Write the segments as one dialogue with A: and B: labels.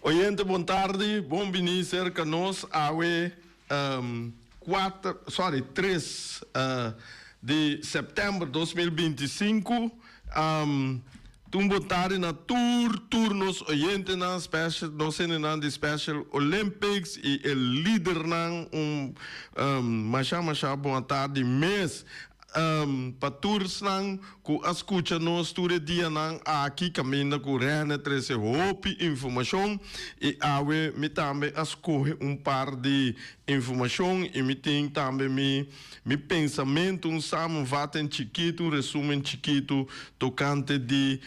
A: Oyente bon tardi, bon bini serka nos awe kuater, sorry, tres di sèptèmber 2025. Un bon tardi na tur tur nos oyentenan, special, nos hendenan di Special Olympics y e lidernan un masha masha bon atardi mes. Pa tur esnan cu a scucha nos tur e dianan aki caminda cu Rene trece hopi informacion y awe mi tambe a scoge un par di informacion y mi tin tambe mi mi pensamento un samenvatting chikito un resumen chikito tocante di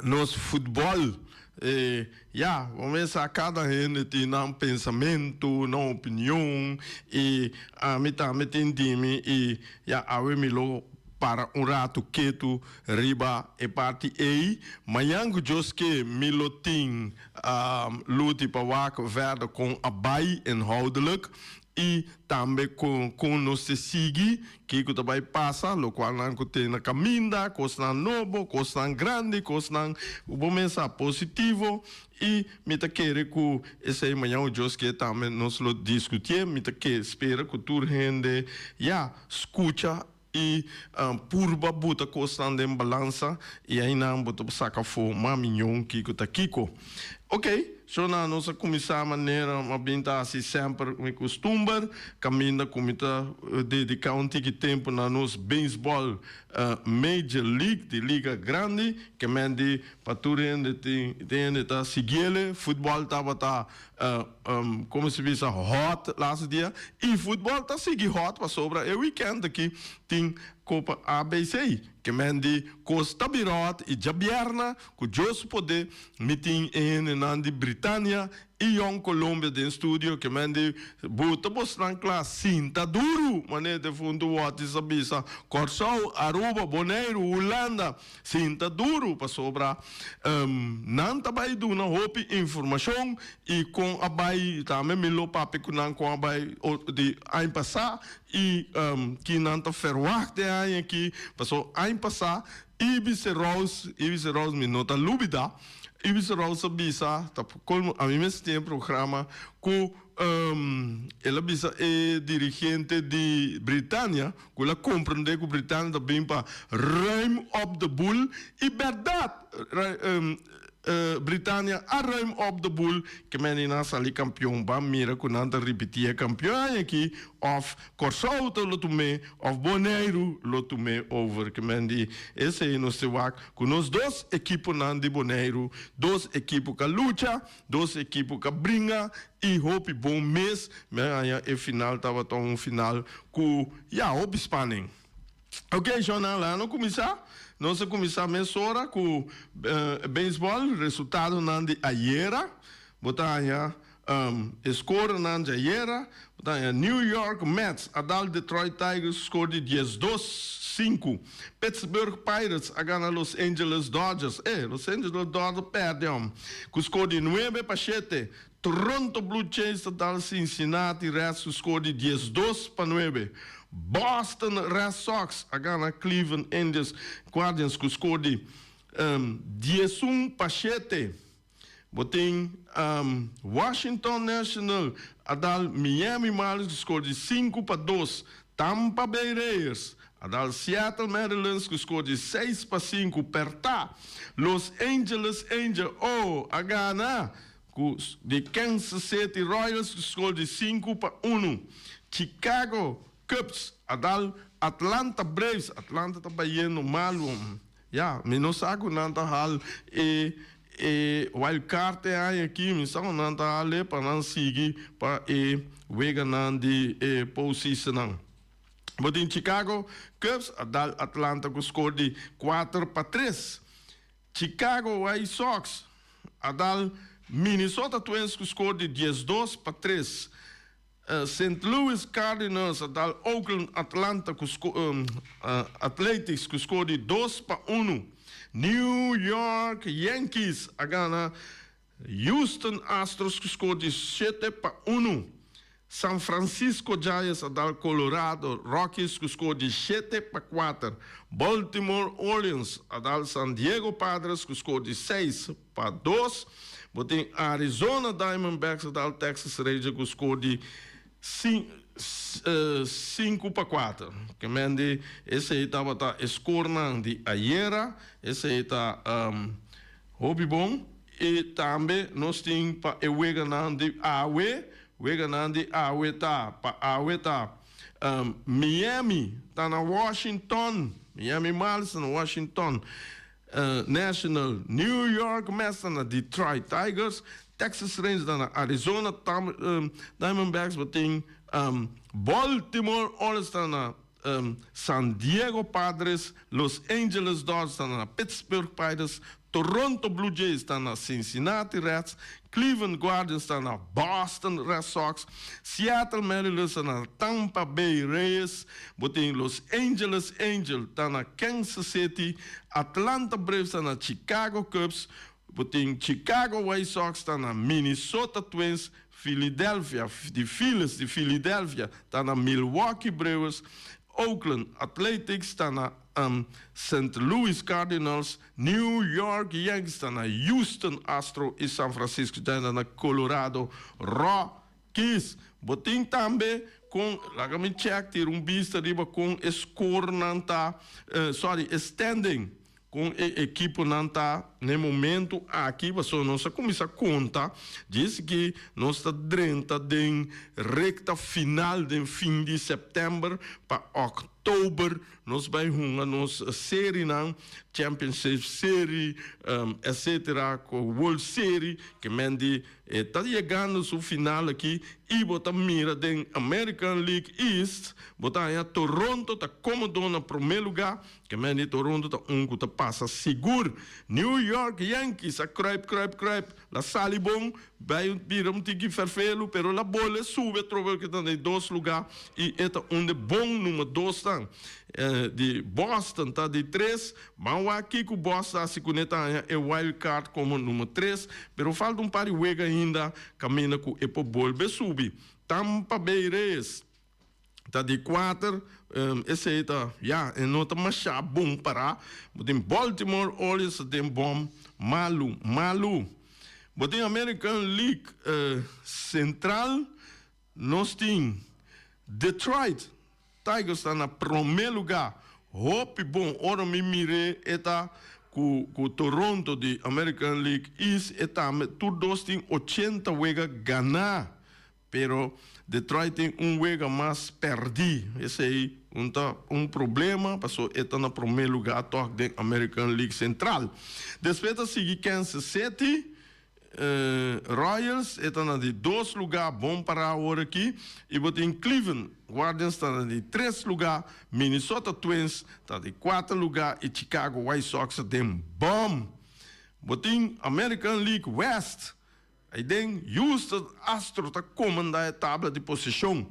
A: nos futbol e ya bo mester sa kada hende tin nan pensamentu nan opinion y ami tambe tin di mi y ya awe mi lo para un ratu ketu riba e parti ey mañan ku Dios ke mi lo tin luti pa wak verder kon a bay inhoudelijk y tambe con con nos te sigui kico ta bay pasa, locual nan cu te na caminda, cosnan nobo, cosnan grandi, cosnan cu bo mesa positivo y mi ta kere cu esey mañan Dios ke tambe nos lo discutie, mi ta ke spera cu tur hende ya scucha y purba buta cosnan den balansa y aynan bo ta saca afo mas miñon kico ta kico. Ok, so na nos a cuminsa manera mi a bin ta haci semper mi custumber, caminda cu mi ta dedica un tiki tempo na nos baseball Major League di Liga Grandi, ke men di pa tur hende tin hende ta siguiele, futbol tabata Como se bisa hot laatste dia y futbol ta sigui hot pasobra e weekend aki tin Copa ABC ke men di cos ta bira hot y djabierna cu Dios su poder mi tin e hendenan di Britania y Jong Colombia den studio ke men di buta bosnan kla sinta duru manera defuntu Watty sa bisa Corsou, Aruba, Boneiru, Hulanda. Sinta duru pasobra nan ta bai duna hopi informashon i kon a bai tambe mi lo papia ku nan kon a bai di aña pasá i ki nan ta ferwagt e aña aki pasobra aña pasá Ibis Roos Ibis Roos mi no ta lubida Ibis Roos a bisa ta kolmo ami mes tin e programa ku El a bisa e dirigente di Britania ku el a komprendé ku Britania ta bin pa ruim op de boel i bèrdat Britania a ruim op de boel ke meni nan a sali kampion. Ban mira ku nan ta ripití e kampion aña aki òf Kòrsou ta lo tum'é òf Boneiru lo tum'é over. Ke men di esei nos te wak ku nos dos ekiponan di Boneiru, dos ekipo ku a lucha. Dos ekipo ka bringa y hopi bon mes. Mi a haña e final tabata un final cu ya hopi spanning. Ok shownan laga no cuminsa. Nos a cuminsa mesora cu baseball resultadonan di ayera. Bo ta haña e scorenan di ayera. Bo ta haña New York Mets a dal Detroit Tigers score di 12 sinku. Pittsburgh Pirates a gana Los Angeles Dodgers, e Los Angeles Dodgers perde hom, ku skor di 9-7. Toronto Blue Jays ta dal Cincinnati Reds ku skor di 12-9. Boston Red Sox a gana Cleveland Indians Guardians ku skor di 11-7. Bo tin Washington National a dal Miami Marlins ku skor di 5-2. Tampa Bay Rays a dal Seattle Mariners ku skor di 6-5. Pèrtá Los Angeles Angels oh a gana ku di Kansas City Royals ku skor di 5-1. Chicago Cubs a dal Atlanta Braves, Atlanta ta bayendo malu. Ya, mi no sa ku nan ta hal e e wild card e aña aki, mi sa ku nan ta hal e pa nan sigui pa e weganan di e postseasonnan. Bo tin Chicago Cubs a dal Atlanta ku skor di 4-3. Chicago White Sox a dal Minnesota Twins ku skor di 12-3. Sint Louis Cardinals a dal Oakland Atlanta ku Athletics ku skor di 2-1. New York Yankees a gana Houston Astros ku score di 7-1. San Francisco Giants a dal Colorado Rockies ku score di 7-4. Baltimore Orioles a dal San Diego Padres ku score di 6-2. Bo tin Arizona Diamondbacks a dal Texas Rangers ku score di 5-4. Ke men di esei tabata e scorenan di ayera. Esei ta hopi bon. I tambe nos tin pa e weganan di awe. Weganan di awe ta, pa awe ta Miami ta na Washington. Miami Marlins ta na Washington National. New York Mets ta na Detroit Tigers. Texas Rangers ta na Arizona Diamondbacks. Bo tin Baltimore Orioles ta na San Diego Padres, Los Angeles Dodgers ta na Pittsburgh Pirates, Toronto Blue Jays ta na Cincinnati Reds, Cleveland Guardians ta na Boston Red Sox, Seattle Mariners ta na Tampa Bay Rays, bo tin Los Angeles Angels ta na Kansas City, Atlanta Braves ta na Chicago Cubs, bo tin Chicago White Sox ta na Minnesota Twins, Philadelphia, di Phillies di Philadelphia ta na Milwaukee Brewers, Oakland Athletics ta na St. Louis Cardinals, New York Yankees ta na Houston Astros i San Francisco Giants ta na Colorado Rockies. Bo tin tambe kon, laga mi check tira un bista riba kon e scorenan ta, sorry, e standing. Kon e ekiponan ta n'e momentu aki? Pasobra nos a kuminsá konta djis ki nos ta drenta den rekta final den fin di sèptèmber pa òktober nos bai hunga nos serinan, Championship Serie, etcetera, World Serie, ke men di E ta yegando su final aki y bo ta mira den American League East bo ta haña Toronto ta comodo na prome lugar, ke men di Toronto ta un cu ta pasa sigur. New York Yankees a kruip kruip kruip la sali bon bay bira un tiki ferfelu pero la bole sube atrobe ke ta na di dos lugar y e ta un de bon numero dos nan. Di Boston ta di tres. Ban wak kiko Bos ta hasi kuné ta haña e wild card komo numero tres, pero falta un par di wega ainda kaminda ku e por bolbe subi. Tampa Bay Rays ta di kuater, esei ta ya e no ta masha bon pará. Bo tin Baltimore Orioles ta den bòm malu malu. Bo tin American League Central, nos tin Detroit Tigers ta na prome luga. Hopi bon ora mi mir'é e ta ku ku Toronto di American League East e tambe tur dos tin 80 wega ganá pero Detroit tin un wega mas pèrdí esei un ta un problema paso e ta na prome luga tòg den American League Central. Despues ta sigui Kansas City. Royals e ta na di dos lugá bon pará awor aki i bo tin Cleveland Guardians ta na di tres lugá, Minnesota Twins ta di kuater lugá i Chicago White Sox ta den bòm. Bo tin American League West, aiden Houston Astros ta komandá e tabla di posishon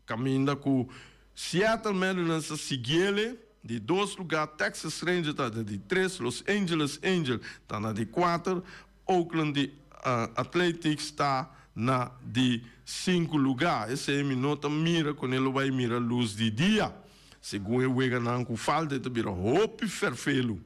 A: kaminda ku Seattle Mariners ta siguiele di dos lugá, Texas Rangers ta na di tres, Los Angeles Angels ta na di kuater, Oakland di Athletics ta na di sinku lugá. Esei mi no ta mira ku ne lo bai mira lus di dia. Segun e weganan ku falta e ta bira hopi ferfelu.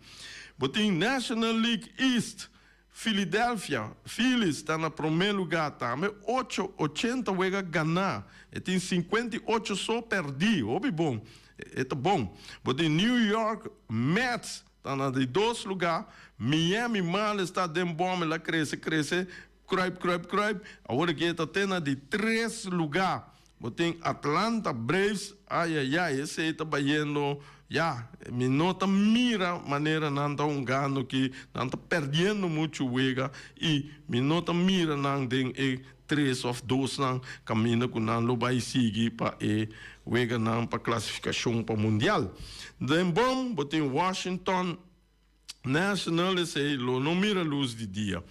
A: Bo tin National League East, Philadelphia Phillies ta na promé lugá tambe ocho 80 wega ganá. E tin 58 so pèrdí. Hopi bon. E ta bon. Bo tin New York Mets ta na di dos lugá. Miami Marlins ta den bòm. El a krese krese, kruip kruip kruip. Awor aki e ta te na di tres lugá. Bo tin Atlanta Braves, ayayay, esey ta bayendo, ya, mi no ta mira manera nan ta hungando ki, nan ta perdiendo mucho wega y mi no ta mira nan den e tres of dosnan caminda cu nan lo bay sigui pa e weganan pa clasificacion pa mundial. Den bom bo tin Washington National esey lo no mira luz di dia.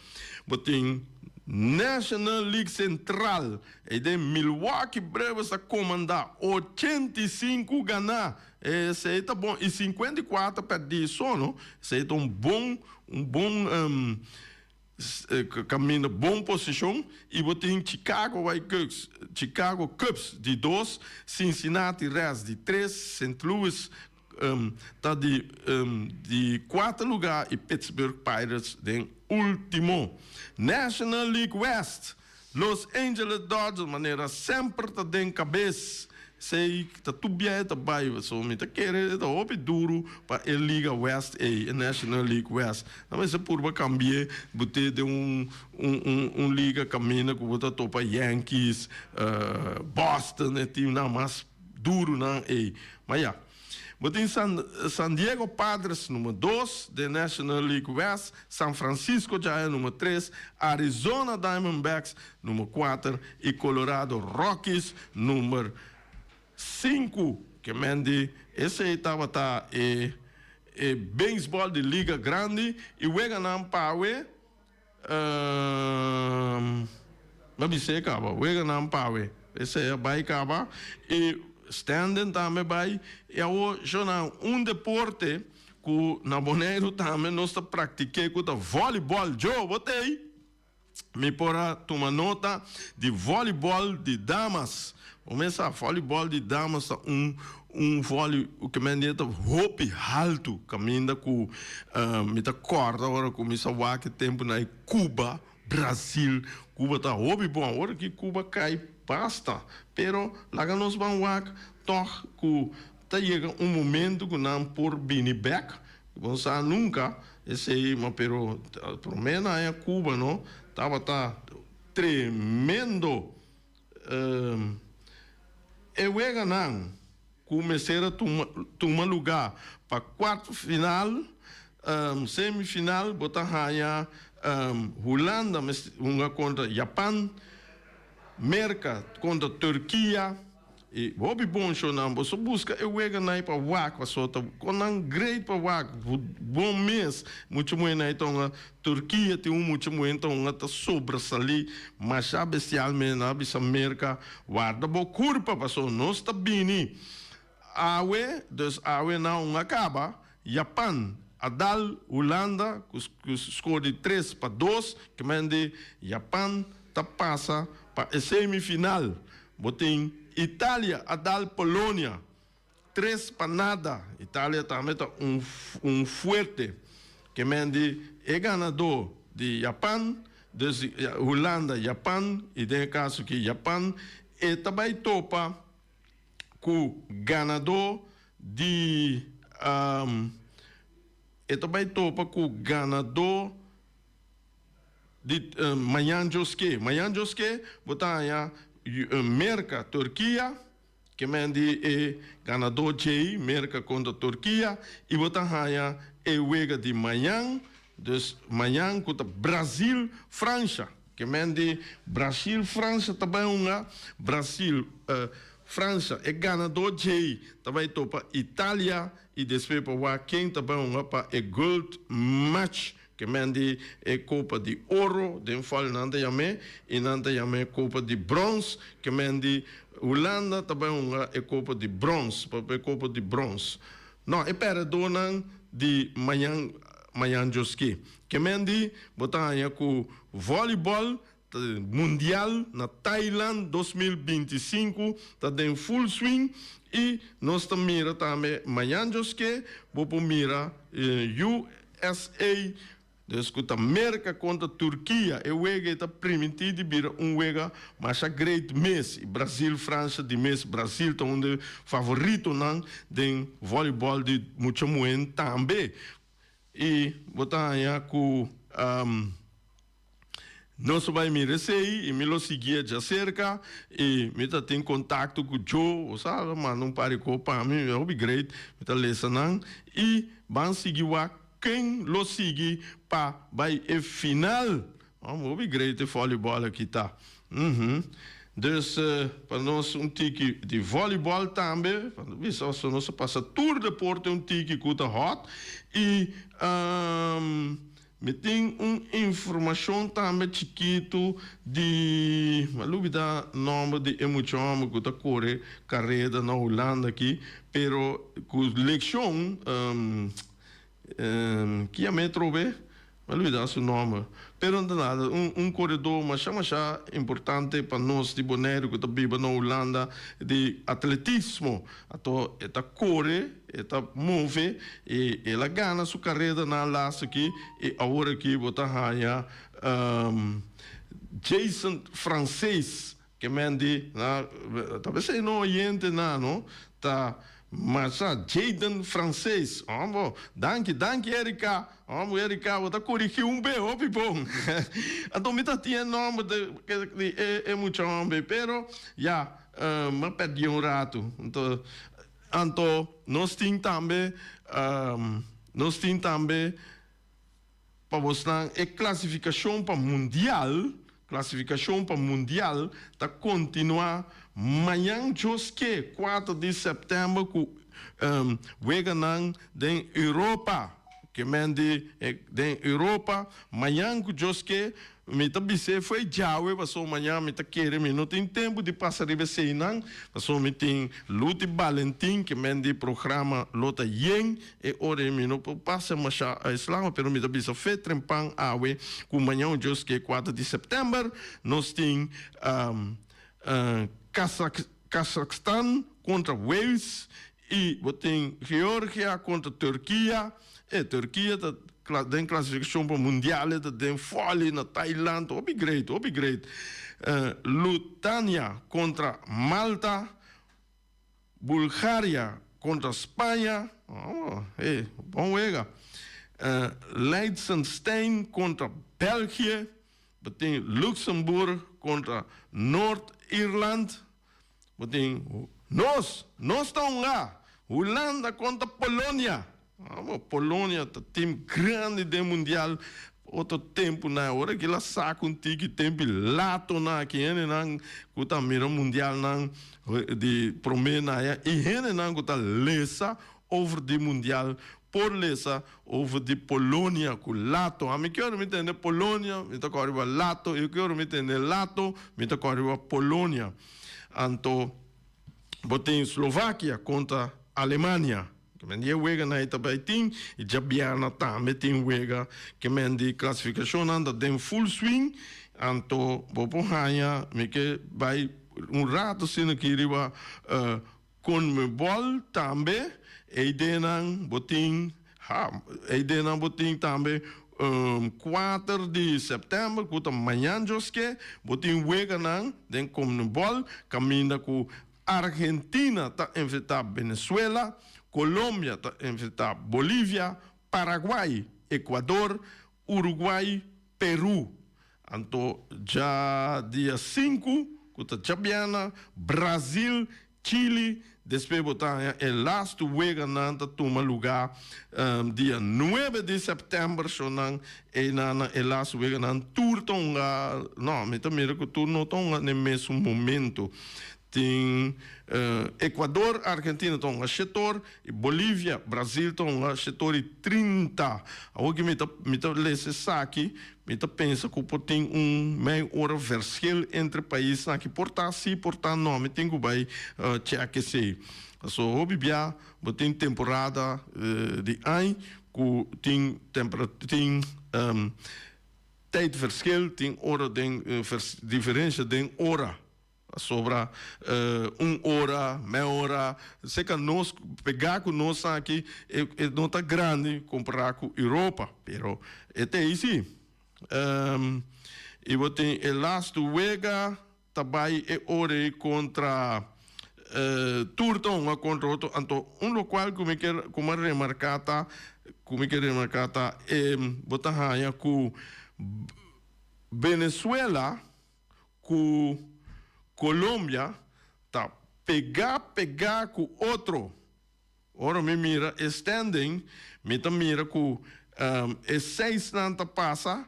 A: Bo tin National League Central, ey den Milwaukee Brewers ta comanda 85 gana, esey ta bon, y 54 perdi so no, esey ta un bon, un bon. Kaminda bon posishon i bo tin Chicago White Cubs, Chicago Cubs di dos, Cincinnati Reds di tres, Saint Louis ta di di kuater lugá i Pittsburgh Pirates den último. National League West, Los Angeles Dodgers manera semper ta den kabes. Esei ta tur biahe ta bai pasobra mi ta kere e ta hopi duru pa e liga West ei, e National League West. Nan mester purba kambi'é bot'é den un un un liga kaminda ku bo ta topa Yankees, Boston, e timnan mas durunan ei. Ma ya. Bo tin San San Diego Padres number dos den National League West, San Francisco Giants number tres, Arizona Diamondbacks number kuater i Colorado Rockies number sinku. Ke men di esei tabata e e beisbòl di Liga Grandi i weganan pa awe. M'a bis'é kaba, weganan pawe. Esei a bai kaba i standing tambe bai. I awor shownan un deporte ku na Boneiru tambe nos ta praktik'é ku ta vòlibòl. Djo, bo t'ei? Mi por a tuma nota di vòlibòl di damas. Bo mes sa, vòlibòl di damas ta un un vòli ku men di e ta hopi haltu kaminda ku mi ta kòrda ora ku mi sa wak e tempu na e Cuba, Brasil, Cuba ta hopi bon, ora ki Cuba kai basta, pero laga nos ban wak tòg ku ta yega un momento ku nan por bini bèk, bo no sa nunka esei, ma pero promé nan a Cuba no tabata tremendo. E weganan ku mester a tuma lugá pa kuart final, semifinal, bo ta haña Hulanda mester hunga kontra Japan, Merka kontra Turkia. I hopi bon shownan. Boso buska e weganan ei pa wak pasobra ta kon nan great pa wak. Bon mes mucha muhernan ei ta hunga. Turkia tin un mucha muher ta hunga ta sobresalí masha bestial mes. Nan a bisa Merka warda bo kurpa pasobra nos ta bini awe. Dus awe nan hunga kaba. Japan a dal Hulanda ku skor di 3-2. Kimendi Japan ta pasa pa e semifinal. Bo tin Italia a dal Polonia 3-0. Italia tambe ta un un fuerte. Ke men di e ganadó di Japan, dus Hulanda, Japan i den e kaso aki Japan, e ta bai topa ku ganadó di e ta bai topa ku ganadó Di mañan djoske. Mañan djoske bo ta haña Merka, Turkia, ke men di e ganadó djei, Merka kontra Turkia, i bo ta haña e wega di mañan, dus mañan ku ta Brazil, Fransha, ke men di Brasil, Fransha ta bai hunga, Brasil, Fransha, e ganadó djei ta bai topa Italia i despues pa wak ken ta bai hunga pa e gold match. Ke men di e kopa di oro, den fòl nan ta yam'é, i nan ta yam'é kopa di bròns. Ke men di Hulanda ta bai hunga e kopa di bròns, pa e kopa di bròns. No, e pèrdedónan di mañan, mañan djoskí. Ke men di bo ta haña ku vòlibòl Mundial na Thailand 2025 ta den full swing i nos ta mira tambe mañan djoske bo por mira USA dus ku ta Merka kontra Turkia e wega ei ta primintí di bira un wega masha great mes i Brazil Fransha di mes Brazil ta un di favoritonan den volleyball di mucha muhé tambe i bo ta haña ku. Nos a bai mira esei i mi lo siguié djaserka i mi ta tin kontakto ku Joe, bo sa, a manda un par di kos pa mi, hopi great, mi ta lesa nan i ban sigui wak ken lo sigui pa bai e final. Hopi great e volleyball aki ta. Uhum. Dus pa nos un tiki di volleyball tambe, pa bisa pasobra nos a pasa tur deporte un tiki ku ta hot i. Mi tin un informashon tambe chikitu di, mi a lubida nòmber di e mucha hòmber ku ta kore kareda na Hulanda aki, pero ku lekshon, ki yam'é atrobe? Mi a lubida su nomber. Pero no ta nada, un un koredó masha masha importante pa nos di Boneiru ku ta biba na Hulanda di atletismo. Anto e ta kore, e ta move i el a gana su karedanan laatste aki i awor aki bo ta haña Jason Francees Ke men di na ta besei no oyente na no ta masha Jayden Francees hombo danki danki Erika hombo Erika bo ta korigi un be hopi bon anto mi ta tin e nomber di e e mucha homber pero ya mi a perdi un ratu anto anto nos tin tambe nos tin tambe. Pa bosnan e klasifikashon pa mundial klasifikashon pa mundial ta kontinuá mañan djoske kuater di sèptèmber ku weganan den Europa. Ke men di den Europa mañan ku djoske Mi ta bis'é fo'i djawe pasobra maña mi ta kere mi no tin tempu di pasa riba eseinan pasobra mi tin Luti Balentin ke men di programa lo ta yen e ora ei mi no por pasa masha eslama pero mi ta bisa fe trempan awe ku maña un Dios ke kuater di sèptèmber nos tin Kazakstan kontra Wales i bo tin Georgia kontra Turkia e Turkia ta Den klasifikashon pa mundial e ta den fòli na Thailand. Hopi great, hopi great. Lutania kontra Malta, Bulgaria kontra Spaña, oh, hey, bon wega. Liechtenstein kontra België, bo tin Luxemburg kontra Noord Ierland, Bo tin nos, nos ta hunga Hulanda kontra Polonia. Amo, Polonia ta team grandi den mundial. Otro tempu nan, ora ki la saka un tiki tempi lato nan aki hendenan ku ta mira mundialnan di prome nan aya i hendenan ku ta lesa over di mundial por lesa over di Polonia ku lato. Ami ki ora mi tende Polonia mi ta kòrda riba lato i ki ora mi tende lato mi ta kòrda riba Polonia. Anto bo tin Slovakia kontra Alemania. Ke men di e weganan ei ta bai tin i djabièrnè tambe tin wega. Ke men di klasifikashonnan ta den full swing. Anto bo por haña mi ke bai un rato asina aki riba Conmebol tambe e ideanan bo tin ha e ideanan bo tin tambe kuater di sèptèmber ku ta mañan djoske bo tin weganan den Conmebol kaminda ku Argentina ta enfrentá Venezuela, Colombia ta enfrentá Bolivia, Paraguay, Ecuador, Uruguay, Peru. Anto dja dia sinku ku ta djabièrnè, Brazil, Chili, despues bo ta haña e lastu weganan ta tuma lugá dia nuebe di sèptèmber, shownan einan na e lastu weganan tur ta hunga, no mi ta mira ku tur no ta hunga na e mesun momento. Tin Ecuador, Argentina ta hunga shetor y Bolivia, Brazil ta hunga shetor y 30. Awor ki mi ta mi ta lesa esaki, mi ta pensa ku por tin un mei ora verschil entre paisnan aki. Por ta si, por ta no. Mi tin ku bai chèk esei. Pasobra hopi bia bo tin temporada di añ ku tin tempera tin tijdverschil, tin ora den diferencia den ora. Pasobra un ora, mei ora, seka nos pegá ku nos aki e no ta grandi kompará ku Europa, pero e ta ei sí. I bo tin e lastu wega ta bai e ora ei kontra tur ta hunga kontra otro, anto un lokual ku mi kier ku mi a remarká ta ku mi kier remarká ta e bo ta haña ku Venezuela ku Colombia ta pegá pegá ku otro. Ora mi mira e standing, mi ta mira ku e seisnan ta pasa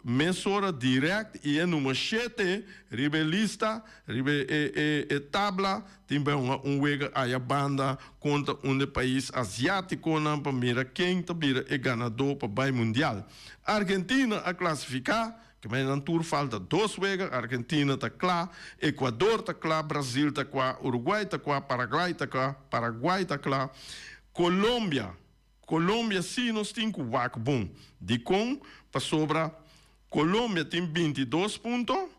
A: mesora dirèkt i e number shete riba e lista, riba e e tabla tin bai hunga un wega aya banda kontra un di e pais asiátikonan pa mira ken ta bira e ganadó pa bai mundial. Argentina a klasifiká. Ke mei nan tur falta dos wega, Argentina ta kla, Ecuador ta kla, Brazil ta kua, Uruguay ta kua, Paraguay ta kla, Paraguay ta kla, Colombia. Colombia sí nos tin ku wak bon. Dikon? Pasobra Colombia tin 22 punto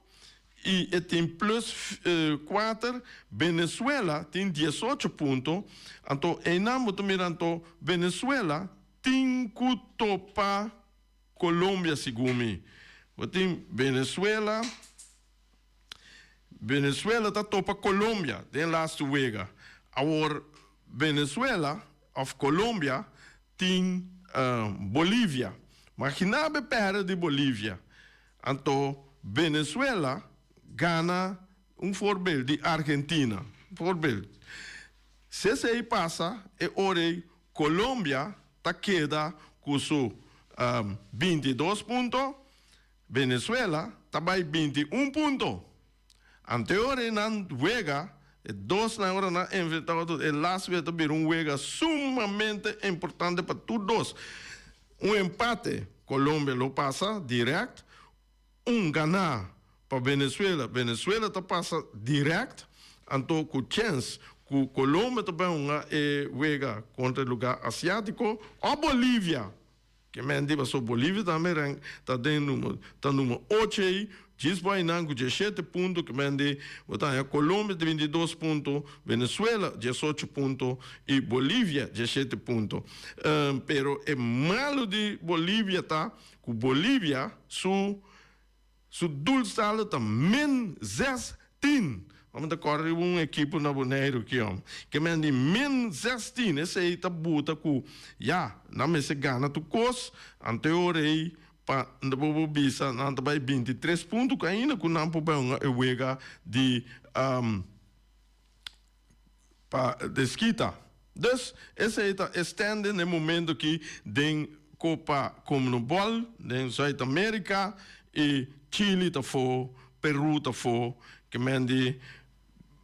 A: i e tin plus kuater, Venezuela tin 18 punto, anto einan bo ta mira anto Venezuela tin ku topa Colombia segun mi. Bo tin Venezuela, Venezuela ta topa Colombia den laatste wega. Awor Venezuela of Colombia tin Bolivia. Magina be perde di Bolivia. Anto Venezuela gana un voorbeeld di Argentina. Voorbeeld. Si esey pasa e ora ey Colombia ta keda cu su 22 punto, Venezuela ta bay 21 punto. Ante ora e nan wega, e dos nan ora nan enfrenta otro, e last wega ta bira un wega sumamente importante pa tur dos. Un empate, Colombia lo pasa direct, un gana pa Venezuela, Venezuela ta pasa direct, anto cu chens cu Colombia ta bay hunga e wega contra e lugar Asiatico o Bolivia. Ke men di pasobra Bolivia tambe rank ta den numero ta numero ocho ei, djis bo ainan ku 17 punto ke men di bo ta haña Colombia 32 punto, Venezuela 18 punto i Bolivia 17 punto. Pero e malu di Bolivia ta ku Bolivia su Su doelsaldo ta min 16. Ome ta kòrda riba un ekipo na Boneiru ki ome. Ke men di min 16, esei ta buta ku ya, nan mester gana tur kos, anto e ora ei pa bo por bisa nan ta bai 23 punto ku ainda ku nan por bai hunga e wega di pa deskita. Dus esei ta e standing na e momento aki den Copa Conmebol den Zuid Amerika i Chili ta afó, Peru ta afó, ke men di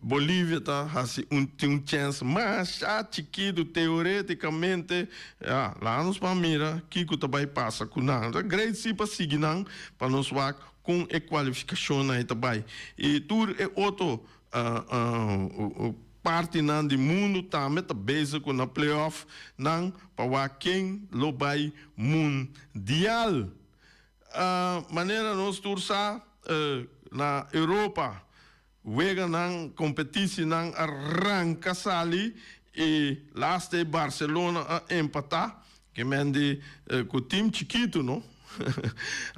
A: Bolivia ta hasi un tin un chèns masha chikitu teoretikamente, ya, laga nos ban mira kiko ta bai pasa ku nan. Ta great si pa sigui nan pa nos wak kon e kualifikashonnan ei ta bai i tur e otro Partinan di mundu tambe ta bezig ku nan playoff nan pa wak ken lo bai mundial. Manera nos tur sa na Europa weganan kompetisinan a ranka sali i laste Barcelona a empatá ke men di ku tim chikitu no.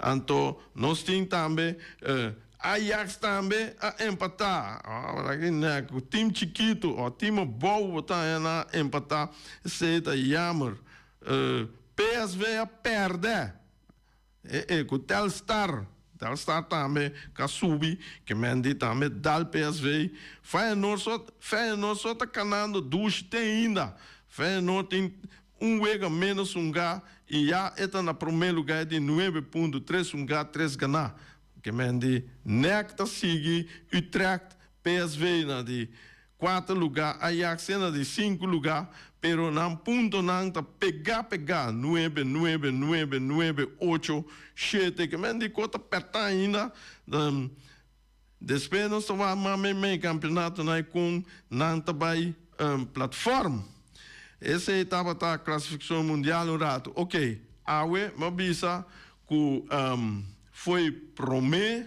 A: Anto nos tin tambe Ajax tambe a empatá. Ku tim chikitu o tim abou bo ta haña nan a empatá. Esei ta jammer. PSV a pèrdè ku Telstar. Telstar tambe ka subi. Ke men di tambe dal PSV. Feyenoord so Feyenoord so ta kanando dushi te ainda. Feyenoord tin un wega ménos hungá i ya e ta na promé lugá e tin 9.3 hungá tres ganá. Ke men di NEC ta sigui Utrecht, PSV na di kuater lugá, Ajax na di sinku lugá, pero nan puntonan ta pegá pegá, nuebe, nuebe, nuebe, nuebe, ocho, shete. Ke men di ko ta pèrtá ainda. Despues nos ta wak mas meimei kampionatonan i kon nan ta bai platform. Esei tabata klasifikashon mundial un ratu. Oke, awe mi a bisa ku Foi prome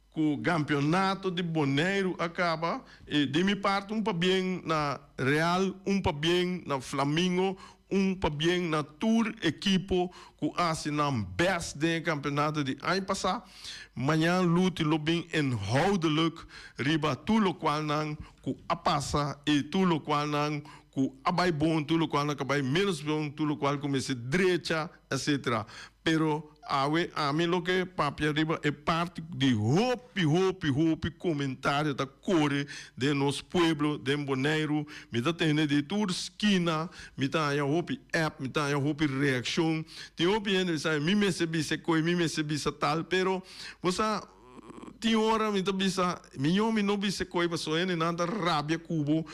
A: ku gampionato di Boneiru a kaba i di mi parti un pabien na Real, un pabien na Flamingo, un pabien na tur ekipo ku hasi nan best den e kampionato di aña pasá. Mañan Luti lo bin inhoudelijk riba tur lokual nan ku a pasa i tur lokual nan ku a bai bon, tur lokual nan ku a bai menos bon, tur lokual ku mester drecha etc. Pero awe ami lo ke papia riba e parti di hopi hopi hopi komentario ta kore den nos pueblo den Boneiru. Mi ta tende di tur skina, mi ta haña hopi app, mi ta haña hopi reakshon. Tin hopi hende mi sa mi mester bisa e koe, mi mester bisa tal, pero bo sa tin ora mi ta bisa miño mi no bisa e koe pasobra hendenan ta rabia ku bo.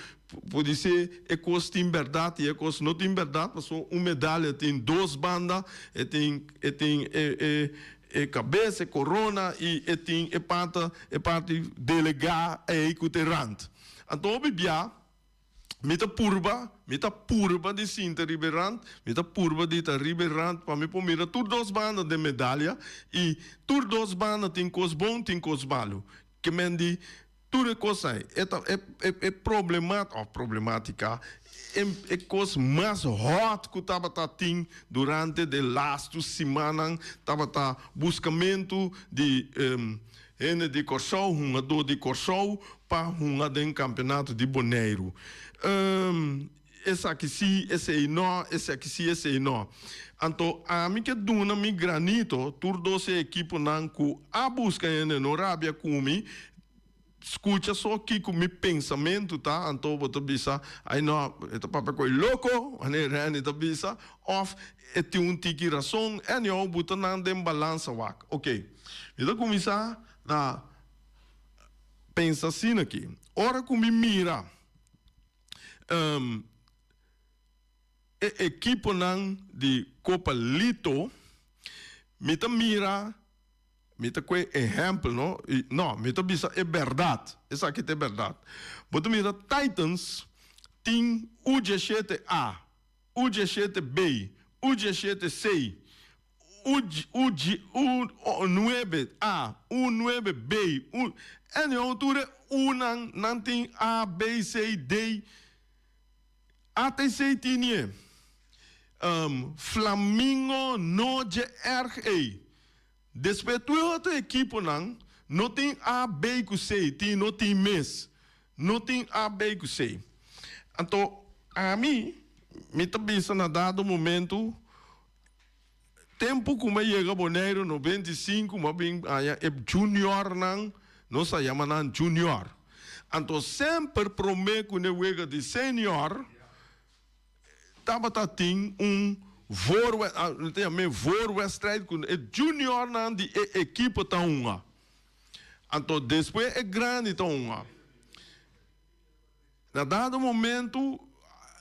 A: Podisé e kos tin bèrdat i e kos no tin bèrdat, pasobra un medalya tin dos banda, e tin e tin e e e kabes, e korona i e tin e pata e parti delegá ei ku ta e rant. Anto hopi bia. Mi ta purba, mi ta purba di sinta riba e rand, mi ta purba di ta riba e rand pa mi por mira tur dos banda den medalia y tur dos banda tin cos bon, tin cos malu. Ke men di tur e cos ai, e ta e e problemat of problematica, e e cos mas hot cu tabata tin durante de lastu simannan tabata buscamentu di Hende di Kòrsou, hungadó di Kòrsou pa hunga den kampeonato di Boneiru. Esaki sí, esei nò, esaki sí, esei nò. Anto ami ke duna mi granito tur dos e ekiponan ku a buska hende no rabia ku mi, skucha so kiko mi pensamentu ta, anto bo ta bisa, ai nò, e ta papia ku e loko, manera Renny ta bisa, òf e tin un tiki rason, anyhow bo ta nan den balansa wak. Oke. Mi ta kuminsá na pensa asina aki, ora ku mi mira e ekiponan di Kopa Lito, mi ta mira, mi ta kue ehèmpel no, no, mi ta bisa e bèrdat, esaki ta e bèrdat. Bo ta mira Titans tin U diesshete A, U diesshete B, U diesshete C, U U G U nuebe A, U nuebe B, U Anyhow tur e Unan nan tin A, B, C, D, A te C tin e. Flamingo no dje erg ey. Despues tur e otro ekiponan no tin A, B ku C, tin no tin mes. No tin A, B ku C. Anto ami mi ta bisa na dado momento Tempu ku mi a yega Boneiru 95 mi a bin haña e juniornan, nos a yama nan junior. Anto semper promé ku ne wega di senior tabata tin un voorwe, no ta yam'é voorwedstrijd ku e juniornan di e ekipo ta hunga. Anto despues e grandi ta hunga. Na dado momento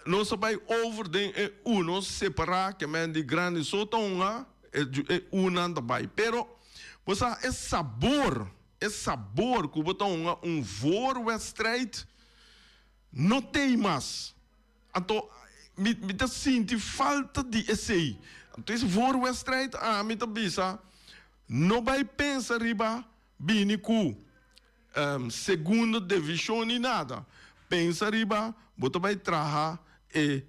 A: nos a bai over den e U, nos separa ke men di grandi so ta hunga, e Unan ta bai. Pero bo sa e sabor, e sabor ku bo ta hunga un voorwedstrijd no tei mas. Anto mi mi ta sinti falta di esei. Anto es voorwedstrijd ami ta bisa no bai pensa riba bini ku Segundo divishon ni nada. Pensa riba bo ta bai traha e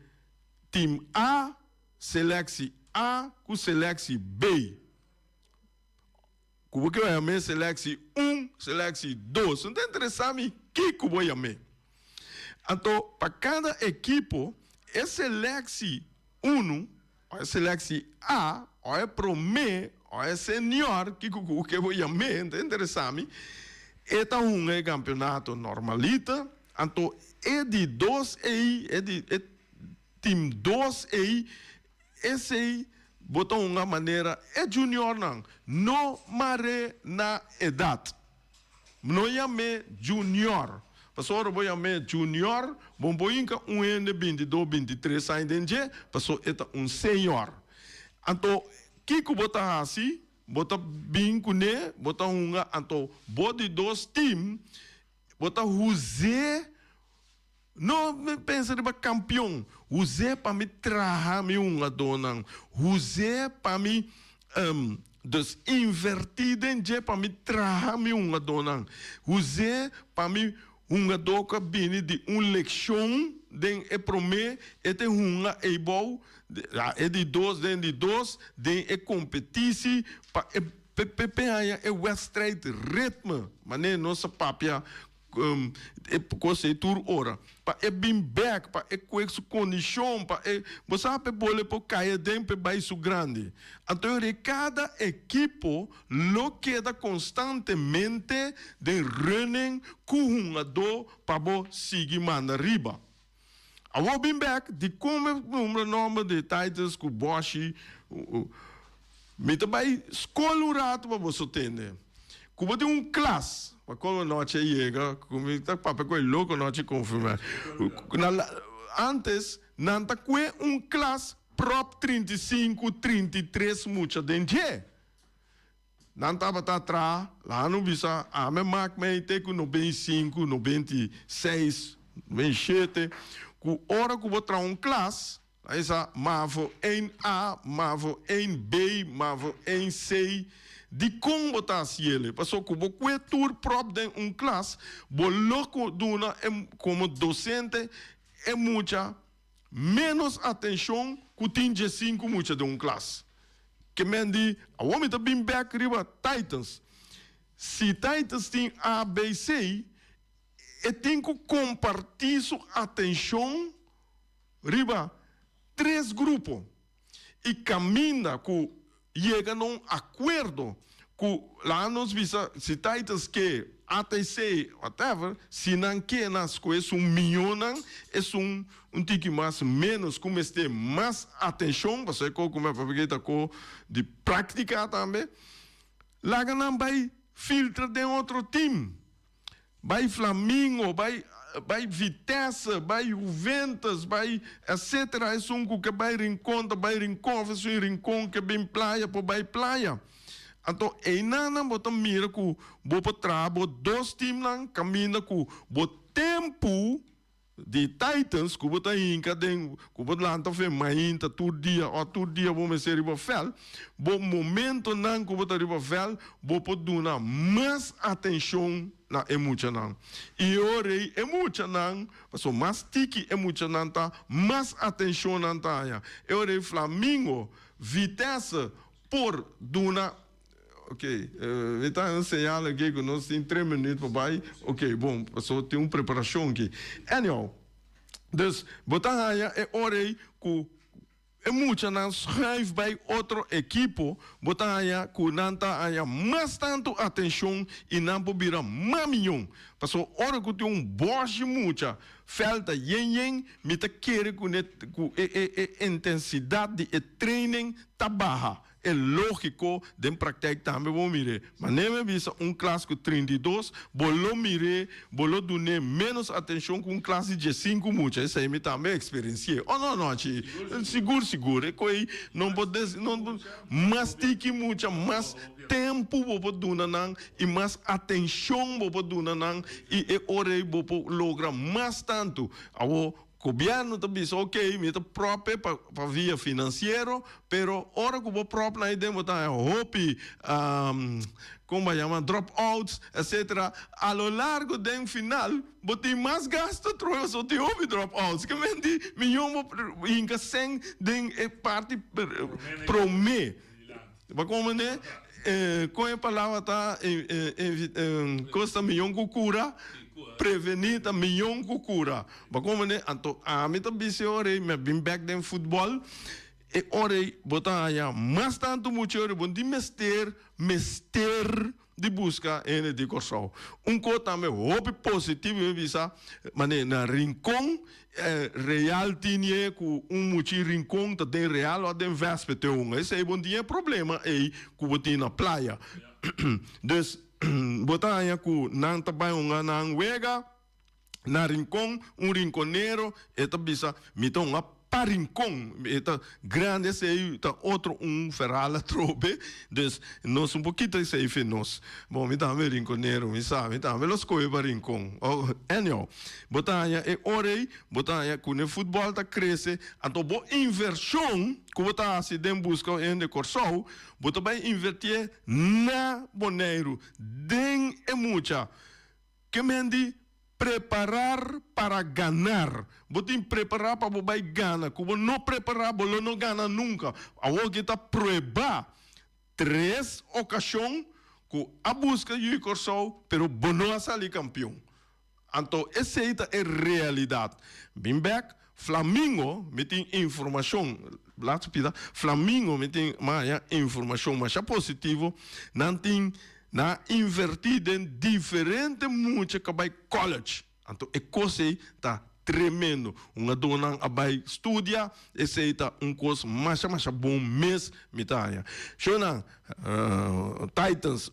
A: team A, seleksi A ku seleksi B. Ku bo ke bai yam'é seleksi un, seleksi dos. No ta interesa mi kiko bo yam'é. Anto pa kada ekipo e seleksi unu O e seleksi A, o e promé, o e senior, kiko ku ke bo yam'é, ta interesá mi, e ta hunga e kampeonato normalita, anto e di dos ei, e di e tim dos ei, esei bo ta hunga manera e juniornan, no mar'é na edat. No yam'é junior. Pasobra ora bo yam'é junior, bo no por hinka un hende bintidos, bintitres aña den dje, pasobra e ta un señor. Anto, kiko bo ta hasi? Bo ta bin kuné, bo ta hunga, anto bo di dos tim, bo ta huz'é, no pensa riba kampion, huz'é pa mi traha mi hungadónan, huz'é pa mi Dus invertí den dje pa mi traha mi hungadónan. Huz'é pa mi hungadó ku a bini di un lekshon den e promé, e te hunga eibou, e di dos den di dos, den e kompetisi pa e pe haña e wèdstrijd ritme, manera nos a papia E kos ei tur ora. Pa e bin bek, pa e kwek su kondishon, pa e, bo sa pa e bole por kai aden pa e bai su grandi. Anto e ora kada ekipo lo keda konstantemente den running ku hungadó pa bo sigui manda riba. Awor bin bek, dikon mi nombra nòmber di Titus ku Boshi? Mi ta bai skol un ratu pa boso tende. Ku bo tin un klas, pa komo nochi a yega, ku mi ta papia ku e loko nochi konfirmá. Antes nan ta kue un klas pròp 35, 33 mucha den dje. Nan tabata tra, laga no bisa, ame mak mei te ku 95, 96. 2007, ku ora ku bo traha un klas, a bisa mavo 1A, mavo 1B, mavo 1C, dikon bo ta hasi ele? Pasobra ku bo kue tur pròp den un klas, bo lo ku duna e komo dosente e mucha ménos atenshon ku tin 15 mucha den un klas. Ke men di, awor mi ta bin bèk riba Titans. Si Titans tin A, B, C, e tin ku kompartí su atenshon riba tres grupo i kaminda ku yega na un akuerdo ku laga nos bisa si Titans ke ATC whatever si nan ke nan skohe esun miyonan esun un tiki mas menos ku mester mas atenshon pasobra e kos ku mi a papia ta ko di praktika tambe laga nan bai filtra den otro team. Bai Flamingo, bai bai Vitesse, bai Juventus, bai etcetera esun ku ke bai Rincon ta bai Rincon of esun Rincon ke bin Playa por bai Playa. Anto einanan bo ta mira ku bo por traha bo dos teamnan kaminda ku bo tempu Di Titans ku bo ta hinka den ku bo lanta fe mainta tur dia o tur dia bo mester riba vèl, bo momentonan ku bo ta riba vèl bo por duna mas atenshon na e muchanan. I e ora ei e muchanan, pasobra mas tiki e muchanan ta, mas atenshon nan ta haña. E ora ei Flamingo, Vitesse por duna. Ok, mi ta un señal aki ku nos tin tres minuut pa bai. Ok, bon, paso tin un preparashon aki. Anyhow, dus bo ta haña e ora ei ku e muchanan schuif bai otro ekipo, bo ta haña ku nan ta haña mas tantu atenshon i nan por bira mas miyon. Paso ora ku tin un bòshi mucha, vèlt ta yen yen, mi ta kere ku ku e e e intensidat di e training ta baha. E lógiko, den praktijk tambe bo mir'é. Manera mi a bisa, un klas ku 32, bo lo mir'é, bo lo dun'é ménos atenshon ku un klas di 15 mucha. Esei mi tambe a eksperensi'é. Oh no no, chi. Sigur, sigur. E ko'i no por des, no por, mas tiki mucha, mas tempu bo por duna nan i mas atenshon bo por duna nan i e ora ei bo por logra mas tantu. Awor, Gobierno ta bisa ok mi ta prop e pa via financiero pero ora cu bo prop nan aden bo ta haña hopi como a yama drop outs etcetera a lo largo den final bo tin mas gasto trobe pasobra tin hopi drop outs ke men di miyon bo hinca cen den e parti prome bo comprende con e palabra ta costa miyon cu cura preveni ta miyon cu cura. Bo a komprende? Anto ami ta bisa e ora ei, mi a bin bek den futbòl, e ora ei bo ta haña mas tantu mucha ora bo no tin mester, mester di buska hende di Kòrsou. Un kos tambe hopi positivo mi bisa, manera na Rincon, Real tin e ku un mucha Rincon ta den Real òf den Vespe te hunga. Esei bo no tin e problema ei ku bo tin na Playa. Dus bo ta haña ku nan ta bai hunga nan wega. Na Rincon, un rinconero, e ta bisa, Mi ta un pa Rincon. E ta grandi esei, ta otro un ferral atrobe. Dus, nos un pokito esei fe nos. Bon, mi tambe rinconero, mi sa, mi tambe lo scohe pa Rincon. Oh, anyhow, bo ta haña e ora ei, bo ta haña ku ne futbòl ta krese, anto bo invershon ku bo ta hasi den buska hende Kòrsou, bo ta bai invertié na Boneiru, den e mucha. Ke men di preparar para ganar. Bo tin prepará pa bo bai gana. Ku bo no prepará bo lo no gana nunka. Awor ke ta pruebá tres okashon ku a buska Yu Kòrsou pero bo no a sali kampion. Anto esei ta e realidat. Bin bèk, Flamingo mi tin informashon, laat pida, Flamingo mi tin maya informashon masha positivo. Nan tin Nan a invertí den diferente mucha ku a bai college. Anto e kos ei ta tremendo. Un adónan a bai studia, esei ta un kos masha masha bon mes mi ta haña. Shownan, Titans,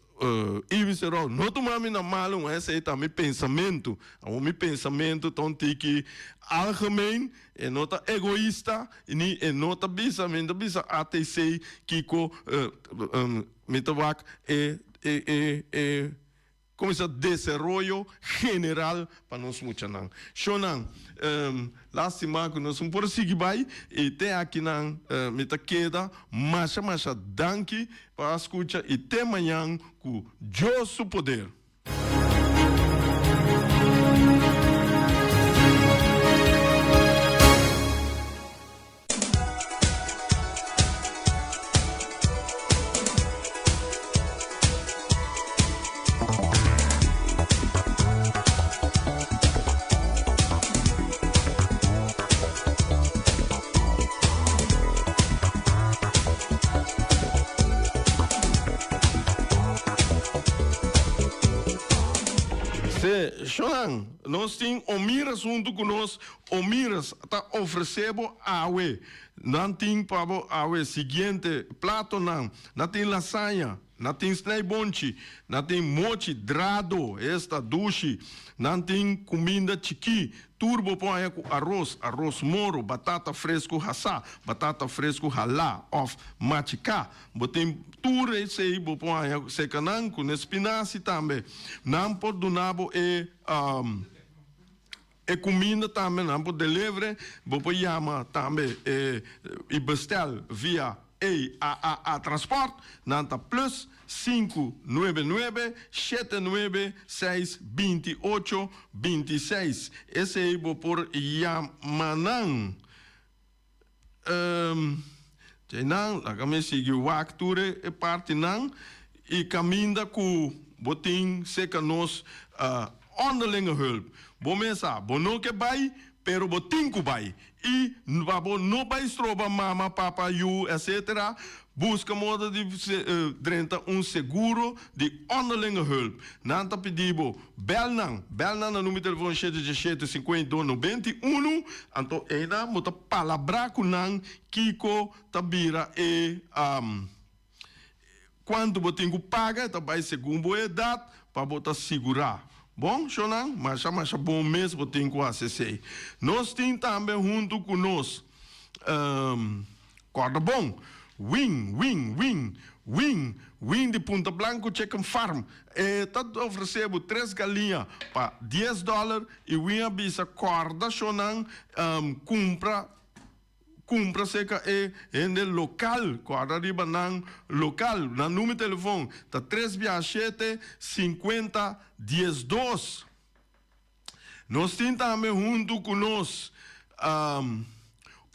A: Ibis Herou, no tuma mi na malu, esei ta mi pensamentu. Awor mi pensamentu ta un tiki algemeen, e no ta egoista, ni e no ta bisa, mi no ta bisa ATC kiko. Mi ta wak e e e e Kuminsá desaroyo general pa nos muchanan. Shownan, lastima ku nos no por sigui bai i te akinan mi ta keda. Masha masha danki pa a skucha i te mañan ku Dios su poder. Shonan, nos tin Omiras huntu ku nos. Omiras ta ofresé bo awe. Nan tin pa bo awe siguiente platonan, nan tin lasaña, nan tin snijbonchi, nan tin mochi drado, esta dushi, nan tin kuminda chikí, tur bo por haña ku aros, aros moro, batata fresku hasá, batata fresku halá òf machiká. Bo tin tur esei bo por haña serka nan ku spinasi tambe. Nan por duna bo e. E kuminda tambe nan por deliver, bo por yama tambe e i bestel via AAA Transport, nan ta plus sinku nuebe nuebe shete nuebe seis binti ocho binti seis. Esei bo por yama nan. Djeinan laga mi sigui wak tur e partinan i kaminda ku bo tin serka nos onderlinge hulp. Bo mes sa bo no ke bai pero bo tin ku bai i pa bo no bai stroba mama, papa, yu etc. Buska moda di drenta un seguro di onderlinge hulp. Nan ta pidi bo bel nan. Bel nan na numero telefon shete diesshete sinkuenta i dos nobenta i unu. Anto einan bo ta palabrá ku nan kiko ta bira e kuantu bo tin ku paga. E ta bai segun bo edat pa bo ta sigurá. Bon, shownan, masha masha bon mes bo tin ku hasi esei. Nos tin tambe huntu ku nos. Corda bon, Wing, wing, wing, wing, wing di Punta Blanco Chicken Farm. E ta ofrece bo tres galiña pa dies dollar y wing a bisa corda shonan cumpra, cumpra cerca e hende local, corda riba nan local. Nan numero telefon ta tres bia shete, cincuenta, diesdos. Nos tin tambe huntu ku nos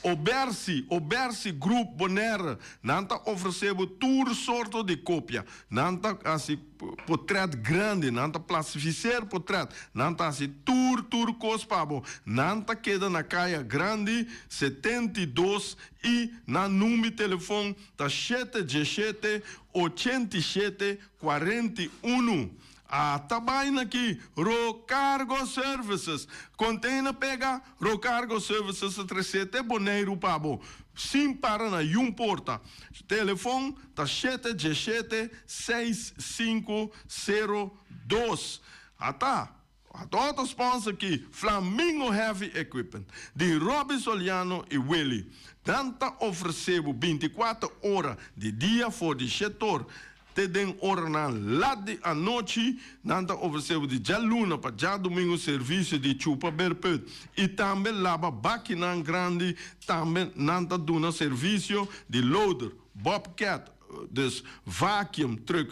A: Obersi, Obersi Group Bonaire. Nan ta ofresé bo tur sorto di kopia. Nan ta hasi potret grandi, nan ta plastifiseer potret, nan ta hasi tur tur kos pa bo. Nan ta keda na Kaya Grandi 72 i nan number di telefon ta shete diesshete 87 41. A ta baina aki Rocargo Services. Container pega, Rocargo Services ta trece te Boneiru pa bo, sin para na yun porta. Telefon ta shete diesshete seis sinku sero dos. A ta a ta otro sponsor aki, Flamingo Heavy Equipment, di Robby Soliano y Willy. Nan ta ofrece bo binticuater ora di dia for di shetor Te den oranan lat di anochi, nan ta ofresé bo di djaluna pa djadumingu servisio di chupa berput i tambe laba bakinan grandi. Tambe nan ta duna servisio di loader, bobcat, dus vacuum truck.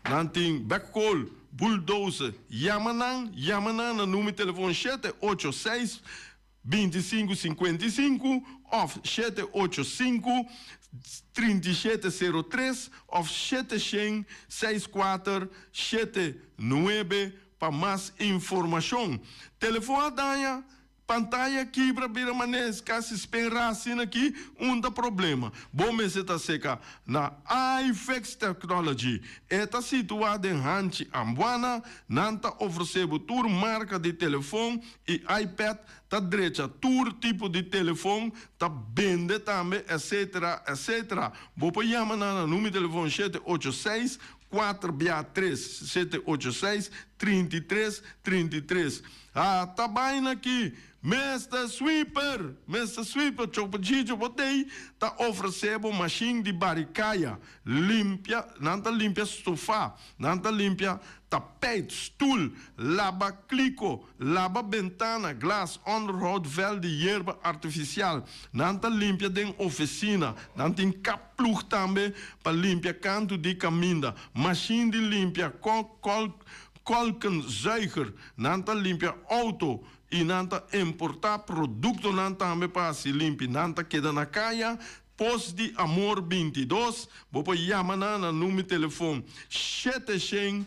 A: Nan tin backhoe, bulldozer. Yama nan, yama nan na numero di telefon shete ocho seis. 25 55 òf shete ocho sinku 37 sero tres òf shete shen seis kuater shete nuebe pa mas informashon. Telefon a daña, pantaya kibra bira manes kasi spenra asina aki un ta problema. Bo mester ta seka na iFix Technology. E ta situá den Hanchi Ambuana. Nan ta ofresé bo tur marka di telefon i iPad, ta drecha tur tipo di telefon, ta bende tambe etc. Etc. Bo por yama nan na numero di telefon shete ocho seis, kuater bia tres, shete ocho seis, 33, 33. Ha ta baina aki. Mister Sweeper, Mister Sweeper, Chopo Chicho bo tei ta ofresé bo mashin di bari kaya, limpia, nan ta limpia stofa, nan ta limpia tapijt, stul, laba kliko, laba bentana, glas, onderhoud vèlt di yerba artifisial, nan ta limpia den ofisina, nan tin kapploeg tambe pa limpia kantu di kaminda, mashin di limpia kolkenzuiger, nan ta limpia outo, I nan ta importá produktonan tambe pa hasi limpi. Nan ta keda na kaya Pos di Amor 22. Bo por yama nan na number telefon 700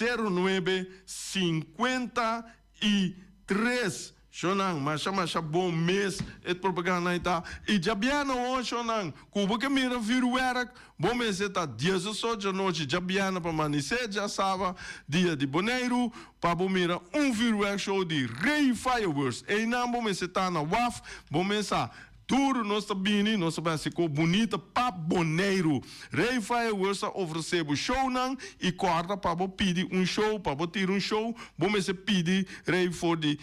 A: 09 53. Shonnan, masha masha bon mes e propaganda ei ta. I djabièrnè awor shonnan, ku bo ke mira vürwèrk, Bo mester ta 18 djanochi djabièrnè pa manisé djasaba, dia di Boneiru, pa bo mira un vuurwerkshow di Rey Fireworks. Einan bo mester ta na waf, bo mes sa, tur nos ta bini, nos ta bai hasi ko bunita pa Boneiru. Rey Fireworks ta ofresé bo shownan i kòrda pa bo pidi un show, pa bo tira un show, bo mester pidi Rey for di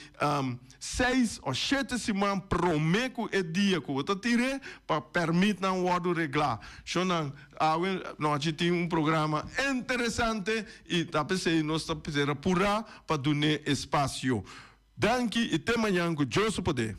A: Seis o shete siman promé ku e dia ku bo ta tir'é pa pèrmitnan wòrdu reglá. Shonnan, awe nochi tin un programa interesante i ta p'esei nos ta ser apurá pa dun'é espasio. Danki i te mañan ku Dios su poder.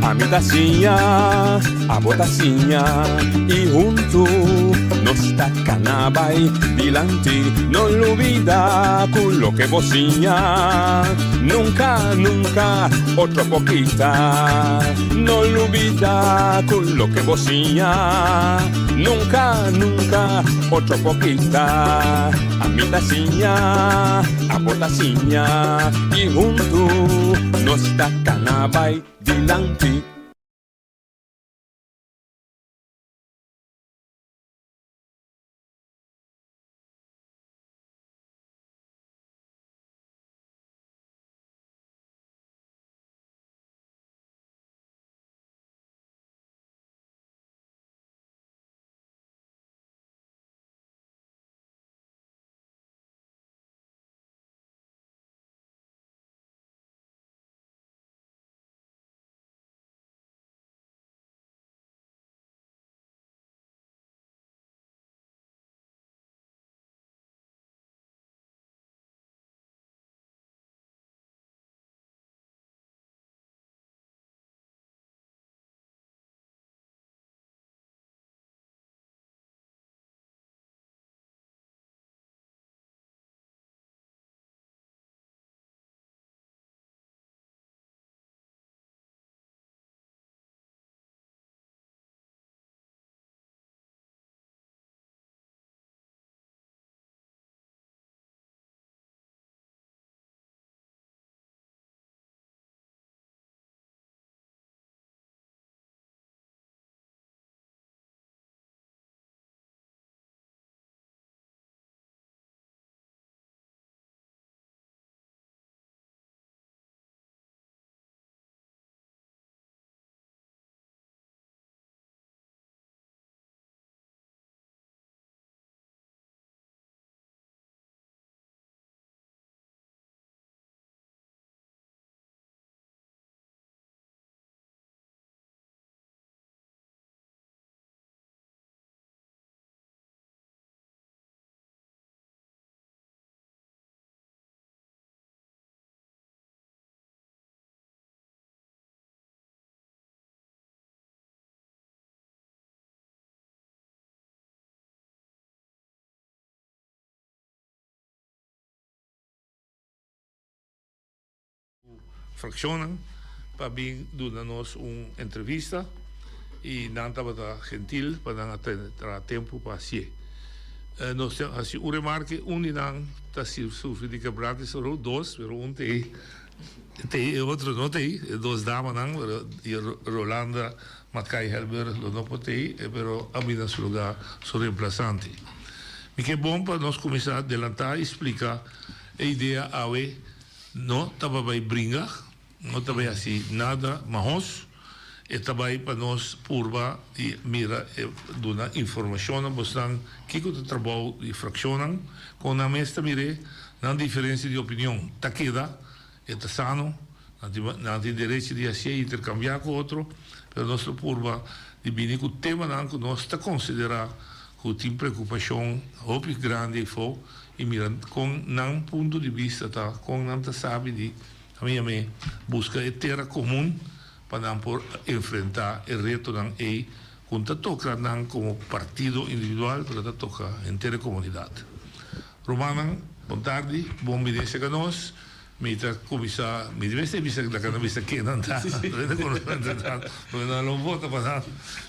B: Ami ta siña, abo ta siña y hunto nos ta cana bay dilanti. No lubida cu loke bo siña nunca, nunca otro por kita. No lubida cu loke bo siña nunca, nunca otro por kita. Ami ta siña, abo ta siña y hunto nos ta cana bay dilanti.
C: Fraccionnan pa bin duna nos un entrevista y nan tabata gentil pa nan a traha tempo pa hacié. Nos tin haci un remarke, un di nan ta sufri di quebrante salud, dos, pero un t'ey, t'ey e otro no t'ey, e dos damanan, pero Rolanda Mackay Helberg lo no por t'ey, pero a bini na su lugar su reemplazante. Mi ke bon pa nos cuminsa adelanta y splica e idea awe. No ta pa bai bringa, no ta bai hasi nada mahos, e ta bai pa nos purba di mira e duna informashon na bosnan kiko ta trabou di frakshonnan, kon nan mes ta mir'é, nan diferensia di opinion ta keda, e ta sano, nan tin nan tin derecho di hasié i interkambiá ku otro, pero nos lo purba di bini ku temanan ku nos ta konsiderá ku tin preokupashon hopi grandi afó. I mira kon nan punto di bista ta, kon nan ta sabi di, ami yam'é, buska e tera komun pa nan por enfrentá e retonan ei ku ta toka nan komo partido individual pero ta toka henter e komunidat. Rumannan, bon tardi, bon bini serka nos. Mi ta kuminsá, mi mester bisa laga nan bisa ken nan ta, porque nan lo vota pa nan.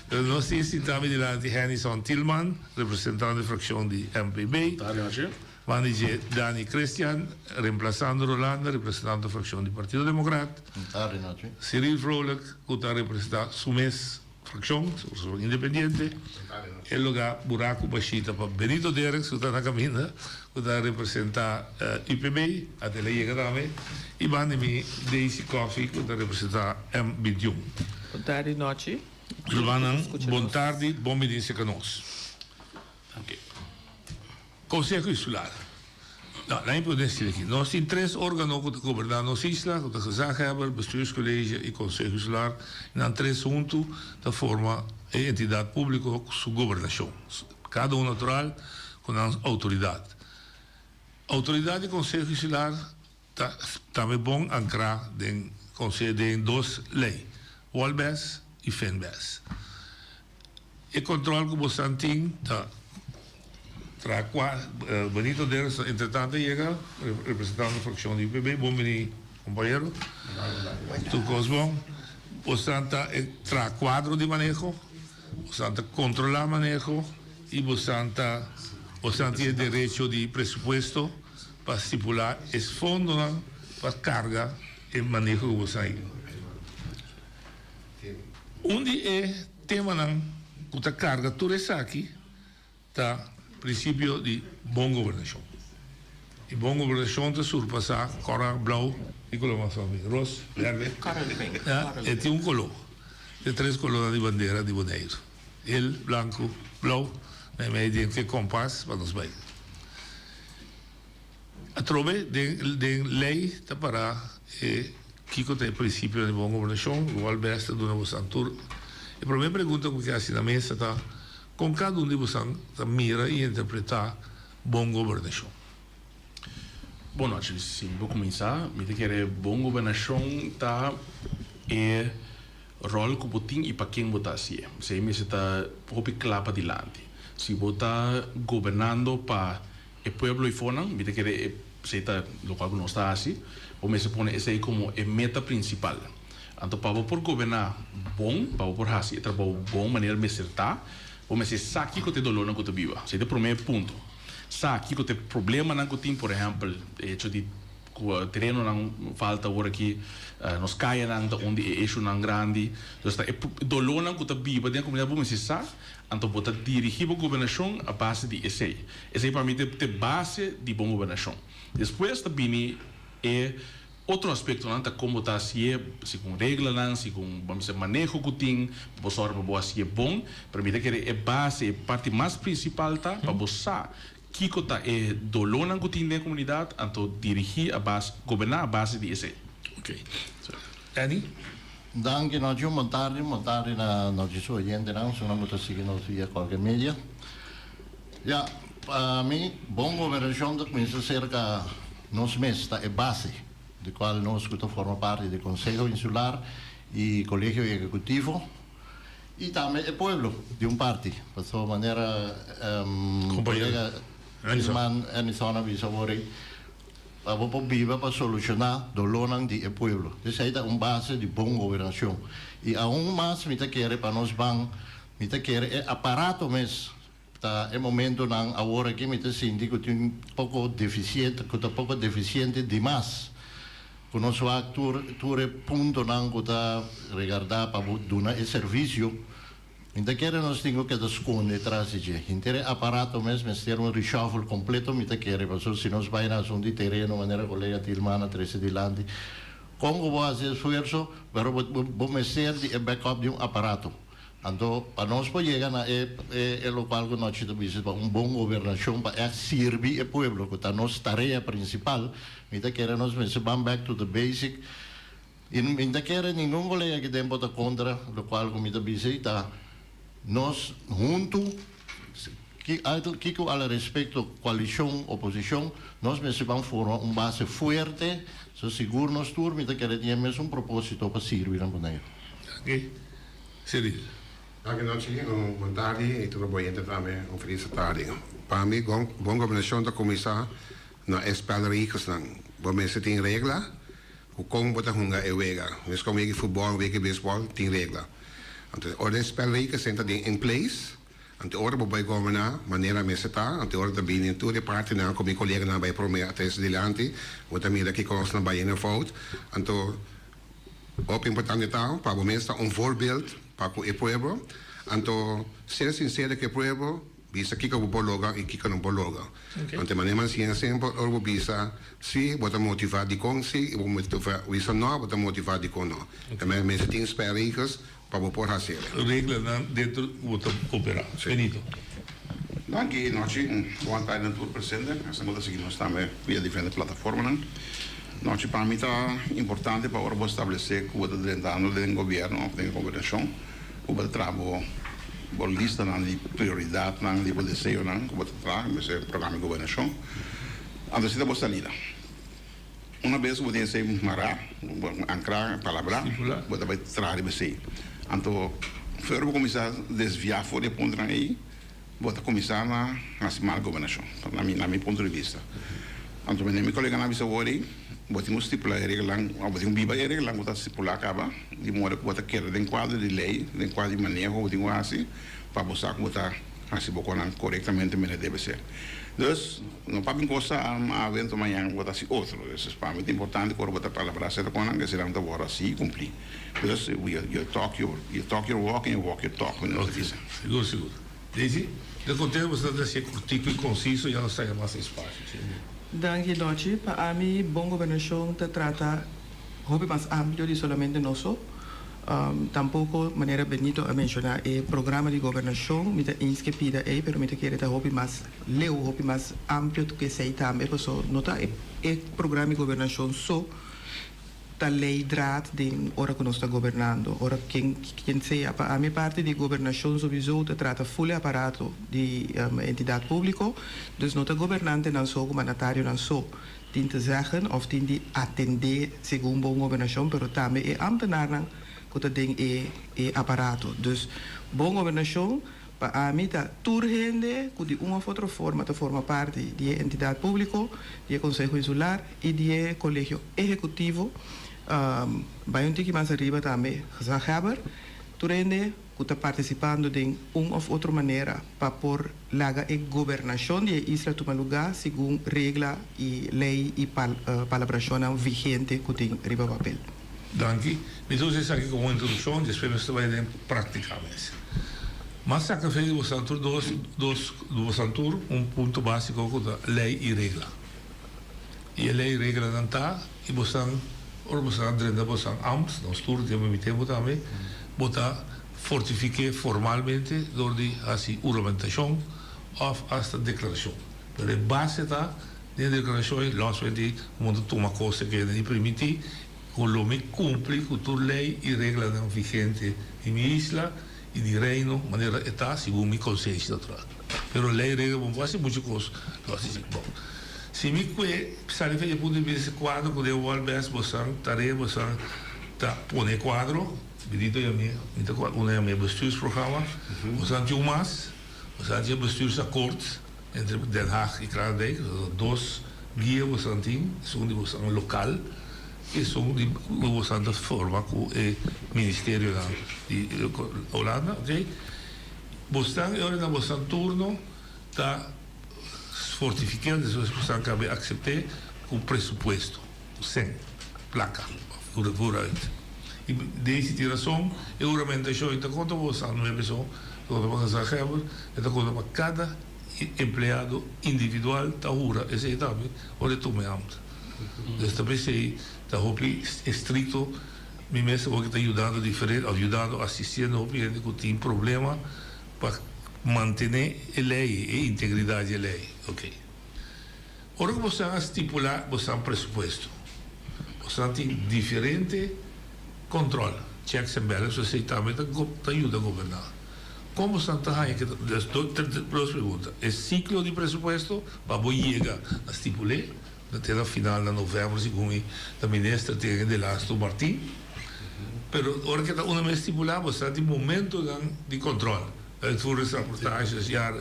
C: Pero nos tin sintá mi dilanti Hennyson Thielman, representante fraccion di MPB. Banda dje Dani Christian, reemplasando Rolanda, representante fraccion di Partido Democrat. Cyril Vrolijk, cu ta representa su mes fraccion, su independiente. E lugar buracu bashita pa Benito Derks, cu ta na caminda, cu ta representa UPB, ata el a yega tambe. Y banda di mi Daisy Coffie, cu ta representa M 21.
D: Bon tardi nochi.
C: Rumannan, bon tardi, bon bini serka nos. Konseho Insular. No, nan por desi aki. Nos tin tres organo ku ta goberná nos isla, ku ta Gezaghebber, Bestuurscollege i Konseho Insular. Nan tres huntu ta forma e entidat públiko ku su gobernashon. Kada un natural ku nan outoridat. Outoridat di Konseho Insular Ta tambe bon ankrá den konse den dos lei. Wolbes i Finbes. E control cu bosan tin ta traha cua Benito Deres ta entretanto yega representando fraccion di UPB. Bon bini compañero. Tur cos bon. Bosan ta traha cuadro di maneho, bosan ta controla maneho y bosan ta bosan tin e derecho di presupuesto pa stipula e fondonan pa carga e maneho cu bosan a hiba. Un di e temanan ku ta karga tur esaki ta prinsipio di bon gobernashon. I bon gobernashon ta surpasá kòrá, blou i koló mas hopi, ros, bèrdè. E tin un koló, e tres kolónan di bandera di Boneiru, hel, blanku, blou, meimei den ke kompas pa nos bai. Atrobe den lei ta pará e kiko ta e prinsipionan di bon gobernashon, lokual bes ta duna bosan tur. E promé pregunta ku mi ke hasi na mesa ta, kon kada un di bosan ta mira i interpretá bon gobernashon?
D: Bon nochi, si mi por kuminsá, mi ta kere bon gobernashon ta e ròl ku bo tin i pa ken bo ta hasié. Esei mester ta hopi kla padilanti. Si bo ta gobernando pa E pueblo i fonan, mi ta kere esei ta lokual ku nos ta hasi, bo mester pone esei komo e meta prinsipal. Anto pa bo por goberná bon, pa bo por hasi e trabou bon manera mester ta, bo mester sa kiko ta e dolónan ku ta biba. Esei ta e promé punto. Sa kiko ta e problemanan ku tin, por ehèmpel, e hecho di ku terenonan falta awor aki, nos kayanan ta un di e issuenan grandi. Entonces ta e dolónan ku ta biba den e komunidat bo mester sa. Anto bo ta dirigí bo gobernashon a base di esei. Esei pa mi ta e base di bon gobernashon. Despues ta bini e otro aspektonan, ta kon bo ta hasié segun reglanan, segun bo a bisa maneho ku tin, pa bo sòru pa bo hasié bon. Pero mi ta kere e base, e parti mas prinsipal ta pa bo sa kiko ta e dolónan ku tin den e komunidat, anto dirigí a base, goberná a base di esei.
C: Ok. Andy?
E: Danki nochi, un bon tardi, un bon tardi na nochi su oyentenan, su nan ku ta sigui nos via kualke media. Ya, pa mi bon gobernashon ta kuminsa serka nos mes, ta e base di kual nos ku ta forma parti di Konseho Insular i Kolegio Ehekutivo i tambe e pueblo di un parti, pasobra manera kolega Tilman Ernison a bisa awor ei, Pa bo por biba pa solushoná dolónan di e pueblo. Esei ta un base di bon gobernashon. I aun mas mi ta kere pa nos ban, mi ta kere e aparato mes ta e momentonan awor aki mi ta sinti ku tin poko defisiente, ku ta poko defisiente dimas. Ku nos wak tur tur e puntonan ku ta regardá pa bo duna e servisio. Mi ta kere nos tin ku keda skonde tras di dje. Henter e aparato mes mester un reshuffle kompleto mi ta kere, pasobra si nos bai na asuntu di tereno manera kolega Tilman a trese dilanti, kon ku bo hasi esfuerso, pero bo bo mester di e backup di un aparato. Anto pa nos por yega na e e lokual ku nochi ta bisa pa un bon gobernashon pa ègt sirbi e pueblo ku ta nos tarea prinsipal, mi ta kere nos mester ban back to the basic. I mi ta kere ningun kolega aki den por ta kontra lokual ku mi ta bisa i ta nos huntu kiko al respekto koalishon oposishon nos mester ban forma un base fuerte so sigur nos tur mi ta kere tin e mesun proposito pa sirbi na Boneiru.
C: Danki. Cyril.
F: Danki nochi, un bon tardi i tur bo oyente tambe un felis tardi. Pa mi bon gobernashon ta kuminsá na e spelregelsnan. Bo mester tin regla Ku kon bo ta hunga e wega. Mes kon wega di futbòl, wega di beisbòl, tin regla. Anto ora e spelregels ta den in place, anto ora bo bai goberná manera mester ta, anto ora ta bini tur e partinan ku mi koleganan bai promé a trese dilanti, bo ta mira kiko nos na bai en e fout. Anto hopi importante ta pa bo mes ta un voorbeeld pa ku e pueblo. Anto ser sinsero ku e pueblo. Bisa kiko bo por logra i kiko no por logra. Anto e manera mas siña semper ora bo bisa si, bo ta motivá dikon si, i bo bisa no, bo ta motivá dikon no. E manera mester tin spelregels pa bo por hasi el.
C: Reglanan dentro ku bo ta operá. Benito.
F: Danki nochi. Un bon tardi na tur presente. Esnan ku ta sigui nos tambe via diferente plataformanan. Nochi pa mi ta importante pa ora bo establesé ku bo ta drentando den gobièrnu òf den e gobernashon. Ku bo ta traha bo bo listanan di prioridatnan, di bo deseonan ku bo ta traha, mester programa di gobernashon. Anto si ta bo salida.
G: Una bes ku bo tin esei mará, ankrá, palabrá, bo ta bai traha riba esei. Anto, for bo kuminsá desviá for di e puntonan ei, bo ta kuminsá na hasi mal gobernashon, na mi na mi punto di bista. Anto mi mi koleganan a bisa awor ei, bo tin ku stipulá e reglanan, òf bo tin ku biba e reglanan ku ta stipulá kaba, di moda ku bo ta keda den kuadro di lei, den kuadro di maneho ku bo tin ku hasi, pa bo sa ku bo ta hasi bo konan korektamente manera debe ser. Dus, no papia un cosa awe anto mañan bo ta haci otro. Dus, pa mi ta importante cu ora bo ta palabra cierto conan, eseinan ta worde haci y cumpli. Dus, you talk your, you talk your walk and you walk your talk, manera nos ta bisa.
C: Sigur, sigur. Daisy, den contexto bo ta hacié cortico y conciso, ya nos ta haya mas espacio.
H: Danki, Nochi. Pa ami, bon gobernacion ta trata hopi mas amplio di solamente nos so. Tampoco, manera Benito a menciona, e programa di gobernacion mi ta eens ke pida ey, pero mi ta kere ta hopi mas leu, hopi mas amplio ku esey tambe, paso no ta e programa di gobernacion so ta leidraad den ora ku nos ta gobernando, ora ken ken sea. Pa ami parti di gobernacion sowiso ta trata full e aparato di entidad publico, dus no ta gobernantenan so ku mandatarionan so. Tin te zeggen of tin di atendé segun bon gobernashon, pero tambe e ambtenaarnan ku ta den e e aparato. Dus bon gobernashon pa ami ta tur hende ku di un of otro forma ta forma parti di e entidat públiko, di e Konseho Insular i di e Kolegio Ehekutivo. Bai un tiki mas ariba tambe gezaghebber, tur hende ku ta partisipando den un òf otro manera pa por laga e gobernashon di e isla tuma lugá segun regla i lei i palabrashonnan vigente ku tin riba papel.
C: Danki. Mi ta usa esaki komo introdukshon, despues nos ta bai den praktika mes. Mas saka fe di bosan tur dos dos di bosan tur un punto básiko ku ta lei i regla. I e lei i reglanan ta i bosan ora bosan a drenta bosan ambt, nos tur den mi tempu tambe, bo ta fortifik'é formalmente dor di hasi huramentashon òf asta deklarashon. Pero e base ta den e deklarashon ei, lòs wen di bo ta tuma kos e kende i primintí ku lo mi kumpli ku tur lei i reglanan vigente di mi isla i di Reino manera e ta segun mi konsenshi natural. Pero lei regla bo no por hasi muchu kos lòs di si. Bon, si mi kue sali for di e punto di bista kuadro ku den wòl bes bosan tarea bosan ta pone kuadro, Benito i ami, mi ta kua una yama e bestuursprogramma, bosan tin un mas, bosan tin e bestuursakkoord entre Den Haag i Kralendijk, dos guia bosan tin, esun di bosan lokal. Esun di bosan ta forma ku e ministerionan di Holanda, ok. Bosnan e ora na bosan turno ta fortifiké, despues bosan kabe aksept'é ku presupuesto, ku sèn, plaka, vooruit. I Daisy tin rason, e huramentashon e ta konta pa bosan nuebe so, ta konta pa gezaghebber, e ta konta pa kada empleado individual ta hura esei tambe ora e tuma e ambt. Dus ta p'esei ta hopi estricto, mi mes awor ki ta yudando diferente of yudando asistiendo hopi hende ku tin problema pa mantene e lei, e integridad di e lei. Ok. Ora ku boso a stipula boso presupuesto, boso tin diferente control, checks and balances, esei tambe ta ta yuda goberna. Kon boso ta haña ke ta, dus dos pregunta, e ciclo di presupuesto pa bo yega na stipul'é, Na te na final na november segun mi ta minister tegen de laatste Martin. Pero ora ke ta una mes stipula bo sa di momentonan di control. Uitvoeringsrapportages, jaar,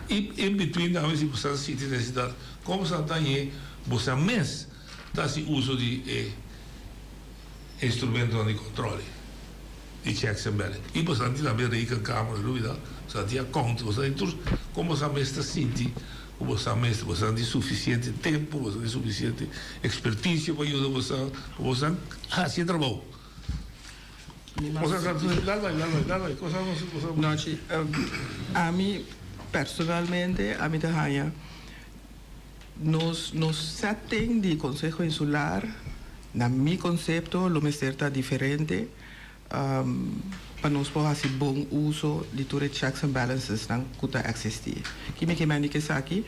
C: y in between tambe si bo sa sinti necesidad como bo sa ta hañ'é bo sa mes ta haci uso di e instrumentonan di control ei, di checks and balances. Y bo sa tin tambe rekenkamer, lubida, bo sa tin account, bo sa tin tur como bo sa mes ta sinti. Ku bo sa mester, bo sa tin sufisiente tempu, bo sa tin sufisiente ekspertisia pa yuda bo sa, pa bo sa hasi e trabou. Bo sa sa, dal bai, dal bai, dal bai, kosa nos, bo sa.
H: Nochi, ami personalmente, ami ta haña nos, nos setting di Konseho Insular, na mi konsepto, lo mester ta diferente. Pa nos por hasi bon uso di tur e checks and balances nan ku ta eksistí. Ki mi ke mende ku esaki?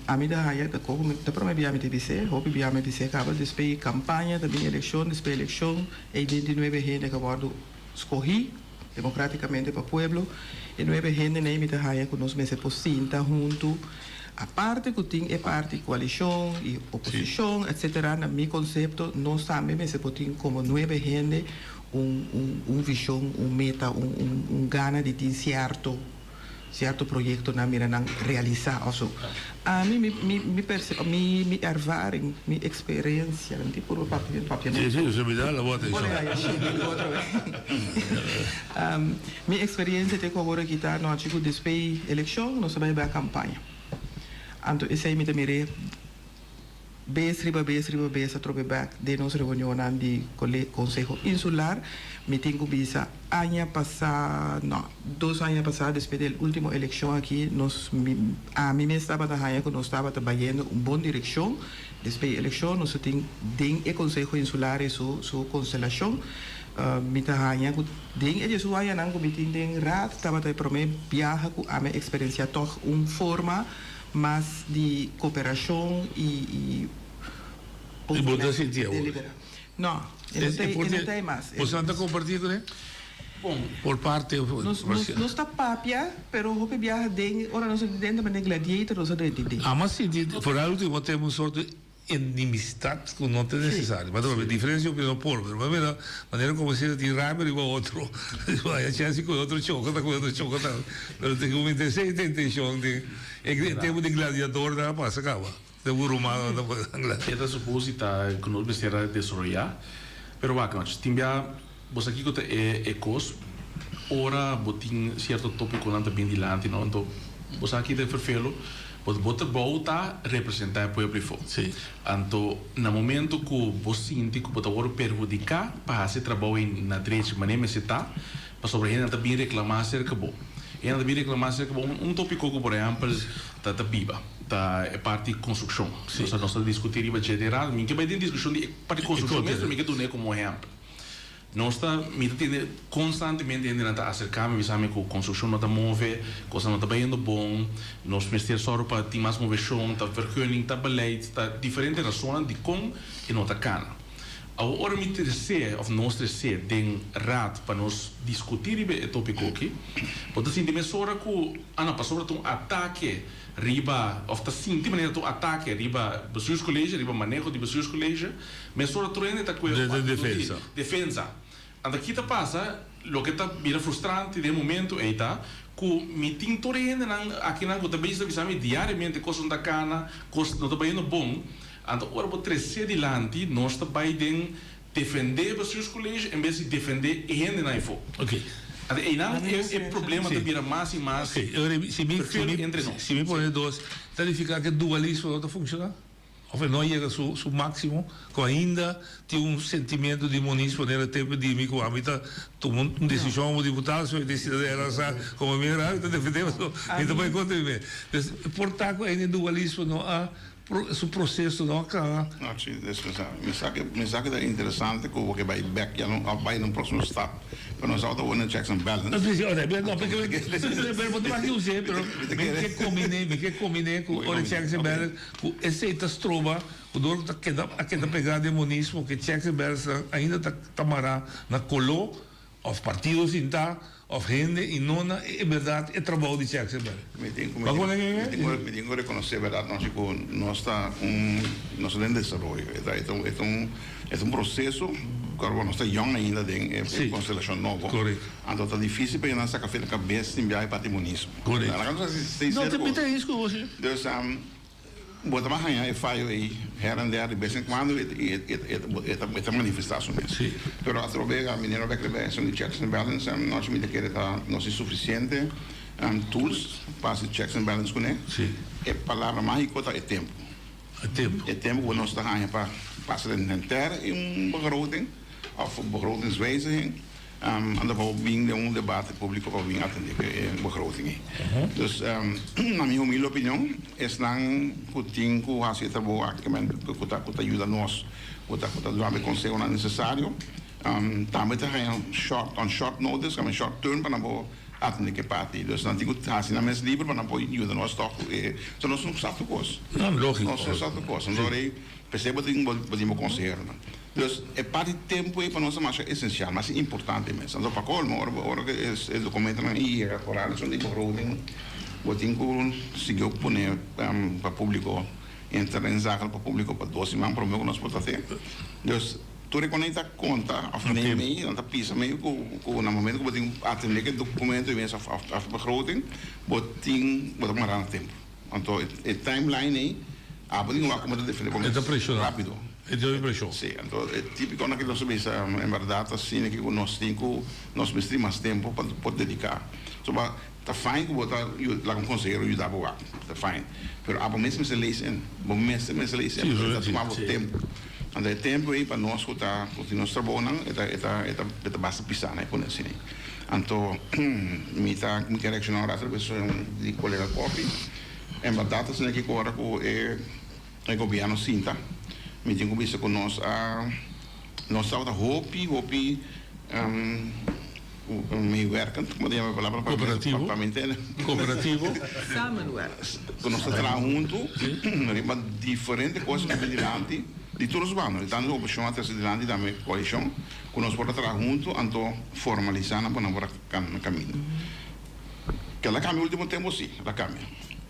H: Ami ta haña ta koku mi ta prome bia mi ta bis'é, hopi bia mi bis'é kaba despues kampaña ta bin elekshon, despues elekshon ei den di nuebe hende ka wòrdu skohí demokratikamente pa pueblo. E nuebe hendenan ei mi ta haña ku nos mester por sinta huntu. Aparte ku tin e parti koalishon i oposishon etsetera na mi konsepto nos tambe mester por tin komo nuebe hende un un un vishon, un meta, un un un gana di tin sierto sierto proyektonan mira nan realisá òf so. Ami mi mi mi perse mi mi ervaring, mi eksperensia, mi tin puru papia papiamentu.
C: Sí, sí, mi da la bo atenshon.
H: Mi eksperensia te ku awor aki ta nochi ku despei elekshon nos a bai bai kampaña. Anto esei mi ta mir'é bes riba bes riba bes atrobe bèk den nos reunionnan di Konseho Insular. Mi tin ku bisa aña pasá, no, dos aña pasá despues di e último elekshon aki nos mi ami mes tabata haña ku nos tabata bayendo un bon direkshon. Despues di elekshon nos a tin den e Konseho Insular i su su konstelashon. Mi ta haña ku den e diesun añanan ku mi tin den Raad tabata e promé biaha ku ami a eksperensiá tòg un forma mas di koperashon i i
C: I bo ta sinti awor?
H: No, e no ta e no ta e mas.
C: Boso nan ta kompartí kuné?
D: Bon.
C: Por parte òf
H: Nos nos nos ta papia, pero hopi biaha den ora nos a den ta manera gladiator nos a drenta den.
C: Amo a sinti foral ultimo tempu un sorto Enemistad cu no ta necesario. Mas ta diferencia di opinion por, pero mira manera como si tin rabia riba otro, haya chance cu otro choca ta cu otro choca ta, pero tin cu esey ta intencion di e tempo di gladiador nan a pasa caba, tempo romano nan ta gladiador.
D: E ta supos ta cu nos mester a desaroya, pero wak nochi tin bia bo sa kico ta e cos ora bo tin cierto topiconan ta bin dilanti no, anto bo sa ki ta e ferfelo. Bo bo trabou ta representá e pueblo ifó.
C: Sí.
D: Anto na momento ku bo sinti ku bo ta wòrdu perhudiká pa hasi e trabou ei na drechi manera mester ta, pasobra hendenan ta bin reklamá aserka bo. Hendenan ta bin reklamá aserka bo. Un un tópiko ku por ehèmpel ta ta biba ta e parti konstrukshon.
C: Sí.
D: Nos ta nos ta diskutí riba dje den rato. Mi ke bai den diskushon di e parti
C: E
D: konstrukshon mes,
C: konte.
D: pero mi ke dun'é komo ehèmpel. Nos ta, mi ta tende constantemente hendenan ta acerca mi bisa mi cu construccion no ta move, cosnan no ta bayendo bon, nos mester sòru pa tin mas movecion, ta vergunning, ta beleid, ta diferente rasonnan dicon e no ta cana. Awor ora mi trece of nos trece den raad pa nos discuti riba e topico aki, bo ta sinti mesora cu, ah no, pasobra ta un atake riba, of ta sinti manera ta un atake riba bestuurscollege, riba maneho di bestuurscollege, Mesora tur hende ta kue
C: De
D: un actitud di
C: defensa.
D: defensa. Anto ki ta pasa, loke ta bira frustrante den e momento ei ta ku mi tin tur e hendenan akinan ku ta bezig ta bisa mi diariamente kos no ta kana, kos no ta bayendo bon. Anto ora bo trese dilanti nos ta bai den defende bestuurscollege en bes di defende e hendenan efo.
C: Oké.
D: Anto einan e problema ta bira mas i mas
C: Oké, ora si mi, si
D: ferfelu
C: mi,
D: entre nos.
C: si mi pone dos, ta nifiká ku e dualismo no ta funshoná? Of e no a yega su su máximo, cu ainda tin un sentimiento di monismo den e tempo di mi cu ami ta tuma un decision como diputado, so e decida di era como mi era, mi ta defende pasobra mi ta bay contra mi mes. Dus por ta cu ainda e dualismo no a su proceso no a caba.
G: No, si, despensa. Mi sa ke, mi sa ke ta interesante cu bo ke bay bek ya no, of bay na un próximo stap. Pero nos a word na checks and balance.
C: No, si, ora, no, porque, pero bo ta wak us'e, pero mi ke combine, mi ke combine cu ora checks and balance. Ku esei ta stroba ku dor ku ta keda a keda pegá den monismo ku e checks and balances ainda ta ta mará na koló òf partido sintá òf hende i no na e bèrdat e trabou di checks and balances.
G: Mi tin ku
C: Bo a kono ke
G: mi tin ku mi tin ku rekonosé bèrdat nos ku nos ta un nos ta den desaroyo e ta e ta e ta un e ta un proseso ku awor nos ta yòn ainda den e konstelashon nobo anto ta difísil pa nan saka fe na kabes sin biaha e parti monismo.
C: Korekto.
G: Laga nos hasi
C: No
G: sinsero
C: te
G: ku
C: mi ta eens ku bo si.
G: Dus Bo ta haña e fayo ei her en der, di bes en kuando e ta manifestá su mes. Pero atrobe meneer Robert Rebé esun di checks and balance, nochi mi ta kere ta nos tin sufisiente tools pa hasi checks and balance kuné. E palabra mágiko ta e tempu. E tempu ku nos ta haña pa pasa den henter un begroting òf begrotingswijziging. Anto pa bo bin den un debate públiko pa bo bin atendé ku e begroting ei. Dus, na mi humilde opinion, esnan ku tin ku hasi e trabou aki ku ta ku ta yuda nos, ku ta ku ta duna e konsehonan nesesario, tambe ta haña short on short notice, kamba short term pa nan por atendé ku e parti ei. Dus nan tin ku hasi nan mes liber pa nan por yuda nos tòg ku e, so nos no sa tur kos.
C: Nos
G: no sa tur kos. Anto rei, p'esei bo tin bo tin bo konseheronan. Dus e parti tempu ei pa nos ta masha esensial, mas importante mes. Anto pa kolmo, ora ora ku e dokumentonan yega, foral esun di begroting, Bo tin ku sigui pone pa públiko, entra den zakel pa públiko pa dos siman promé ku nos por ta te. Dus tur e konei ta konta òf nei mei, nan ta pisa mei ku ku na momento ku bo tin ku atendé ku e dokumento i mes òf òf begroting, bo tin bo ta mará na tempu. Anto e timeline ei abo tin wak komo ta defendé bo mes rápido.
C: E ta preshon.
G: Sí, anto e típiko nan ki nos a bisa en bèrdat asina ki ku nos tin ku nos mester mas tempu pa por dediká. So pa ta fijn ku bo ta laga un konsehero yuda bo wak, ta fijn. Pero abo mes mester lees in, bo mester mester lees in pasobra e ta tuma bo tempu. Anto e tempu ei pa nos ku ta ku tin nos trabounan e ta e ta e ta e ta basta pisá na e pone asina ei. Anto mi ta mi ke reakshoná un rato riba e di kolega Coffie. En bèrdat asina ki ku ora ku e. E gobierno sinta. Mi tin cu bisa cu nos a nos tabata hopi hopi meewerkend, como ta yama e palabra pa
C: Cooperativo.
G: pa mi entende?
C: Cooperativo.
H: Samenwerk.
G: Cu nos ta traha hunto riba diferente cos cu bin dilanti di tur nos banda, di tanto oposicion a trece dilanti tambe coalicion, cu nos por a traha hunto anto formalisa nan pa nan por a cana caminda. Kel a cambia ultimo tempo? Si, el a cambia.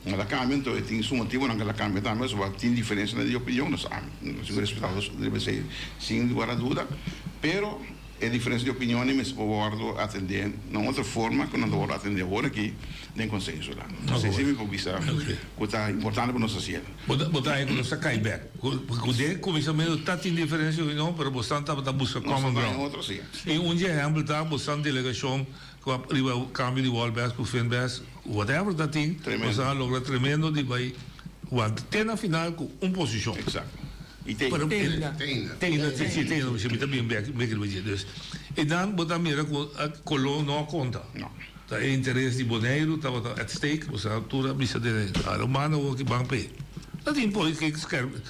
G: El a cambia, enton e tin su motibonan kel a cambia tambe, pasobra tin diferencianan di opinion, nos a nos tin cu respeta nos riba esey sin lugar a duda, pero e diferencia di opinionnan mester por wordo atende na un otro forma cu nan ta wordo atende awor aki den Conseho Insular. Esey si mi por bisa cu ta importante pa nos haciel.
C: Bo ta haña cu nos ta cay bek. Cu den cuminsamentu ta tin diferencia di opinion, pero bosnan tabata busca common ground.
G: Nos ta haña otro, si.
C: Y un dje ehempel ta bosnan delegacion Ku a riba kambio di Wolbes ku Finbes, whatever ta tin, nos a logra tremendo di bai wanta te na final ku un posishon.
G: Exacto. Y te
C: Pero
G: ainda.
C: Te ainda. Te ainda, si, te ainda, si mi ta bin bek bek riba dje. Dus, einan bo ta mira ku koló no a konta.
G: No.
C: Ta e interes di Boneiru tabata at stake, osea tur a bisa den e a lo manda awor ki ban p'e. Ta tin por ke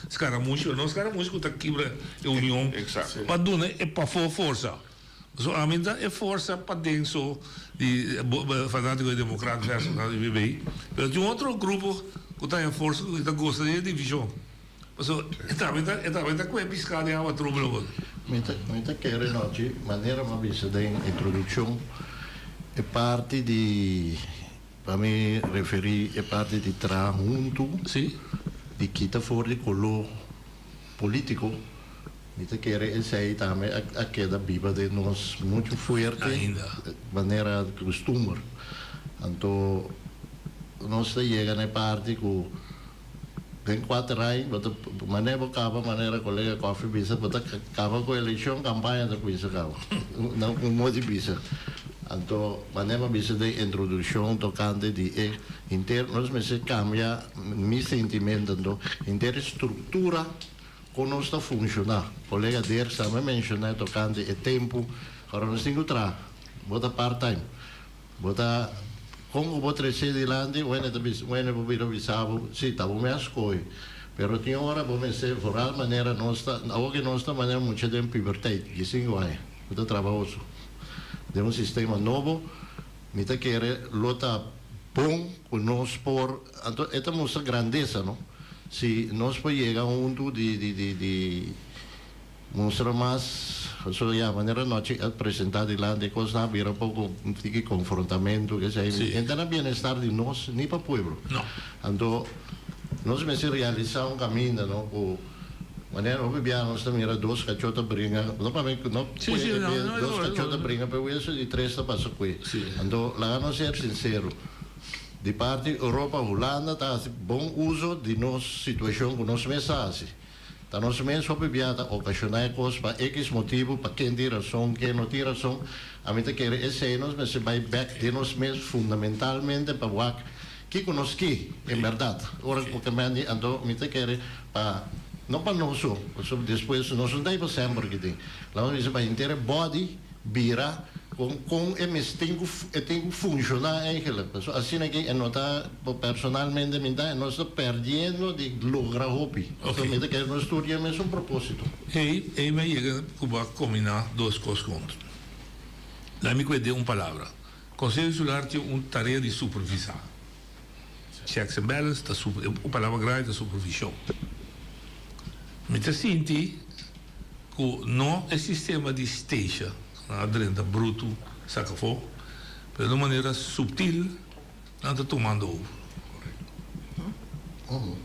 C: skaramushi, pero no skaramushi ku ta kibra e union.
G: Exacto.
C: Pa duna e pafó forsa. So ami ta e forsa paden so di fanatico di democrat versus fanatico di VB. Pero tin un otro grupo cu ta e forsa cu ta gosta di e division. Paso e tambe ta e tambe ta cue pisca den awa trubel awor.
E: Mi ta mi ta kere nochi manera mi a bisa den introduccion e parti di pa mi referi e parti di traha hunto di kita for di color politico. Mi ta kere esei tambe a keda biba den nos muchu fuerte manera kustumber. Anto nos ta yega na e parti ku den kuater aña bo ta manera bo kaba manera kolega Koffie bisa bo ta kaba ku elekshon kampaña ta kuminsa kaba. Na un modo di bisa. Anto manera bo a bisa den introdukshon tokante di e henter nos mester kambia mi sentimento anto henter e struktura. Kon nos ta funshoná? Kolega Dirk tambe menshoná tokante e tempu ora nos tin ku traha. Bo ta part time. Bo ta kon ku bo tresé dilanti, wene ta bisa, wene bo bira bisa bo, si, ta bo mes skohe. Pero tin ora bo mester, foral manera nos ta, awor ke nos ta manera mucha den puberteit, diesinku aña, bo ta trabahoso. Den un sistema nobo, mi ta kere lo ta bon ku nos por, anto e ta mustra grandesa, no? Si nos por yega huntu di di di di mustra mas so ya manera nochi a presenta dilanti e cosnan a bira un poco un tiki confrontamento kesey
C: Sí.
E: enta na bienestar di nos ni pa pueblo.
C: No.
E: Anto nos mester realisa un caminda no cu manera hopi bia nos ta mira dos cacho ta bringa no pa mi no
C: Sí,
E: puede
C: sí, no,
E: be
C: no,
E: dos
C: no,
E: cacho ta
C: no.
E: bringa pe hueso y tres ta pasa cue.
C: Sí.
E: Anto laga nos ser sincero. Di parti Europa, Hulanda ta hasi bon uso di nos situashon ku nos mes a hasi. Ta nos mes hopi bia ta okashoná e kos pa ekis motibu, pa ken tin rason, ken no tin rason. Ami ta kere esei nos mester bai bèk den nos mes fundamentalmente pa wak kiko nos ke en bèrdat. Ora ku ke mende anto mi ta kere pa no pa nos so, pasobra despues nos no ta ei pa semper ki tin. Laga nos bisa pa henter e body bira con con e mes tin cu e tin cu funciona eigenlijk. Pasobra asina aki e no ta personalmente mi ta e nos ta perdiendo di logra hopi. Pasobra mi ta kere nos tur tin e mesun proposito.
C: Hey, ey mi a yega cu bo a combina dos cos hunto. Laat mi cu e den un palabra. Conseho Insular tin un tarea di supervisa. Checks and balance ta super, un palabra grandi ta supervision. Mi ta sinti. Ku no e sistema di steisha nan a drenta brutu saka afó, pero na un manera suptil Nan ta tumando over.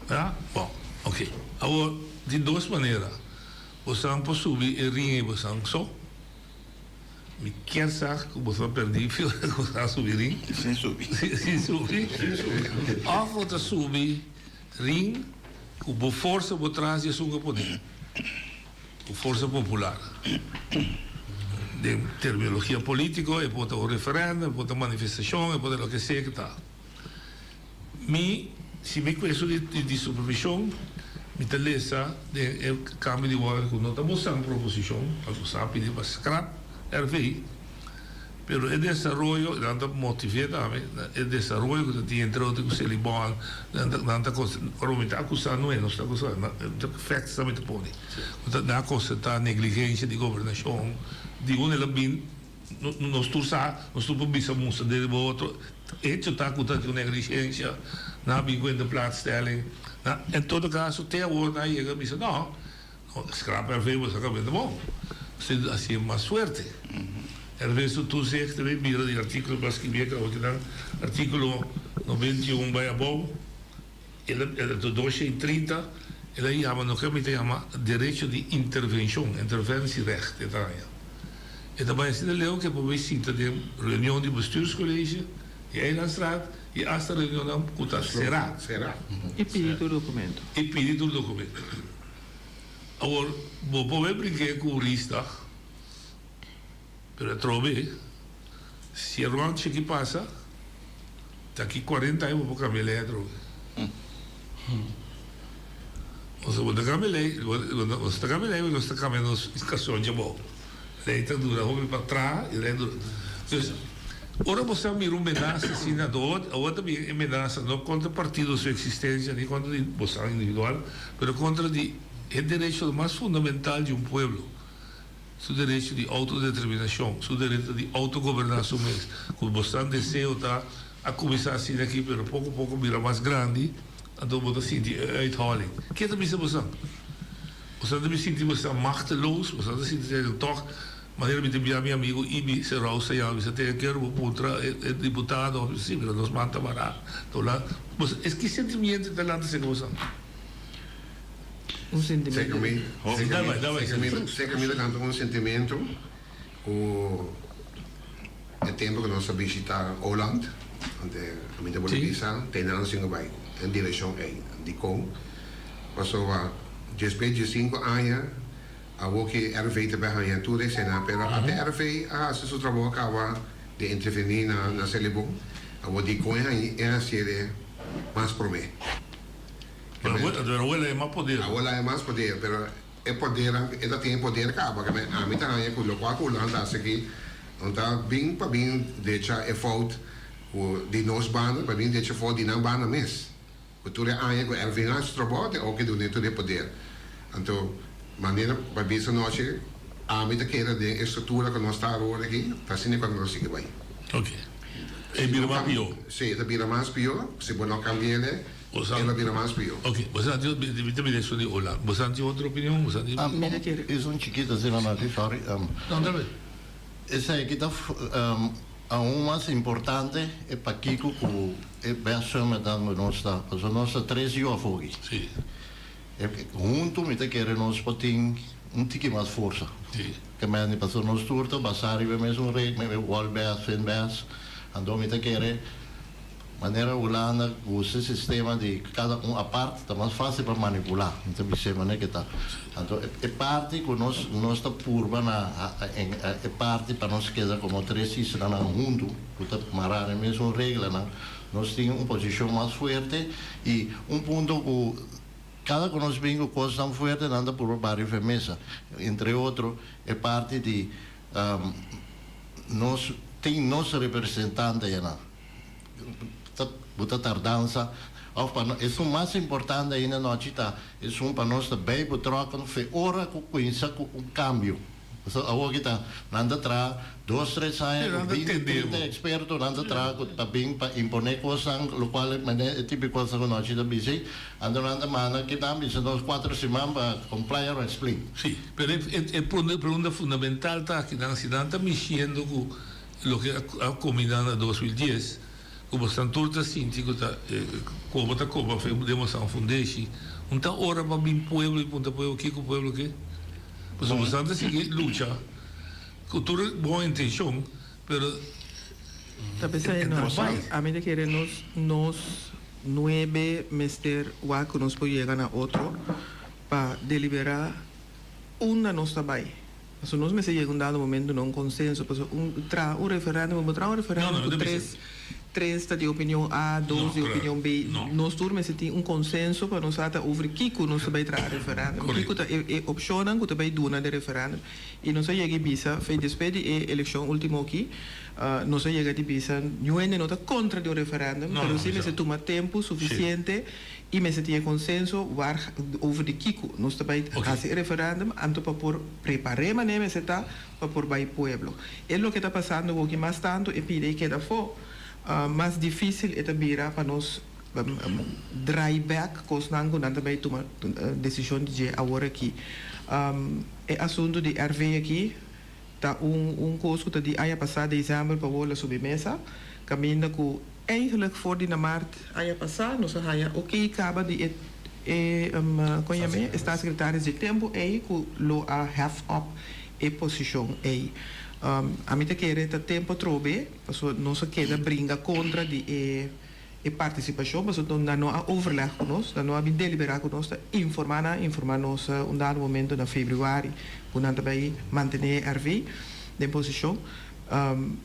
C: Ya? Bon, ok. Awor, tin dos manera. Bosan por subi e ring ei bosan so. Mi kier sa ku boso a perdí fi ora ku boso a subi ring.
G: Sin subi.
C: Sin subi. Òf bo ta subi ring ku bo forsa bo tras di esun ku a pone. Ku forsa popular. Den terminologia polítiko e por ta un referèndum, e por ta manifestashon, e por ta loke sea ku ta. Mi, si mi ku esun di supervishon, mi ta lesa den e kambio di wòrdu ku no ta bosan proposishon, pasobra bosan a pidi pa skrap RV, pero e desaroyo, nan ta motiv'é tambe, e desaroyo ku ta tin entre otro ku Selibon, nan ta, nan ta ora mi ta akusá no e, nos ta akusá, facts ta mi ta pone, ku ta nan a konstatá negligensia di gobernashon, di unda el a bin. Nos tur sa, nos tur por bisa mustra den riba otro. Hecho ta cu ta tin un negligencia, nan a bin cu indeplaatsstelling. Na, en todo caso, te awor nan a yega a bisa, no, no, scrap RV bo sa caminda bon. Nos a hacié mas fuerte. RV su toezicht ta bin bira di articulo cu a scribie caba kinan, articulo 91 bay abou. El a, el 230, el a yama loke mi ta yama derecho di intervencion, interventierecht, e ta haña. E ta bai asina leu ku e por bai sinta den reunion di bestuurscollege, di eilandsraad i asta reunionnan ku ta será.
H: I pidi tur documento.
C: I pidi tur documento. Awor, bo por bai brink'é ku Riksdag, pero atrobe, si e ròntje aki pasa, Ta ki cuarenta aña bo por cambia ley atrobe? Nos bo ta cambia ley, nos ta cambia ley, nos ta cambia nos cason djabou. Ley ta dura hopi pa traha y ley dura. Dus, ora bo sa mira un menasa asina, awor ta bin e menasa no contra partido su existencia ni contra di bosan individual, pero contra di e derecho mas fundamental di un pueblo. Su derecho di autodeterminacion, su derecho di autogoberna su mes, cu bosnan deseo ta a cuminsa asina aki pero poco poco bira mas grandi, anto bo ta sinti e uitholling. Ke ta bisa bosnan? Bosnan ta bin sinti bosnan machteloos, bosnan ta sinti den toch, manera mi ta bia mi amigo Ibi Serao Sayal bisa te kero bo puntra e diputado, mi bisa si pero nos man ta mara, tola, bos es ki sentimiento ta lanta acerca bosnan?
H: Un sentimiento.
F: Seca mi ta canta un sentimiento cu e tempo cu nos a bishita Holland, ante mi ta bolbe bisa te nan sin a bay den direccion ey. Dicon? Pasobra despues di cinco aña awo ki RV ta bay haña tur esena, pero ate RV a haci su trabou a caba di interveni na Selibon, awo dicon e haciele mas prome?
C: Pero awor el a mas poder.
F: Awor el a mas poder, pero e podernan, e ta tin e poder kaba, ke ami ta haña ku lokual ku Hulanda ta hasi aki, no ta bin pa bin decha e fout ku di nos banda, pa bin decha e fout di nan banda mes. Ku tur e aña ku Ervin a hasi su trabou, te oke dun'é tur e poder. Anto, manera pa bisa nochi, ami ta kere den e struktura ku nos ta awor aki, ta asina ku nos sigui bai.
C: Oke. E bira mas pió.
F: Si, e ta bira mas pió, si bo no kambi'é. E lo bira mas pió.
C: Ok, boso a tin, mi ta mira esun di Hola. Boso a tin otro opinion? Boso a tin.
E: Esun chikito asina no aki, sorry.
C: No, ta bien.
E: Esaki ta aun mas importante e pakiko ku e Best Summit nan ku nos ta, pasobra nos ta tres yu afó aki.
C: Si.
E: Huntu mi ta kere nos por tin un tiki mas forsa.
C: Si.
E: Ke mende pasobra nos tur ta basá riba e mesun red, World Best, Finbest, anto mi ta kere. Manera Hulanda gusta e sistema di kada un apart ta mas fácil pa manipulá, mi ta bis'é manera ke ta. Anto e parti ku nos nos ta purba na e parti pa nos keda komo tres islanan huntu ku ta mará na e mesun reglanan, nos tin un posishon mas fuerte i un punto ku kada ku nos bin ku kosnan fuerte nan ta purba bari riba e mesa, entre otro e parti di nos tin nos representante ayanan. Ta bo ta tardansa of pa no esun mas importante ainda nochi ta esun pa nos ta bay betrokken fe ora cu cuinsa cu un cambio pasobra awor ki ta nan ta traha dos tres aña cu binti trinta experto nan ta traha cu ta bin pa impone cosnan locual mane e tipo di cosnan cu nochi ta bisa anto nan ta manda kinan bisa nos cuatro siman pa comply or explain.
C: Si, pero e pregunta fundamental ta aki nan si nan ta michiendo cu Loke a kuminá na 2010. Ku bosan tur ta sinti ku ta koba ta koba fe demostrá un fundeshi. Un ta ora pa bin pueblo i puntra pueblo kiko pueblo ke. Pasobra bosan ta sigui lucha ku tur bon intenshon pero
H: Ta p'esei
C: e ta
H: nos,
C: bai.
H: ami ta kere nos nos nuebe mester wak ku nos por yega na otro pa deliberá unda nos ta bai. Pasobra nos mester yega un dado momento na un consenso, pasobra un traha un referendum, bo traha un referendum cu tres, tres ta di opinion A, dos di opinion B, nos tur mester tin un consenso pa nos sa ta over kico nos ta bay traha referendum, kico ta e e opcionnan cu ta bay duna den referendum. Y nos a yega y bisa, fe despues di e eleccion ultimo aki, nos a yega di bisa, niun hende no ta contra di un referendum, pero si mester tuma tempo suficiente I mester tin e konsenso war over di kiko nos ta bai hasi e referendum anto pa por prepar'é manera mester ta pa por bai pueblo. E loke ta pasando awoki mas tantu e pida i keda afó mas difisil e ta bira pa nos draai bek kosnan ku nan ta bai tuma desishon di dje awor aki. E asuntu di RV aki ta un un kos ku ta di aña pasá desèmber pa wor la subi mesa kaminda ku Eigenlijk for di na maart aña pasá nos a haña oké kaba di e e kon yam'é e staatssecretaris dje tempu ei ku lo a hef op e posishon ei. Ami ta kere ta tempu atrobe pasobra nos a keda bringa kontra di e e partisipashon pasobra nan no a overleg ku nos, nan no a bin deliberá ku nos, ta informá nan a informá nos un dado momento na februari ku nan ta bai mantené e RV den posishon.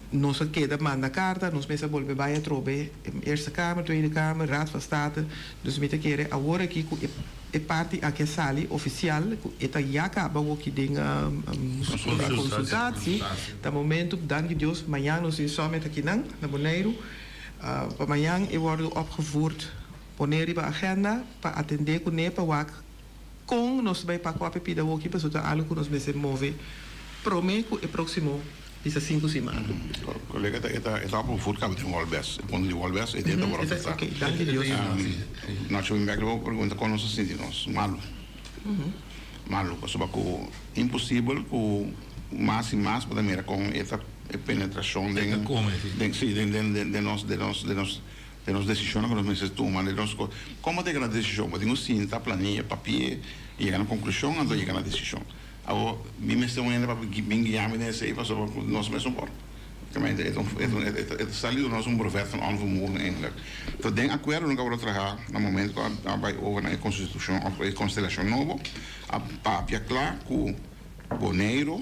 H: Nos a keda manda karta, nos mes a bolbe bai atrobe Eerste Kamer, Tweede Kamer, Raad van State. Dus mi ta kere awor aki ku e parti aki a sali ofisial, ku e ta ya kaba awoki den konsultatie. Ta momento, danki Dios, mañan nos tin summit akinan na Boneiru. Pa mañan e wòrdu opgevoerd, pone riba agenda pa atendé kuné pa wak Kon nos ta bai pa ku a pepida awoki pasobra ta algu ku nos mester move promé ku e próksimo bisa sinku siman.
G: Kolega ta e ta e ta op voet kaba den Wolbes, e punto di Wolbes e dia ta wòrdu
H: Esa
G: tratá.
H: ok, danki Dios.
G: Nacho mi bek riba bo pregunta kon nos ta sinti nos malu, malu pasobra ku imposibel ku mas i mas bo ta mira kon e ta e penetrashon den den si den den den nos den nos den nos Den nos desishonnan ku nos mester tuma, den nos ko, komo ta yega na desishon? Bo tin ku sinta, plania, papia i yega na konklushon, anto yega na desishon. Awor, mi mester un hende pa bin guia mi den esei pasobra ku nos mes no por. Gemeente, e ta un, e ta un, e ta, e ta sali duna nos un brevet van onvermogen eindelijk. To den akuerdo nan ku a traha na momento ku a bai over na e konstitushon òf e konstelashon nobo, a papia kla ku Boneiru,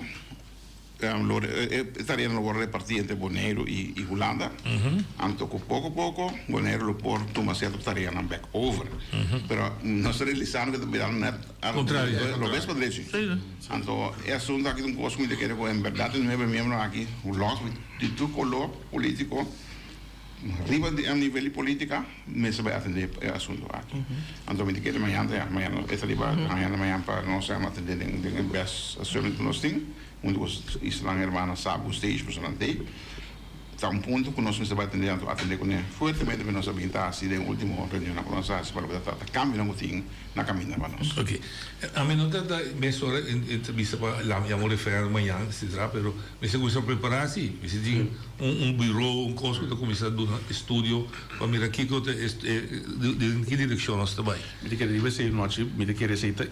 G: E tareanan lo wòrdu repartí entre Boneiru i Hulanda. Anto ku poko poko Boneiru lo por tuma sierto tareanan bèk over. Pero nos ta realisando ku ta birando nèt robes pa drechi. Anto e asuntu aki ta un kos ku mi ta kere ku en bèrdat e nuebe miembro aki, lòs di tur koló polítiko, Riba di e nivel di politica mester bai atende e asunto aki. Anto mi ta kere mañan ta ya, mañan e ta riba mañan mañan pa nos a atende den den e best assembly ku nos tin hunto ku islanan hermana Saba ku Stage pasobra nan tei. Ta un punto ku nos mester bai atende anto atende kuné fuertemente mi nos a bin ta hasi den ultimo reunionnan ku nos a hasi pa loke ta trata kambionan ku tin na kaminda pa nos.
C: Ok. Ami no ta ta mesora entrevista pa yama un referendum mañan etcetera pero mester kuminsá prepará si. Mester tin Un un bureau, un kos ku ta kuminsá duna estudio pa mira kiko ta e den ki direkshon nos ta bai.
D: Mi ta kere riba esei nochi, mi ta kere esei ta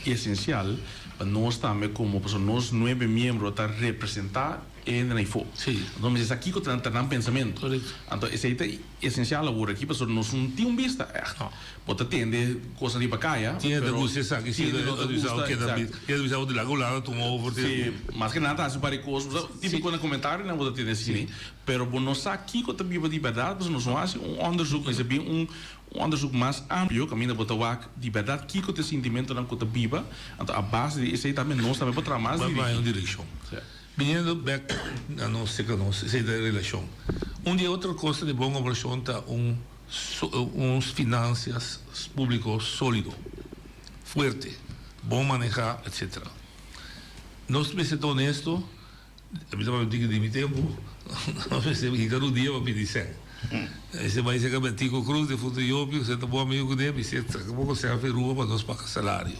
D: esensial pa nos tambe komo pasobra nos nuebe miembro ta representá e hendenan ei fo. Anto mi sa kiko ta nan pensamentu. Anto esei ta esensial awor aki pasobra nos no tin un bista ègt. Bo ta tende cosnan riba caya,
C: Tin
D: pero
C: ta gusta esaki,
D: tin
C: si
D: no ta gusta, exacto.
C: Tin ta bisa bo di laga un lado tuma over.
D: Si, mas que nada ta haci un par di cos, bo sa tipico na comentarionan bo ta tende asina, pero bo no sa kico ta biba di berdad, pasobra nos no haci un onderzoek, mester bin un onderzoek mas amplio caminda bo ta wak di berdad kico ta e sintimentonan cu ta biba, anto a base di esey tambe nos tambe por traha mas
C: Bai
D: dirigi.
C: un direccion. Biniendo bek na nos cerca nos, esey ta e relacion. Un di e otro cosnan di bon gobernacion ta un. Un finansias públiko sólido, fuerte, bon manehá, etc. Nos mester ta honesto, mi ta papia un tiki di mi tempu, nos mester hinka rudia pa pidi sèn. Mester bai serka Betico Cruz, defuntu Yopi, ku ta bon amigu kuné, bis'é saka poko sèn for Aruba pa nos paga salario.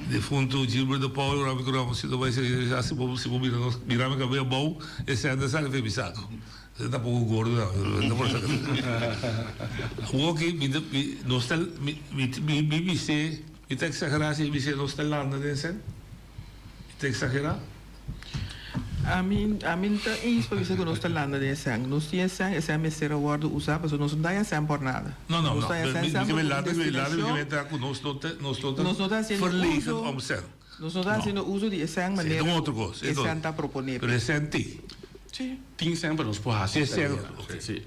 C: Defuntu Gilbert de Paul, ora mi ku Ramoncito bai serka, si bo bira mi kabei abou, e sèn ta sali for mi saku. Bo ta poko gordo nan, no por sa. Awor ki mi ta, mi, nos ta, mi, mi, mi, mi bis'é, mi ta eksagerá si mi bis'é nos ta landa den sèn? Mi ta eksagerá?
H: Ami, ami no ta eens pa bisa ku nos ta landa den e sèn. Nos tin e sèn, e sèn mester a wòrdu usá pasobra nos no ta haña sèn por nada.
C: No, no,
H: Nos
C: no.
H: ta haña sèn
C: Mi, mi
H: sèn
C: ke
H: pa
C: men
H: un
C: landa, mi landa mi ke
H: destinashon.
C: men ta ku nos no ta, nos no ta
H: Nos no ta hasiendo
C: verlegen
H: uso,
C: om sèn.
H: nos no ta
C: No.
H: hasiendo uso di e sèn
C: Sí,
H: manera
C: ta un otro
H: ku
C: kos,
H: e
C: e ta
H: sèn ta proponé.
C: Pero e sèn tin.
H: Sí.
D: Tin sèn pa nos por hasi
C: E sèn,
D: tarea.
C: oké.
D: Sí.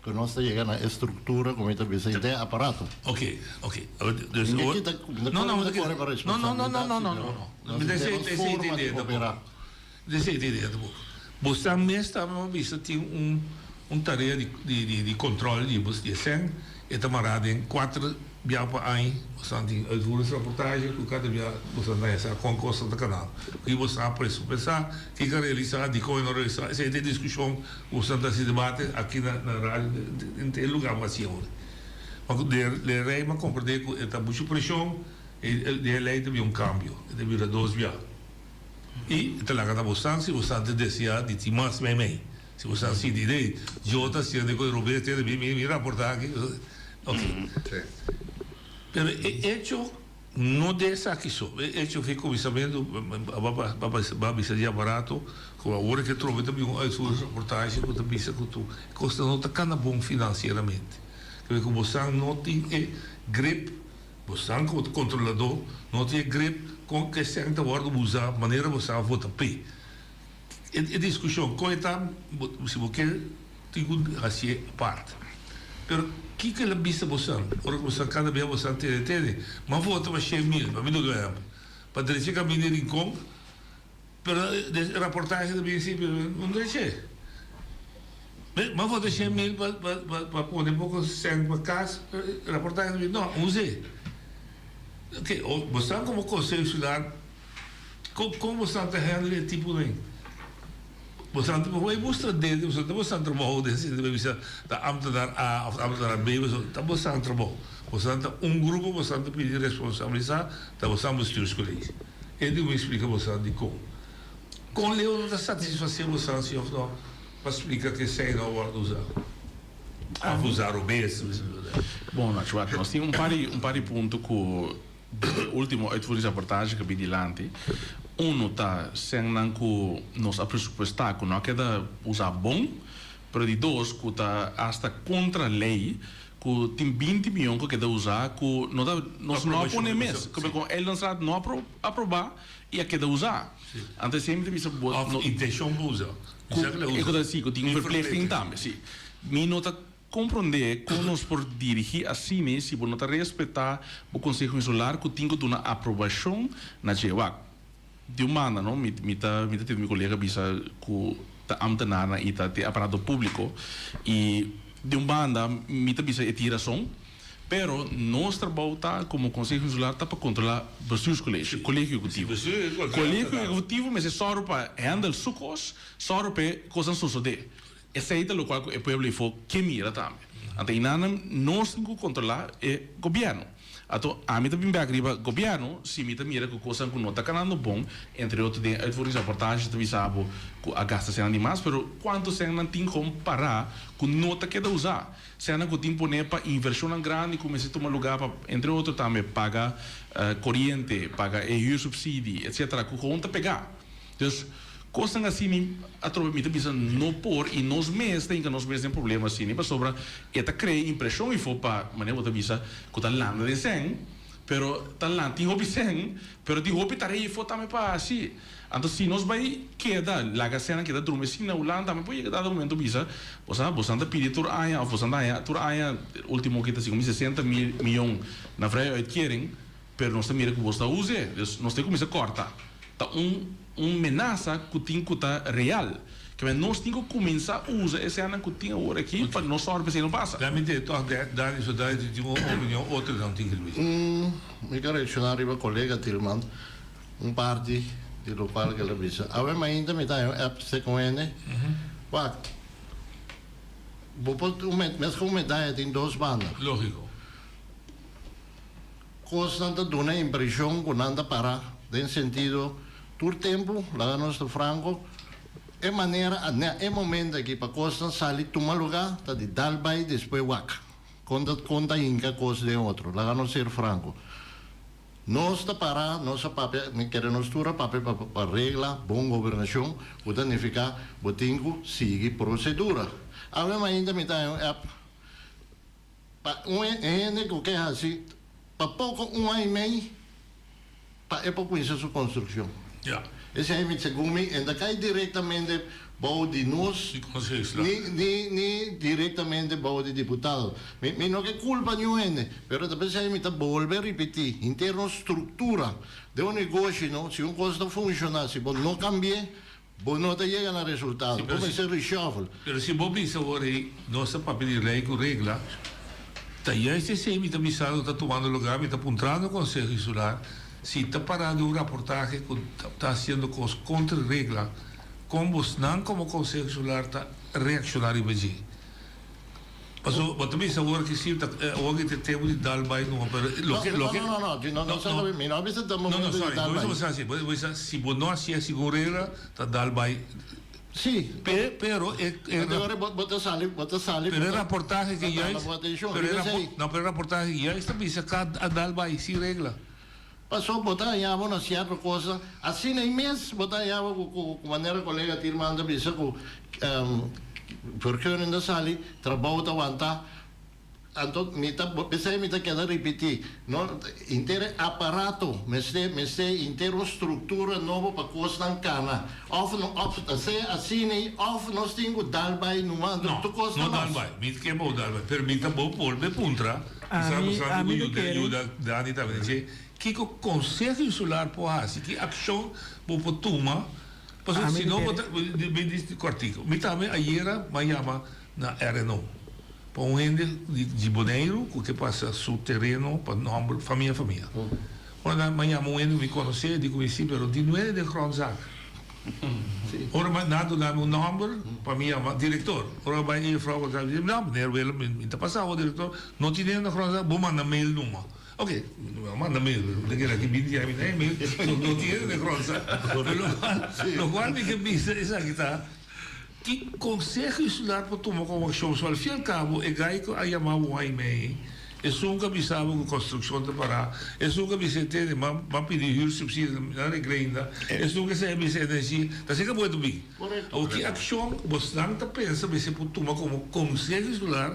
E: Ku nos ta yega na e struktura ku mi ta bisa i den aparato.
C: Oké, oké. Dus
E: Mi
C: awor.
E: kita, mi ta
C: No, no,
E: kore,
C: mi
E: mi ta kore pa
C: no, no, no, no, no,
E: responsabilidat
C: no,
E: si,
C: no,
E: pero
C: no.
E: nos
C: Mi ta
E: tin
C: esei,
E: nos
C: esei
E: forma
C: ta
E: di
C: idea tampoco.
E: operá.
C: Esei ta idea tampoco. Bo sa mes tambe bo bisa tin un un tarea di di di di control di bo di e sèn e ta mará den kuater bia pa aña bo sa tin uitvoeringsrapportage ku kada bia bo sa na sa kon kos ta kanando ki bo sa presupuestá kiko a realisá dikon e no realisá esei ta e diskushon ku bo sa ta hasi debate aki na na radio den e lugar bo hasi awor ma ku de rei bo a komprendé ku e ta muchu preshon e de lei ta bin un kambio e ta bira dos bia. I e ta laga na bosan si bosan ta deseá di tin mas meimei. Si bosan sinti de yo ta haciendo e robes tene mi mi raporta aki. Ok. Pero e hecho no de esaki so. E hecho ke kuminsamentu ba bisa di aparato ku awor ke trobe ta bin un uitvoeringsrapportage ku ta bisa ku tur kosnan no ta kana bon finansieramente. Kende ku bosan no tin e grip. Bosan komo ta kontroladó no tin e grip kon ku e sèn ta wòrdu usá manera bosan a vota p'e. E diskushon kon e ta si bo ke tin ku hasié apart. Pero kiko el a bisa bosan ora ku bosan kada bia bosan tene tene m'a vota pa 100.000 pa mi duna un ehèmpel pa drecha kaminda di Rincon Pero e raportahe ta bin si pero no dreche. M'a vota 100.000 pa pa pa pone poko sèn pa kas, raportahe ta bin no, use. Ok, bo sa komo konseho insular kon kon bo sa ta handle e tipo den? Bo sa ta bai mustra dede, bo sa ta bosa trabou den sentido di bisa ta ambtenaar A of ambtenaar B, ta bosa trabou. Bosa ta un grupo, bosa ta pidi responsabilisa, ta bosa bestuurscollege. E di mi splika boso dikon. Kon leu no ta satisfasé boso si òf no pa splika ku esei no a wòrdu usá òf usá robes.
D: Bon, Nacho, wak, nos tin un par di un par di punto ku e ultimo uitvoeringsrapportage ku a bin dilanti. Uno ta sènnan ku nos a presupuestá ku no a keda usá bon, pero di dos ku ta asta kontra lei Ku tin 20 miyon ku keda usa ku no ta nos no a pone mes. Ku kon Eilandsraad no a aproba i a keda usa. Anto esei mi ta bisa bo
C: Of intenshon pa usa.
D: Ku e ku ta si ku tin un verplichting tambe si. Mi no ta komprondé kon nos por dirigí asina si bo no ta respetá bo konseho insular ku tin ku duna aprobashon na dje. Wak. Di un banda no, mi mi ta mi ta tende mi kolega bisa ku ta ambtenarnan i ta te aparato públiko i di un banda mi ta bisa e tin rason, pero nos trabou ta komo Konseho Insular ta pa kontrolá Bestuurscollege, Kolegio Ehekutivo. Kolegio Ehekutivo mester sòru pa handle su kos, sòru pa e kosnan sosodé. Esei ta lokual ku e pueblo ifo ke mira tambe. Anto einanan nos tin ku kontrolá e gobièrnu. Anto ami ta bin bèk riba gobièrnu si mi ta mira ku kosnan ku no ta kanando bon, entre otro den uitvoeringsrapportage ta bisa bo ku a gasta sènnan di mas, pero kuantu sènnan tin kon pará ku no ta keda usá? Sènnan ku tin poné pa invershonnan grandi ku mester tuma lugá pa entre otro tambe paga koriente, paga e huursubsidie, etcetera ku kon ta pegá. Dus, kosnan asina atrobe mi ta bisa no por i nos mes ta hinka nos mes den problema asina pasobra e ta krea impreshon ifo pa manera bo ta bisa ku ta landa den sèn pero ta landa tin hopi sèn pero tin hopi tarea ifo tambe pa hasi. Anto si nos bai keda laga sènnan keda drumi asina na Hulanda tambe por yega dado momento bisa bo sa bosan ta pidi tur aña òf bosan ta haña tur aña ultimo ki ta sigun mi 60 mil miyon na vrije uitkering Pero nos ta mira ku bos ta us'e, dus nos ta kuminsá kòrta. Ta un un menasa ku tin ku ta real. Ke men nos tin ku kuminsá usa e sènnan ku tin awor aki pa nos sòru pa esei no pasa.
C: Dami te tòg de Dani so Dani tin un opinion otro dan tin Luis.
E: Mi ke reakshoná riba kolega Tilman un parti di lokual ke el a bisa. Awe mainta mi ta haña un app CQN. Wak, bo por mes ku un medaya tin dos banda.
C: Lógiko.
E: Kosnan ta duna impreshon ku nan ta para den sentido tur tempu, laga nos ta franko. E manera na e momento aki pa kosnan sali tuma lugá ta di dal bai despues wak kon ta kon ta hinka kos den otro. Laga nos ser franko. Nos ta para, nos a papia, mi kere nos tur a papia pa pa regla bon gobernashon ku ta nifiká bo tin ku sigui prosedura. Awe mainta mi ta haña un app pa un hende ku ke hasi pa poko un aña i mei pa e por kuminsá su konstrukshon. Esei mi segun mi e ta kai direktamente bou di nos ni ni ni direktamente bou di diputado. Mi mi no ke kulpa niun hende, pero ta p'esei mi ta bolbe ripití, henter nos struktura den un negoshi no, si un kos ta funshoná, si bo no kambi'é, Bo no ta yega na resultado. Bo mester reshuffle.
C: Pero si bo bisa awor ei, nos ta papia di ley cu regla, ta juist esey mi ta bisando ta tumando lugar, mi ta puntrando Conseho Insular si ta para di un raportahe cu ta haciendo cos contra regla, con bosnan como Conseho Insular ta reacciona riba dje. Paso bo ta bisa awor ki si ta awor ki ta e tempo di dal bai numa pero loke loke
E: No no no no no mi no a bisa ta
C: momento di dal bai. No no sorry bo bisa si bo no hacié segun regla ta dal bai.
E: Si.
C: Pero e
E: Bo ta sali bo ta sali
C: pero e raportahe ki juist pero e no pero e raportahe ki juist ta bisa ka a dal bai sin regla.
E: Paso bo ta haña bo na cierto cosa asina y mes bo ta haña bo cu cu manera colega Tilman ta bisa cu vergunning ta sali trabou ta wanta anto mi ta pesey mi ta keda ripiti no henter e aparato mester mester henter un structura nobo pa cosnan cana of no of ta sea asina y of nos tin cu dal bay numa anto
C: No
E: tur cos ta
C: no dal
E: nos.
C: bay mi ke bo dal bay pero mi ta bo bolbe puntra. Kisas bo sa ku yuda yuda Dani tambe dje kiko Konseho Insular por hasi, ki akshon bo por tuma pasobra si no bo ta mi di kòrtiku. Mi tambe ayera mi a yama na RNO pa un hende di Boneiru ku ke pasa su tereno pa nòmber famia famia. Ora mi a yama un hende ku mi konosé di ku mi si pero di nuebe den grondzaak. Ora mi nan duna mi un nòmber pa mi yama direktor. Ora mi bai e juffrouw kontra mi, no meneer Willem mi ta pasa awor direktor no tin hende na grondzaak bo manda mail numa. Ok mi a manda mail pero mi ta kere aki binti aña mi na e mail no tin hende na grondzaak. Lokual mi ke bisa esaki ta ki konseho insular por tuma komo akshon? So al fin al kabo e gai ku a yama bo un aimei, esun ku a bisa bo ku konstrukshon ta pará, esun ku a bisa e tene m'a m'a pidi huursubsidie nan regla ainda, esun ku esei a bisa energia, ta asina ku bo ta bin. Awor ki akshon bosnan ta pensa mester por tuma komo konseho insular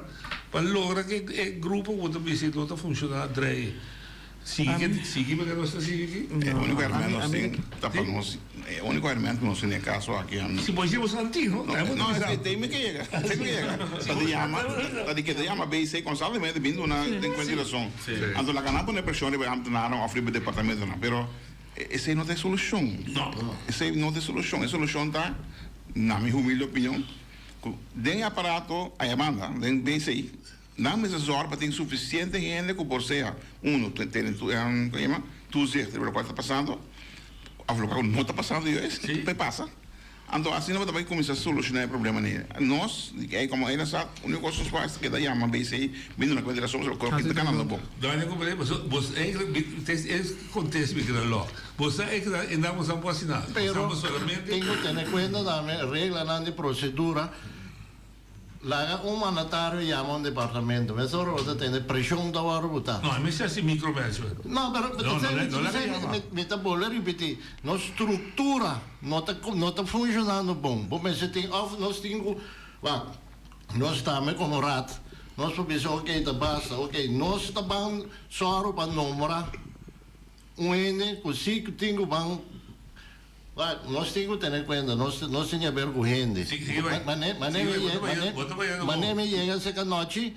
C: pa logra ku e grupo ku bo ta bisa no ta funshoná drei? Sigui ke sigui manera nos ta sigui aki?
G: E úniko hèrmènt nos tin ta pa nos e úniko hèrmènt ku nos tin den e kaso aki an.
C: Si bo hasié boso anti no?
G: No, no, te mi ke yega, te mi ke yega. Ta di yama, ta di ke ta yama BC konstantemente bin duna den kuenta di rason. Anto laga nan pone preshon riba e ambtenarnan òf riba e departamentonan, pero esei no ta e solushon. Esei no ta e solushon. E solushon ta, na mi humilde opinion, ku den e aparato ayabanda, den BC, Nan mester zòrg pa tin sufisiente hende ku por sea, uno, tene toezicht riba lokual ta pasando, òf lokual ku no ta pasando juist, pa e pasa. Anto asina bo ta bai kuminsá solushoná e problema nei. Nos, komo ela sa, úniko kos nos por hasi ta keda yama BC, bin duna kuenta di rason pasobra kòrp ta kanando bon.
C: Dòña Kumprende, pasobra bo eigenlijk, te es kontest mi keda lòk. Bo sa e keda e nan bo sa por hasi nada.
E: Pero tin ku tene kuenta tambe reglanan di prosedura. Laga un mandatario yama un departamento, mesora bo ta tende presion ta wòrdu botá.
C: No, e mester hasi micromanagement.
E: No, pero
C: No, no le, no laga yama.
E: Mi ta bolbe ripití, nos struktura no ta no ta funshonando bon. Bo mester tin òf nos tin ku, wak, nos tambe komo raad, nos por bisa oke ta basta, oke nos ta ban sòru pa nombra un hende ku si tin ku ban. Wak, nos tin ku tene kuenta, nos nos tin haber ku hende.
C: Sigui, sigui bai.
E: Mane, mane
C: Sigui
E: mi
C: bai, bo
E: ye,
C: ta
E: mane,
C: bayendo, bo ta bayendo
E: mane
C: bon.
E: mi yega serka nochi,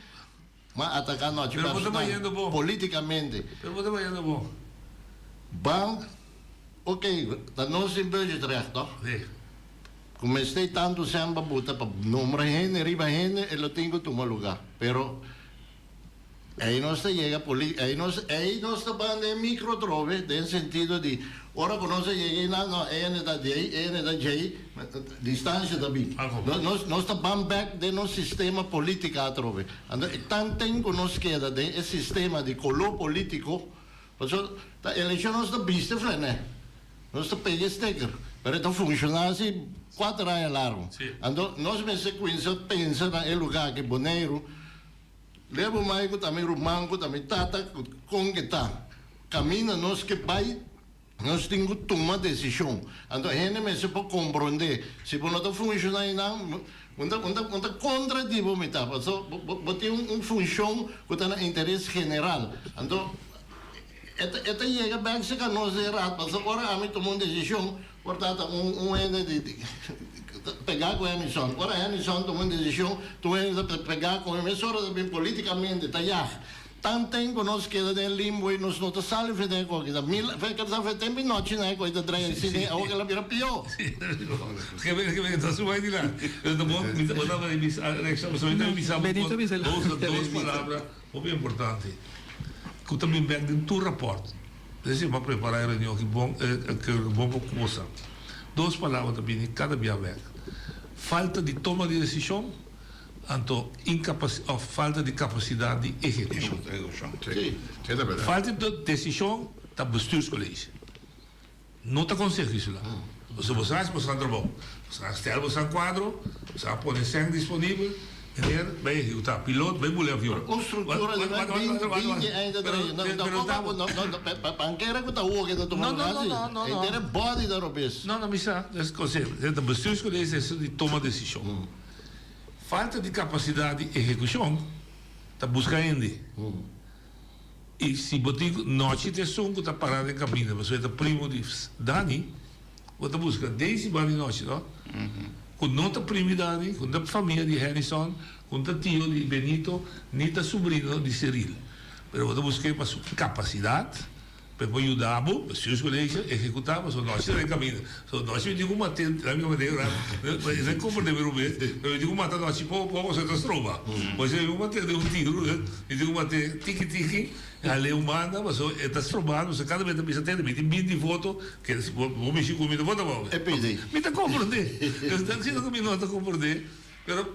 E: m'a ataka nochi
C: Pero bo ta
E: personal,
C: bayendo bon.
E: politikamente.
C: Pero bo ta bayendo bon.
E: Ban, ok, ta nos tin budgetrecht, toch?
C: Sí.
E: Ku mester tantu sèn pa buta pa nombra hende riba hende, e lo tin ku tuma lugá. Pero Ei nos ta yega poli, ei nos, ei nos ta ban den micro atrobe, den sentido di ora ku nos a yega einan, no, ei ene ta djei, ei ene ta djei, distancia ta bin. Nos, nos, nos ta ban bek den nos sistema politica atrobe. Anto e tanten ku nos keda den e sistema di koló politico, pasobra ta eleccion nos ta biste flenè. Nos ta pega e sticker. Pero e ta funshoná si kuater aña largu. Anto nos mester kuminsá pensa na e lugá aki Boneiru. Leba un mai ku ta mi ruman, ku ta mi tata, ku kon ke ta. Kaminda nos ke bai, nos tin ku tuma desishon. Anto hende mester por komprondé. Si bo no ta funshoná einan, un ta un ta un ta kontra di bo mitá. Paso bo bo tin un funshon ku ta na interes general. Anto e ta e ta yega bèk serka nos den rat. Paso ora ami tuma un desishon, por ta ta un un hende di pegá ku Hennyson. Ora Hennyson tuma un desishon, tur hende ta pegá ku e. Mesora ta bin politikamente ta yag. Tanten ku nos keda den limbo i nos no ta sali for den e koki. Ta mil fe ke ta fe tempu i nochi na e koki ta drei asina i awor ke la bira pió.
C: Benito bisa Hopi importante ku ta bin bek den tur rapòrt. Esei bo a prepará e reunion aki bon, e bon pa kusa. Dos palabra ta bini kada bia bek, falta di toma di desishon anto inkapas òf falta di kapasidat di ehekushon. Falta di desishon ta bestuurscollege. No ta conseho insular. Pasobra bo sa haci boso nan trabou. Bo sa stel boso nan cuadro, bo sa pone sèn disponibel, meneer bay ehecuta. Piloot bay bula e avion.
E: Un structura di bay binti aña ta traha. No, tampoco no, no, no, pankera cu ta hoge ta tuma lugar si. Henter e body ta robes.
C: No, no, mi sa. Es conseho. Ta bestuurscollege es di toma decision. Falta di capacidad di ehecucion ta busca hende. I si bo tin nochi ta esun ku ta pará den kaminda pasobra e ta primo di Dani, bo ta buska Daisy ban di nochi no, ku no ta primo di Dani, ku no ta famia di Harrison, ku no ta tio di Benito, ni ta subrino di Cyril. Pero bo ta busk'é pa su kapasidat, pa e por yuda bo, bestuurscollege, ehekutá pasobra nochi ta den kaminda. So nochi mi tin ku mat'é, la mi mat'é ora, e komprendé mi rubes, pero mi tin ku mata nochi poko poko pasobra e ta stroba. Por eso mi tin ku mat'é den un tiru, mi tin ku mat'é tiki tiki, hal'é un banda pasobra e ta strobando, pasobra kada bes ta bisa tende mi tin binti voto, ke bo mishi ku mi ta vota pa bo. Mi ta komprendé, ta asina ku mi no ta komprendé, pero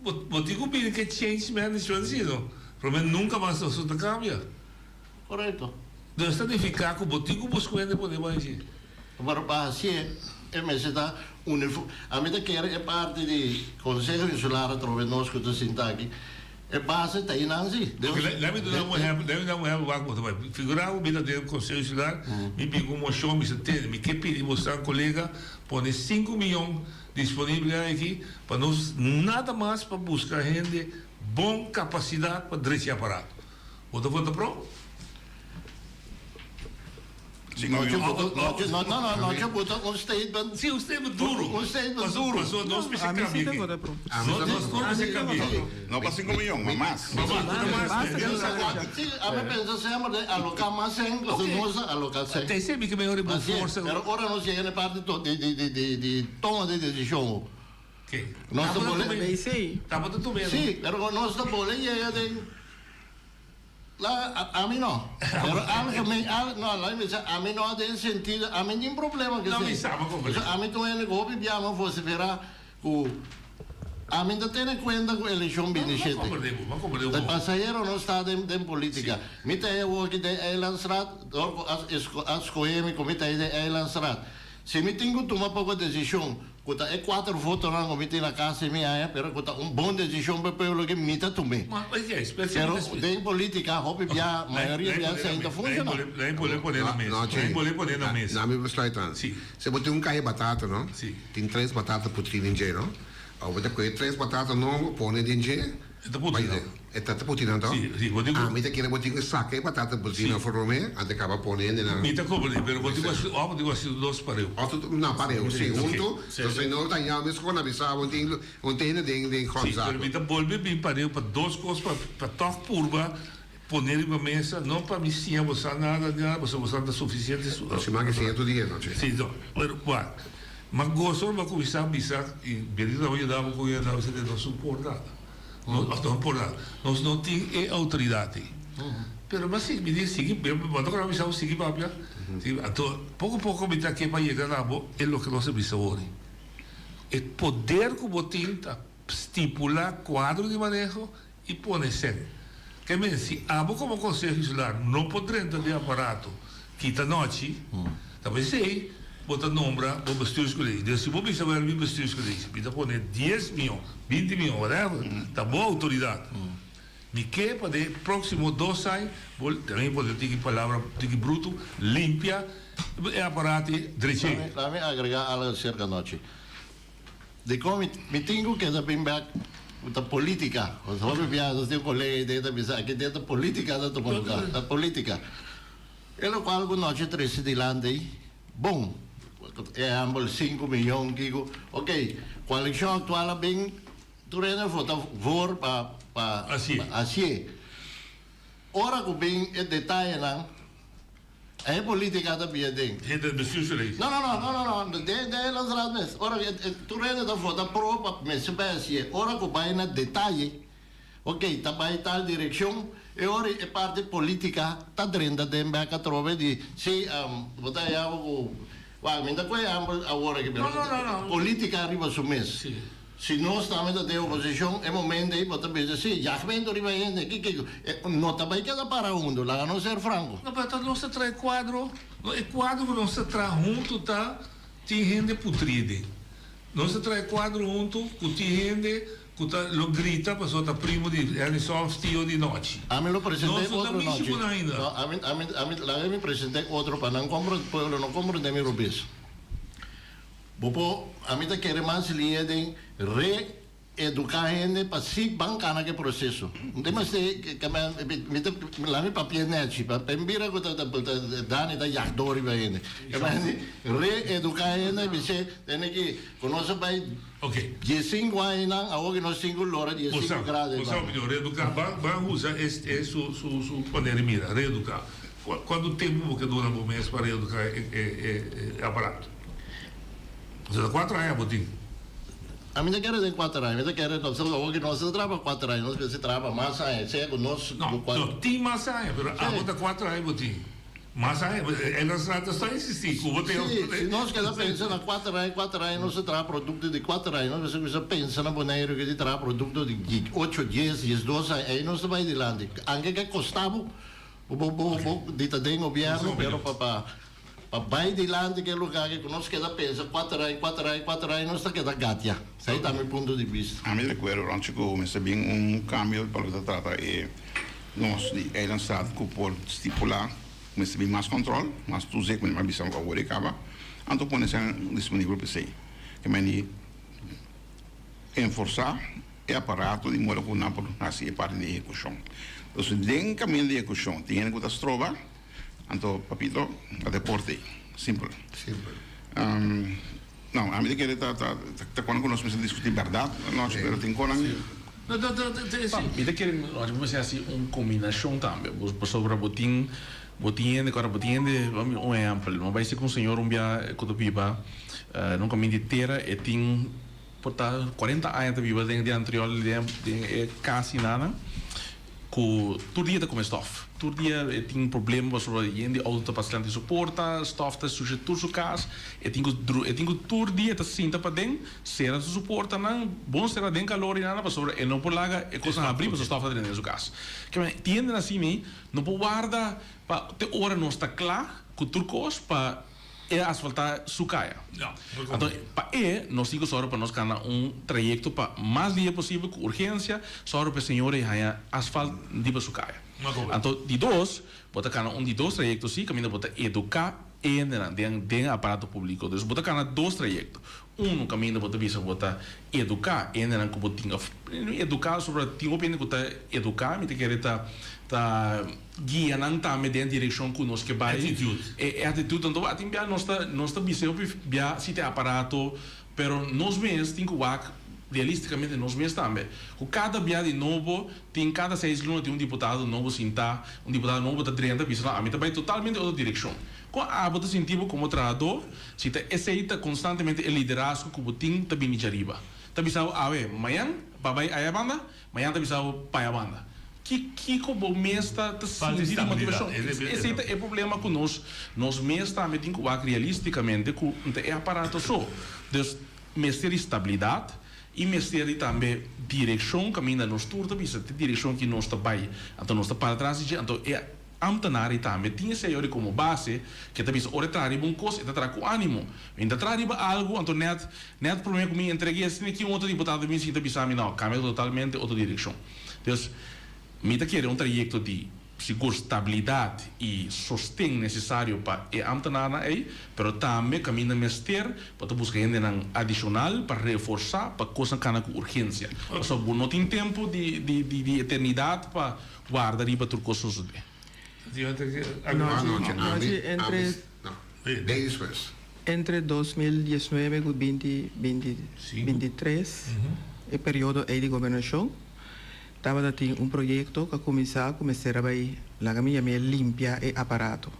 C: bo tin ku bini ku e change management si no, promé nunka mas nos no ta kambia.
E: Korekto.
C: Dus ta nifiká ku bo tin ku buska un hende pone bo aji.
E: Pero pa hasié e mester ta unifo. Ami ta kere e parti di Konseho Insular atrobe nos ku ta sinta aki, e base ta einan si.
C: Oke, lèt mi duna un ehèmpel, lèt mi duna un ehèmpel wak bo ta bai. Figurá bo mi ta den Konseho Insular, mi bin ku un moshon, mi sa tende, mi ke pidi bosnan kolega pone sinku miyon disponibel aki pa nos nada mas pa buska hende bon kapasidat pa drecha e aparato. Bo ta vota pro?
E: No, no, no, no, yo vota un statement.
C: Sí, un statement duro.
E: Un statement duro.
C: Paso nos mester cambia aquí. Nos tur mester cambia.
G: No pa 5 miljoen, ma mas.
C: Ma mas.
E: Sí, ami pensa semper de aloca mas cen, paso nos a aloca cen.
C: Te esey mi ke mehor riba forsa.
E: Pero ora nos yega na e parti di toma di decision.
C: Ke?
E: Nos ta bole.
C: Tabata tumendo.
E: Sí, pero nos ta bole yega den. La, ami no. Pero algemeen, al, no, laat me bisa, ami no den sentido, ami tin problema ku
C: No, mi
E: esei.
C: sa, mi comprende.
E: Pasobra ami ta un hende ku hopi biaha mi vocifera ku ami ta tene kuenta ku elekshon
C: No, mi
E: 27.
C: comprende bo, mi comprende
E: Ta
C: bo.
E: pasahero no sta den, den politica. Mi ta e awor aki den Eilandstraat, dor ku a esco, a skohe mi ku mi ta e den Eilandstraat. Si mi tin ku tuma poko desishon, Ku ta e kuater votonan ku mi tin na kas di mi aña, pero ku ta un bon desishon pa e pueblo aki, mi ta tum'é. Pero den politika hopi bia, mayoria bia esei ta funshoná.
F: Na mi besluit dan. Si bo tin un kaha di batata no, tin tres batata putrí den dje no, awor bo ta kohe tres batata nobo pone den dje, E ta putí nan to? Ami ta kere bo tin ku saka e batata putí nan for promé antes kaba pone hende nan.
C: Mi ta komprendé, pero bo tin ku hasi òf bo tin ku hasi dos pareu?
F: Òf nan pareu, si, huntu. Entonces no dañá mes kon a bisa bo tin un hende den den
C: Sí, pero mi ta bolbe bin pareu pa dos kos pa pa tòg purba pone riba mesa, no pa mi siña bo sa nada ni nada, pasobra bo sa ta sufisiente.
F: Siman ke siña tur dia anochi.
C: Sí, no, pero wak, ma goso bo a kuminsá bisa i Benito tabata yuda bo ku e tabata bisa nos no por nada. Nos no por nada. Nos no tin e outoridat ei. Pero mi a sigui, mi di sigui, bo ta kòrda mi bisa bo sigui papia? Sigui, anto poko poko mi ta ke pa yega na bo e loke nos a bisa wor. E poder ku bo tin ta stipulá kuadro di maneho i pone sèn. Ke men, si abo komo Konseho Insular no por drenta den aparato kita nochi, ta p'esei. bo ta nombra bo bestuurscollege. Dus si bo bisa wèl mi bestuurscollege, mi ta pone dies mion, binti mion, whatever, ta bo outoridat. Mi ke pa den próksimo dos ai bo tambe por tiki palabra tiki brutu, limpia e aparato dreché.
E: Laat mi agregá algo acerca anochi. Dikon mi mi tin ku keda bin bek ku ta politica. Pasobra hopi biaha nos tin un kolega ei den ta bisa aki den ta politica ta tuma luga, ta politica. E lokual ku nochi trese dilanti ei, bon, ehèmpel sinku miyon kiko, ok, koalishon aktual a bin tur hende a vota voor pa pa hasié. Ora ku bin e detayenan. E politica ta bia den.
C: Hende den bestuurscollege.
E: No, no, no, no, no, no, den den e landsraad mes. Ora tur hende ta vota pro pa mester bai hacié. Ora cu bai na detaye, ok, ta bai tal direccion, e ora e parti politica ta drenta den bek atrobe di, si, bo ta haya bo cu, wak, mi ta coge ehempel awor aki, pero politica riba su mes. Si nos tambe ta den oposicion, e momento ey bo ta bisa, si, jagmento riba hende, ki kiko, e no ta bay keda para hunto, laga nos ser franco.
C: No, pero ta nos ta traha e cuadro, no, e cuadro cu nos ta traha hunto ta tin hende putri den. Nos ta traha e cuadro hunto cu tin hende cu ta lo grita pasobra ta primo di Ernest of tio di Nochi.
E: Ami lo presente
C: Nos no ta
E: otro
C: mishi
E: Nochi.
C: cu nan ainda.
E: No, ami, ami, ami, laga mi presente otro pa nan compro, pueblo no comprende mi robes. Bo por, ami ta kere mas liña den re-eduká hende pa si ban kana ku e proseso. No tin mester ke mi ta laga mi papia nèchi pa mi bira ku ta Dani ta yagdó riba hende. Re-eduká hende bis'é tene ki ku nos a bai diesinku añanan awor ku nos tin ku lora diesinku grado
C: Bo sa opinion, re-eduká ban usa e su su manera di mira, re-eduká. Kuantu tempu bo ke duna bo mes pa re-eduká e aparato? Bo ta cuatro aña bo tin.
E: Ami ta kere den cuater aña, mi ta kere nos awor ki nos ta traha pa cuater aña, nos mester traha pa mas aña, sea cu nos.
C: No, no tin mas aña, pero abo ta cuatro aña bo tin. Mas aña, e restaurant ta existi, cu bo tin.
E: Si, si nos keda pensa na cuater aña, cuater aña nos ta traha producto di cuater aña, nos mester cuminsa pensa na Boneiru ki di traha producto di ocho, dies, diesdos aña, ey nos ta bay dilanti. Anke ke costa bo, bo, bo, bo di ta den gobierno, pero pa, pa. Pa bai dilanti ke lugar ke ku nos keda pensa kuater ai, kuater ai, kuater ai, nos ta keda gatia. Esei ta mi punto di bista.
G: Ami di rekuerdo Ronchi ku mester bin un kambio pa loke ta trata e nos di Eilandstaat ku por stipulá ku mester bin mas kòntròl, mas toezicht, manera mi a bisa awor e kaba, anto pone esnan disponibel pa esei. Ke meni enforsá e aparato di moda ku nan por hasi e parti di ehekushon. Entonces den kaminda di ehekushon tin hende ku ta stroba. Anto papito a deporte ei. Simpel.
F: Simpel.
G: No, ami ta kere ta ta ta konan ku nos mester diskutí bèrdat anochi, pero tin konan.
C: No, no, no, no, si.
D: Mi ta kere anochi bo mester hasi un kombinashon tambe, pasobra bo tin bo tin hende ku ora bo tin hende, un ehèmpel, mi a bai si ku un señor un bia ku ta biba na un kaminda di tera, e tin por ta kuarenta aña ta biba den antriòl den e kas hinana. Ku tur dia ta kome stòf. Tur dia e tin problema pasobra yen di outo ta pasa dilanti su porta, stòf ta susha tur su kas. E tin ku e tin ku tur dia ta sinta paden, sera su portanan, bon sera den kalor i nada pasobra e no por laga e kosnan habrí pasobra stòf ta drenta den su kas. Ke men tin hendenan asina no por warda pa te ora nos ta kla ku tur kos pa E a asfaltá su kaya. Anto, pa e, nos tin ku sòru pa nos kana un trayekto pa mas dia posibel ku urgensia, sòru pa e señor ei haña asfalt riba su kaya. Anto, di dos, bo ta kana un di dos trayekto sí, kaminda bo ta eduká e hendenan den den e aparato públiko. Dus bo ta kana dos trayekto. Unu kaminda bo ta bisa bo ta eduká e hendenan ku bo tin òf eduká sobra tin hopi hende ku ta eduká, mi ta kere ta ta guia nan tambe den e direkshon ku nos ke bai.
C: Attitude.
D: E attitude anto a tin bia nos ta nos ta bisa hopi bia si ta e aparato pero nos mes tin ku wak realisticamente nos mes tambe ku kada bia di nobo tin kada seis luna tin un diputado nobo sinta un diputado nobo ta drenta bisa no ami ta bai totalmente otro direkshon. Kon abo ta sinti bo komo trahadó si ta esei ta konstantemente e liderazgo ku bo tin ta bini djariba? Ta bisa bo awe, mañan pa bai aya banda, mañan ta bisa bo pa aya banda. Ki kiko bo mes ta ta
C: Falta
D: sinti di
C: estabilidat.
D: motivashon?
C: Esei
D: Esei ta e problema ku nos nos mes tambe tin ku wak realistikamente ku no ta e aparato so. Dus mester di stabilidat i mester di tambe direkshon kaminda nos tur ta bisa te direkshon ki nos ta bai. Anto nos ta para tras di dje anto e. Ambtenaar ei tambe tin esei ori komo base ke ta bisa ora e traha riba un kos e ta traha ku animo. Mi ta traha riba algu anto nèt nèt promé ku mi entreg'é asina ki un otro diputado bin sinta bisa mi no kambia totalmente otro direkshon. Dus mi ta kere un trayekto di sigur stabilidat i sosten nesesario pa e ambtenaarnan ei pero tambe kaminda mester pa ta buska hendenan adishonal pa reforsá pa kosnan kana ku urgensia. Pasobra bo no tin tempu di di di eternidat pa Warda riba tur kos sosodé.
H: Nochi entre entre 2019 ku binti binti binti tres e periodo ei di gobernashon tabata tin un proyekto ku a kuminsá ku mester a bai laga mi yam'é limpia e aparato.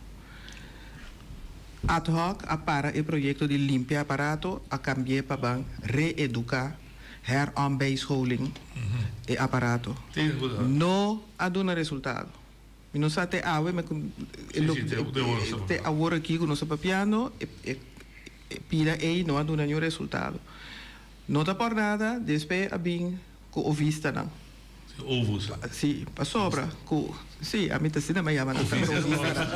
H: Ad hoc a para e proyekto di limpia aparato a kambi'é pa ban reeduká. Heronbijscholing e aparato no a duna resultado. Mi no sa te awe me te awor aki ku nos ta papiando e pida ei no a duna niun resultado. No ta por nada despe a bin ku ovistanan. Si, pasobra ku si ami ta asina mi a yama nan tambe ovistanan.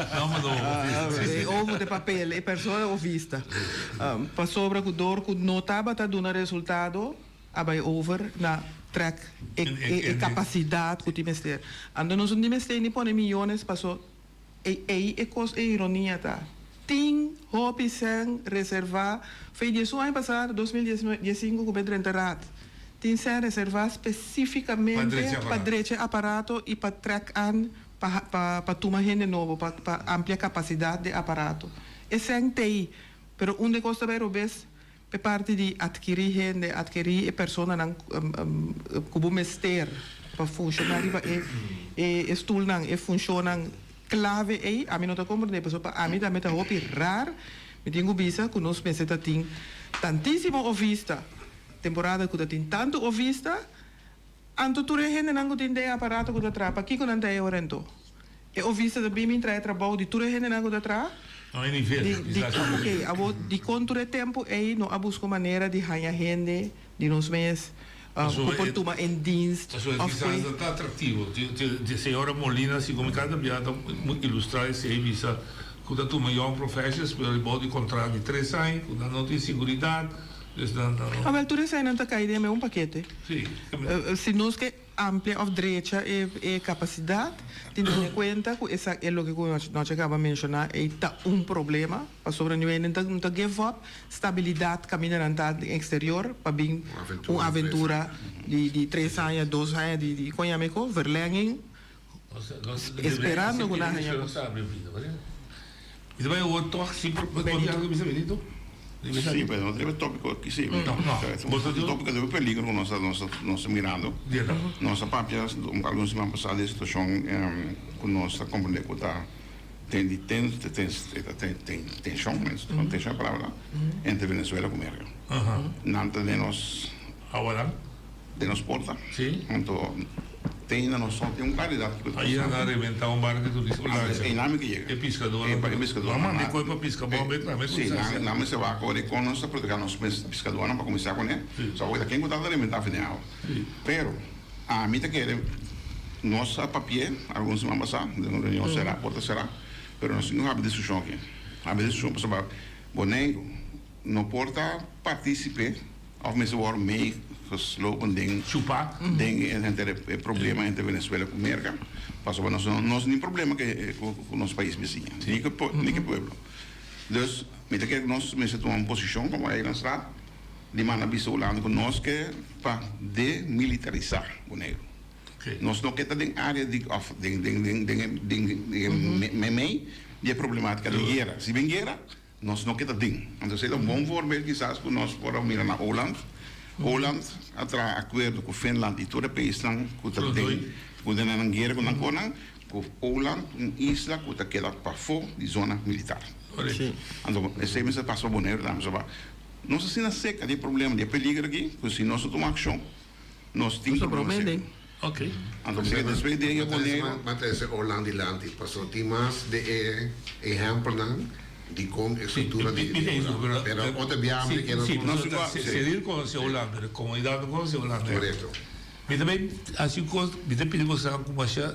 H: E ovo de papel, e persona ovista. Pasobra ku dor ku no tabata duna resultado a bai over na trek e kapasidat ku tin mester. Anto nos no tin mester ni pone miyones paso ei e kos e ironia ta. Tin hopi sèn reservá fei diesun aña pasá, 2015 ku be drenta raad. Tin sèn reservá spesífikamente pa drecha e aparato i pa trèk an pa pa tuma hende nobo, pa pa amplia kapasidat di e aparato. E sèn t'ei, pero unda e kos ta bai robes p'e parti di atkirí hende, atkirí e personanan ku bo mester pa funshoná riba e e stulnan, e funshonnan klave ei, ami no ta komprendé pasobra pa ami tambe ta hopi rar, mi tin ku bisa ku nos mester ta tin tantísimo ovista, temporada ku ta tin tantu ovista, anto tur e hendenan ku tin den e aparato ku ta traha, pakiko nan ta e ora ento? E ovista ta bin bin traha e trabou di tur e hendenan ku ta traha?
C: No e nivel,
H: Di, di,
C: kisas.
H: oké, awor dikon tur e tempu ei no a buska un manera di haña hende di nos mes ku por tuma en dienst
C: Pasobra
H: òf
C: kisas
H: kue?
C: no ta atraktivo. Di señora Molina, segun mi kada bia ta ilustrá esei, bisa ku ta tuma young professionals pero bou di kontrakt di tres aña, ku nan no tin siguridat, dus nan no.
H: Awel, tur eseinan ta kai den e un pakete.
C: Sí.
H: Si nos ke Amplia of drecha e e capacidad, tin tene cuenta cu esa e loke cu nos a caba menciona ey ta un problema, pasobra nu hende no ta give up stabilidad caminda nan ta den exterior pa bin un aventura di di tres aña, dos aña di di con yama eco verlenging esperando cu nan haña cos.
C: Mi ta bai awor tog si por por di algo bisa Benito?
G: Sí, pero no riba tópico aki sí.
C: No, no.
G: Bo ta tópico riba peligro ku nos ta nos ta nos ta mirando. Nos a papia algun siman pasá di e situashon ku nos ta komprendé ku ta ten di ten ten tenshon, tenshon e palabra, entre Venezuela ku Merka. Nan ta den nos.
C: Awanan?
G: Den nos porta.
C: Sí.
G: Anto te na nos no tin un claridad kico ta
C: Ayer
G: pasando.
C: nan a reventa un barco di turista, un lancha.
G: Ei nan mi ke yega.
C: E piscadornan.
G: E piscadornan.
C: Nan manda e koe pa pisca bon be tambe
G: Sí, nan nan mester wak ora kon nos ta proteha nos mes piscadornan pa cuminsa cune.
C: Sí.
G: So awor ta ken cu ta reventa fin di awa.
C: Sí.
G: Pero ami ta kere nos a papia algun siman pasa den un reunion cera, porta cera, pero nos tin cu habri discusion aki. Habri discusion pasobra Boneiru no por ta participe. Of mester wòrdu mee geslopen den
C: Chupa.
G: den e henter e problema entre Venezuela ku Merka, pasobra nos no nos tin problema ke ku nos pais bisiña, ni ku ni ku e pueblo. Dus mi ta kere ku nos mester tuma un posishon komo Eilandsraad di manda bisa Hulanda ku nos ke pa demilitarisá Boneiru. Nos no ke ta den área di òf den den den den den den meimei di e problematika di guera. Si bin guera. Nos no keda den. Anto esei ta un bon voorbeeld kisas ku nos por a mira na Holland. Holland a traha akuerdo ku Finland i tur e paisnan ku ta den ku den nan guera ku nan konan ku Holland un isla ku ta keda pafó di zona militar. Anto esei mester pasa pa Boneiru tambe. Pasobra nos asina seka di e problema di e peligro aki ku si nos no tuma akshon nos tin problema serio. Anto despues di e Boneiru.
F: M'a trese Holland dilanti pasobra tin mas di e ehèmpelnan di kon e struktura di Holanda. Pero otro biaha mi ta kere
C: Sí, Cyril konosé Holanda, pero e komunidat no konosé Holanda.
F: Korekto.
C: Mi ta bay hasi un kos, mi ta pidi boso ku masha.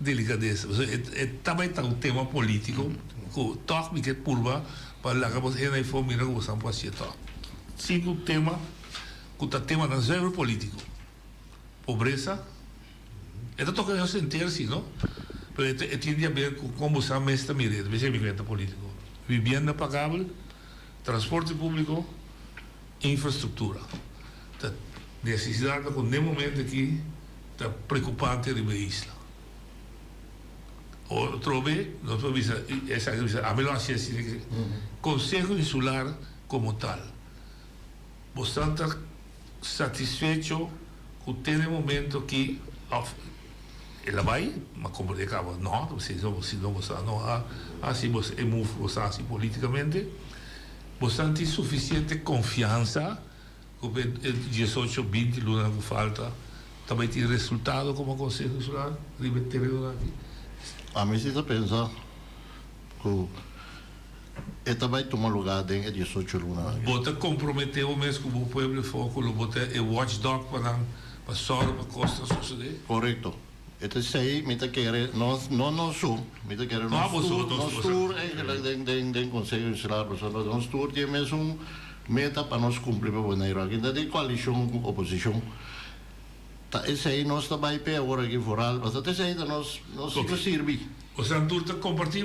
C: delikadesa. Pasobra e e ta bai ta un tema polítiko ku tòg mi ke purba pa laga bos hende afó mira ku bosan por hasié tòg. Sinku tema ku ta temanan zuiver polítiko. Pobresa, e ta toka nos henter si no, pero e e tin di haber ku kon bosan mes ta mira e, ta bisa mi ku e ta polítiko. Vivienda pagabel, transporte públiko. Infrastruktura ta nesesidatnan ku n'e momento aki ta preokupante riba e isla. Otrobe nos por bisa esaki bisa ami lo hasi asina ke Konseho Insular komo tal bosan ta satisfecho ku te n'e momento aki òf el a bai ma komprende kaba no si no bosan no a hasi e move ku bosan a hasi politikamente. Bosan tin sufisiente konfiansa ku pa e diesocho, binti lunanan ku falta ta bai tin resultado komo Konseho Insular riba e terenonan aki?
E: Ami si ta pensa ku e ta bai tuma lugá den e diesocho lunanan aki.
C: Bo ta komprometé bo mes ku bo pueblo afó ku lo bo ta e watchdog pa nan pa sòru pa kosnan sosodé?
E: Korekto. E ta esei mi ta kere, no no nos su, mi ta kere nos tur, nos tur eigenlijk den den den Conseho Insular pasobra nos tur tin e mesun meta pa nos cumpli pa Boneiru. Aki ta di coalicion cu oposicion. Ta esei nos ta bay p'e awor aki vooral pasobra ta esei ta nos nos ta sirbi.
C: Osea tur ta comparti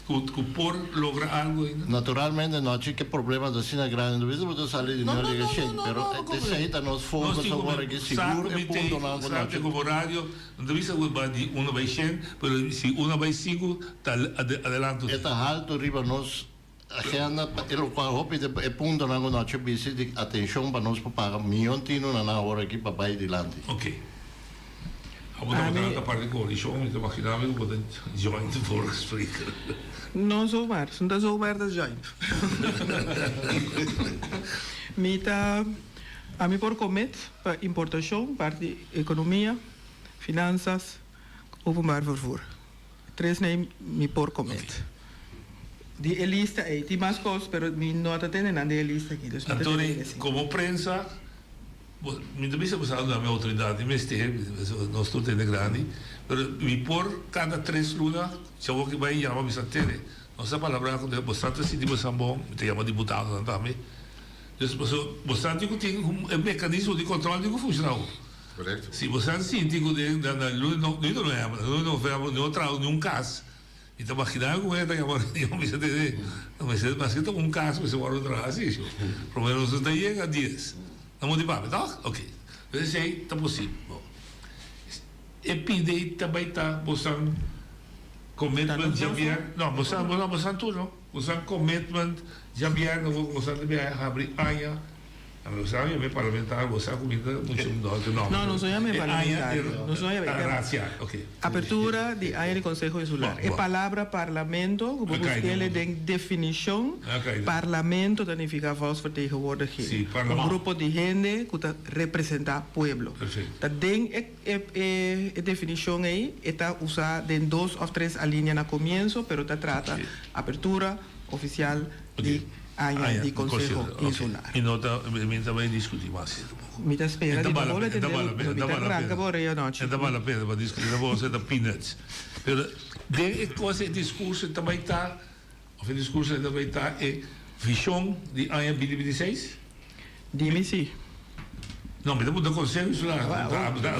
C: cu cu por logra algo ainda?
E: Naturalmente no chi ke problema ta asina grandi no bisa bo ta sali di no liga shen pero esei ta nos focus awor aki sigur e puntonan ku no chi.
C: Como radio no ta bisa ku ba di uno bai shen pero si uno bai sinku ta adelanto.
E: E ta halto riba nos agenda e lokual hopi di e puntonan ku no chi bisa di atencion pa nos por paga miyon tino na nan awor aki pa bai dilanti.
C: Ok. Abo tabata na ta parti coalicion, mi ta imagina mi cu bo ta joint voorgespreker.
H: No zomaar, no ta zomaar ta joint. Mi ta, ami por commit pa importacion, parti economia, finanzas, openbaar vervoer. Tres nei mi por commit. Di e lista ey, tin mas cos, pero mi no ta tene nan den e lista aki, dus mi ta tene
C: Anthony, como prensa, Bo, mi ta bisa bo sa duna mi autoridad di mester, nos tur ta hende grandi, pero mi por cada tres luna chavo ki bay yama bisa tene, nos a palabra cu bo sa ta sinti bo san bon, mi ta yama diputadonan tambe, dus pasobra bo sa tin cu tin e mecanismo di control tin cu funciona awo.
F: Correcto.
C: Si bo sa sinti cu den na luna di november, luna di november no traha ni un cas, Mi ta magina ku e ta yama reunion mi sa tene no mester maske ta un kas mester wòrdu traha si sho prome nos no ta yega dies na moda di papia tòg oke pues esei ta posibel bon e pidi ta bai ta bosan commitment djabièrnè no bosan no bosan tur no bosan commitment djabièrnè ku bosan ta biaha habri aña. Ami sa yam'é parlamentario, bo sa ku mi ta mucho no te nomber.
H: No, nos no yam'é parlamentario. Nos no yam'é.
C: Racia, ok.
H: Apertura di aña di Conseho Insular. E palabra parlamento, ku bo busk'el den definishon, parlamento ta nifiká volksvertegenwoordiging. Un grupo di hende ku ta representá pueblo. Ta den e e definishon ei e ta usá den dos òf tres alinea na komienso, pero ta trata apertura ofisial di Aña di Conseho Insular.
C: Mi no ta, mi ta bay discuti mas tampoco.
H: Mi ta spera di no bole tende bo, mi ta ranca bo orea anochi.
C: E ta bal la pena pa discuti, ta bo ta peanuts. Pero den e cosa, e discurso ta bay ta, of e discurso ta bay ta e vision di aña binti binti seis?
H: Di mi si.
C: No, mi ta puntra Conseho Insular.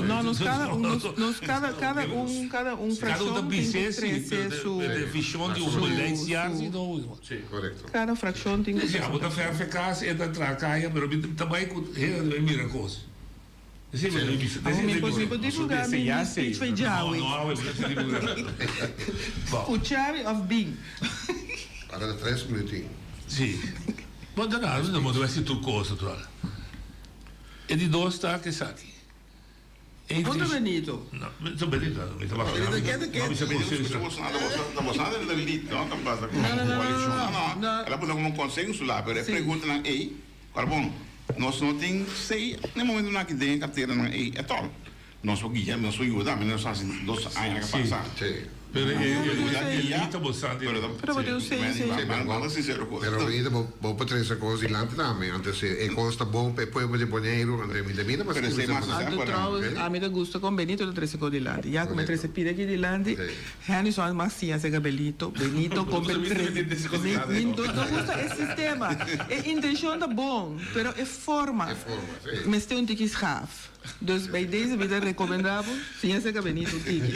H: No, nos cada un, nos, nos cada, cada un, cada un fraccion tin cu trece su,
C: E vision di un beleidsjaar si no.
F: Si, correcto.
H: Cada fraccion tin cu
C: Si, abo ta verf e cas, e ta traha caya, pero mi ta bay cu hende ta bay mira cos. Esey mi ta bisa.
H: Abo mi por, mi por divulga mi speech for djawe.
C: No, no awe, mi no ta divulga.
H: Scucha mi of bin.
F: Para ta tres minuut.
C: Si. Bo ta na, bo ta bay haci tur cos natural. E di dos ta esaki. E
H: Punto Benito.
C: No, Benito, mi ta baka.
G: No bisa
C: consenso.
G: No, El a pone como un consenso la, pero e preguntanan ey, cual bon, nos no tin say na e momentonan aki den e carteranan ey at all. Nos por guia, nos por yuda, nos a haci dos aña ka pasa.
C: Pero e lita bo sa di.
H: Pero bo tin un sei sei.
F: Pero Benito bo bo por trese kos dilanti tambe anto si e kos ta bon pa e pueblo di Boneiru anto mi ta mira pa skirbi esei
H: Anto trouwens ami ta gusta kon Benito ta trese kos dilanti ya ku mi trese pida aki dilanti Henry son mas siña serka Belito Benito kon pa e trese mi no gusta e sistema e intencion ta bon pero e forma mester un tiki schaaf. Dus bij deze mi ta recomenda bo siña cerca Benito un tiki.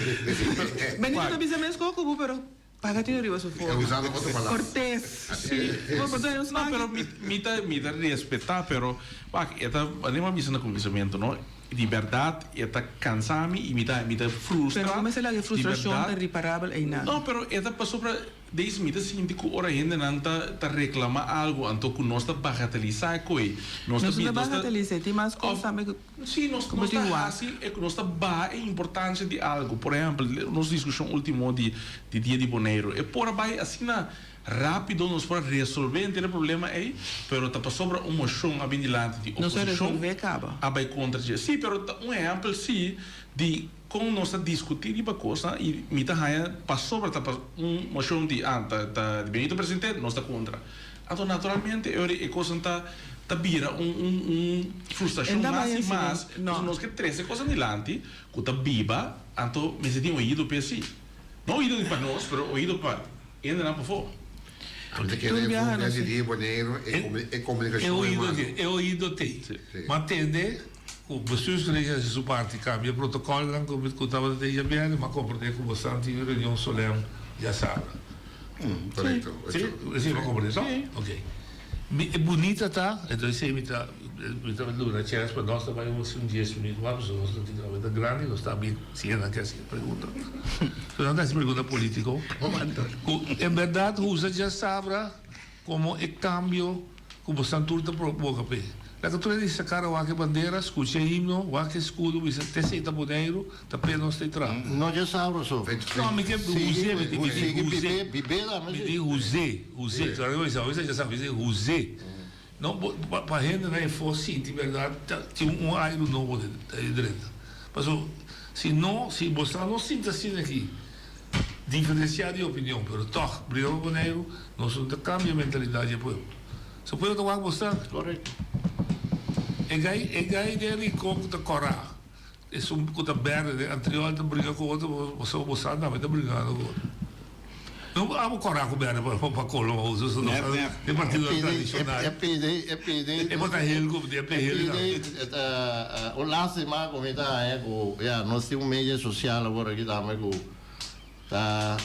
H: Benito ta bisa mes cos cu bo pero paga tino riba su forma. Cortes. Si. Bo por duna un
D: No,
H: smaak.
D: pero mi mi ta mi ta respeta pero wak e ta manera mi a bisa na cuminsamentu no di berdad e ta cansa mi y mi ta mi ta frustra
H: Pero como esaki
D: di
H: frustracion ta
D: berdad
H: riparabel eynan.
D: No pero e ta pasobra Deis mi ta sinti ku ora hendenan ta ta reklama algu anto ku nos ta bagatelisá e koe, nos ta
H: Nos no
D: bi
H: ta
D: nos ta
H: bagatelisá, tin mas kos
D: òf
H: tambe ku
D: sí nos
H: ku bo
D: nos
H: tin
D: ta
H: wak.
D: hasi e ku nos ta baha e importansia di algu. Por ehèmpel, nos diskushon último di di Dia di Boneiru, e por a bai asina rápido nos por a resolvé henter e problema ei, pero ta pasobra un moshon a bin dilanti di
H: Nos a
D: oposishon
H: resolvé kaba.
D: a bai kontra dje. Sí, pero ta un ehèmpel sí di Kon nos ta diskutí riba kosnan i mi ta haña pasobra ta pa un moshon di ah ta ta di Benito Presidente nos ta kontra. Anto naturalmente e ora e kosnan ta ta bira un un un frustrashon
H: Enta
D: mas
H: bai
D: i
H: asina,
D: mas
H: no.
D: pasobra nos ke trese kosnan dilanti ku ta biba anto mester tin oido p'e si. No oido di pa nos pero oido pa hendenan pafó.
F: Ami ta
H: Tur
F: kere
H: biaha
F: e
H: nos
F: di Boneiru e
C: E
F: komunikashon e
C: oido
F: malo.
C: te, e oido t'ei. Ma tende. Ku Bestuurscollege hasi su parti kambia protokolnan ku ku tabata den djabièrnè, m'a komprendé ku bosan tin un reunion solèm djasabra.
F: Korekto.
C: Si? Esei m'a komprendé, to? Ok. Mi e bunita ta, enton esei mi ta mi ta duna chèns pa nos ta bai un un dies minüt mas pasobra nos no tin trabou tan grandi, nos ta bin si nan ke hasi pregunta. So nan ta hasi pregunta polítiko ku en bèrdat usa djasabra komo e kambio Ku bosan tur ta proboka p'e. Laga tur hende hisa kara wak e bandera, skucha e himno, wak e skudo, bisa, T'esei ta Boneiru, ta p'e nos ta e traha.
E: No dje sabroso.
C: No, mi ke huz'é, mi di, mi di huz'é. Mi di huz'é, huz'é. Sorry, mi bisa, mi bisa dje sa, mi bisa huz'é. No, bo, pa, pa hendenan efo sinti bèrdat, ta tin un airu nobo den, ta e drenta. Paso, si no, si bosan no sinti asina aki, Diferencia di opinion, pero toch, briga pa Boneiru, nos no ta cambia mentalidad di e pueblo. So pueblo ta wak bo sta.
E: Correcto.
C: E gai, e gai den Rincon cu ta cora, esun cu ta berde den Antriol ta briga cu otro, bo sa bo sa tambe ta brigando cu otro. No abo cora cu berde pa pa colon usa, so nos ta den partidonan tradicional.
E: E pidi, e pidi.
C: E por ta heel cu, e pidi heel
E: tambe. E pidi, ta un lastima cu mi ta haña cu, ya, nos tin un media social awor aki tambe cu ta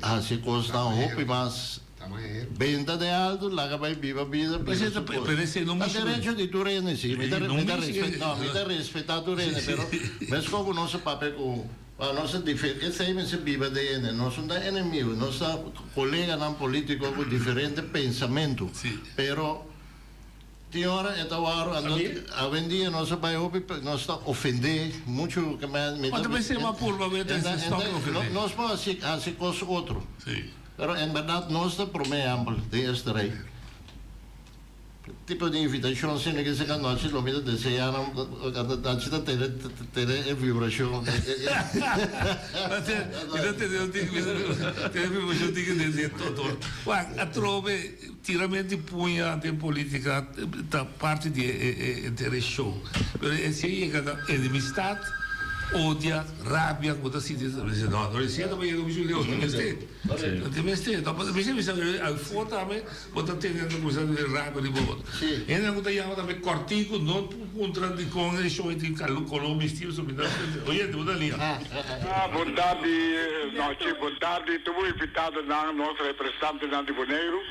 E: haci cosnan hopi mas benta den alto, laga bay biba bida, biba su cos. Ta derecho di tur hende, si, mi ta, mi ta respeta, no, mi ta respeta tur hende, pero mesco cu nos a papia cu. Pa nos ta dife, esei mester biba den hende. Nos no ta enemigo, nos ta coleganan politico cu diferente pensamentu. Pero tin ora e ta waro, anto awendia nos a bay hopi, nos ta ofende mucho ke men, mi ta, nos por haci haci cos otro. Pero en berdad nos ta prome ehempel den este rey. Tipo di invitacion asina ke seka nochi lo mi ta desea nan nochi ta tene tene e vibracion.
C: Mi ta tene un tiki tene vibracion tiki den den toto. Wak atrobe tiramento di puña den politica ta parti di e e e show pero si a yega na enemistad odia rabia ku bo ta sinti no no resiento bo yega muchu leu no mester. No tin mester. No pa mester bisa alfor tambe bo ta tene ta kuminsa tene rabia riba otro. Hendenan ku ta yama tambe kòrtiku no por puntra dikon e show e tin koló bisti pasobra mi ta oyente bo ta lia.
I: Ah, bon tardi Nochi, bon tardi tur bo invitadonan, nos representantenan di Boneiru.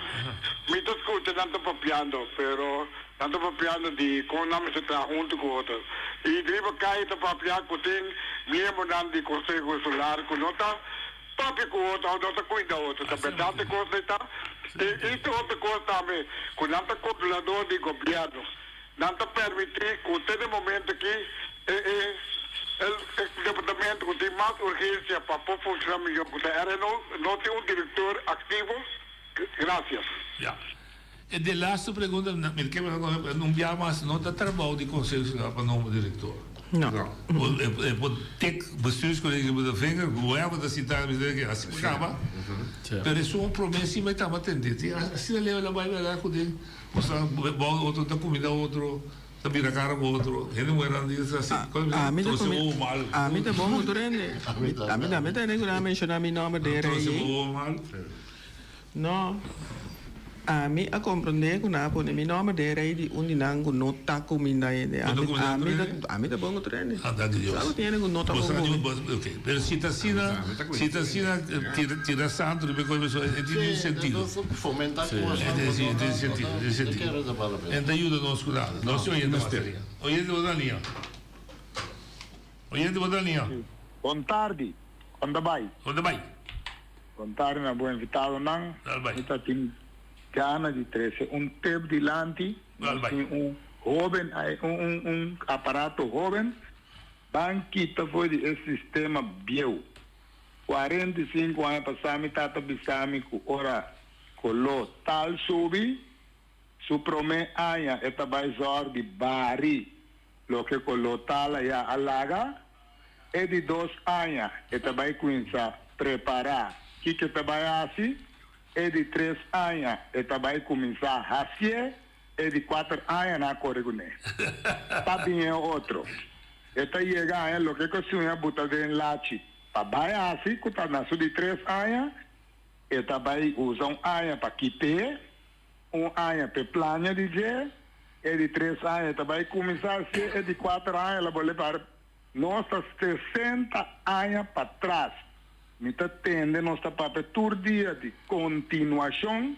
I: Mi ta skucha nan ta papiando, pero nan ta papiando di kon nan mester traha huntu ku otro. I riba kaya ta papia ku tin miembronan di Konseho Insular ku no ta Papia ku otro òf no ta kuida otro, ta bèrdat e kos ei ta? I i otro kos tambe, ku nan ta kontroladó di gobièrnu, nan ta permití ku te den momento aki e e e departamento ku tin mas urgensia pa por funshoná mihó ku ta RNO no tin un direktor aktivo? Grasias.
C: Ya. E de laatste pregunta, mi ke un bia mas, no ta trabou di Konseho Insular pa nombra direktor.
H: No.
C: E por tik bestuurscollege met de vinger, whoever ta sintá na mesa aki, asi por kaba. Pero esun un promé si mi taba tende. Tin asina leu el a bai bèrdad ku den boso bou otro ta kuminda otro, ta bira kara ku otro. Hende muhernan di ta hasi
H: Ami ta
C: trose
H: kumin
C: wowo malu.
H: ami ta bon ku tur hende. Ami tambe ta hende ku nan a menshoná mi nòmber den e rei
C: Trose
H: ei.
C: wowo malu.
H: No. Ami a comprende cu nan a pone mi nomber den rey di un di nan cu no ta cuminda hende.
C: No ta cuminda
H: Ami,
C: otro
H: ami ta,
C: hende?
H: ami ta bon otro hende.
C: Ah, danki Dios.
H: Sa cu tin hende cu no ta
C: Bo
H: bon
C: sa
H: cu
C: di
H: mi.
C: bo, ok. Pero si ta asina, si ta asina, tira, tira santo riba e cosa pasobra e tin un sentido.
E: Sí, fomenta
C: Sí,
E: cosnan
C: e tin,
E: cu
C: si,
E: no
C: e tin
E: ta,
C: sentido,
E: no
C: e tin
E: ta,
C: sentido.
E: kere ta bala pena.
C: En ta yuda nos cu nada. Nos oyente mas ta liña. Oyente bo ta liña. Oyente bo ta liña.
I: Bon tardi. Kon ta bai?
C: Kon ta bai?
I: Bon tardi na bo invitadonan.
C: Dal bai.
I: Mi ta tin gana di trece un tip dilanti.
C: Dal
I: Nos
C: bai.
I: tin un hoben ai un un un aparato hoben. Ban kita for di e sistema bieu. 45 aña pasa mi tata bisa mi cu ora colo tal subi, su prome aña e ta bai zorg di bari Loke koló tala ya a laga, e di dos aña e ta bai kuminsá prepará kiko e ta bai hasi, e di tres aña e ta bai kuminsá hasié, e di kuater aña nan a kore kuné. Ta bin e otro. E ta yega aña loke ku siña buta den lachi pa bai hasi ku ta na su di tres aña, e ta bai usa un aña pa kit'é. Un aña p'e plania di dje, e di tres aña ta bai kuminsá si e di kuater aña la bolbe para. Nos ta 60 aña patras. Mi ta tende nos ta papia tur dia di kontinuashon.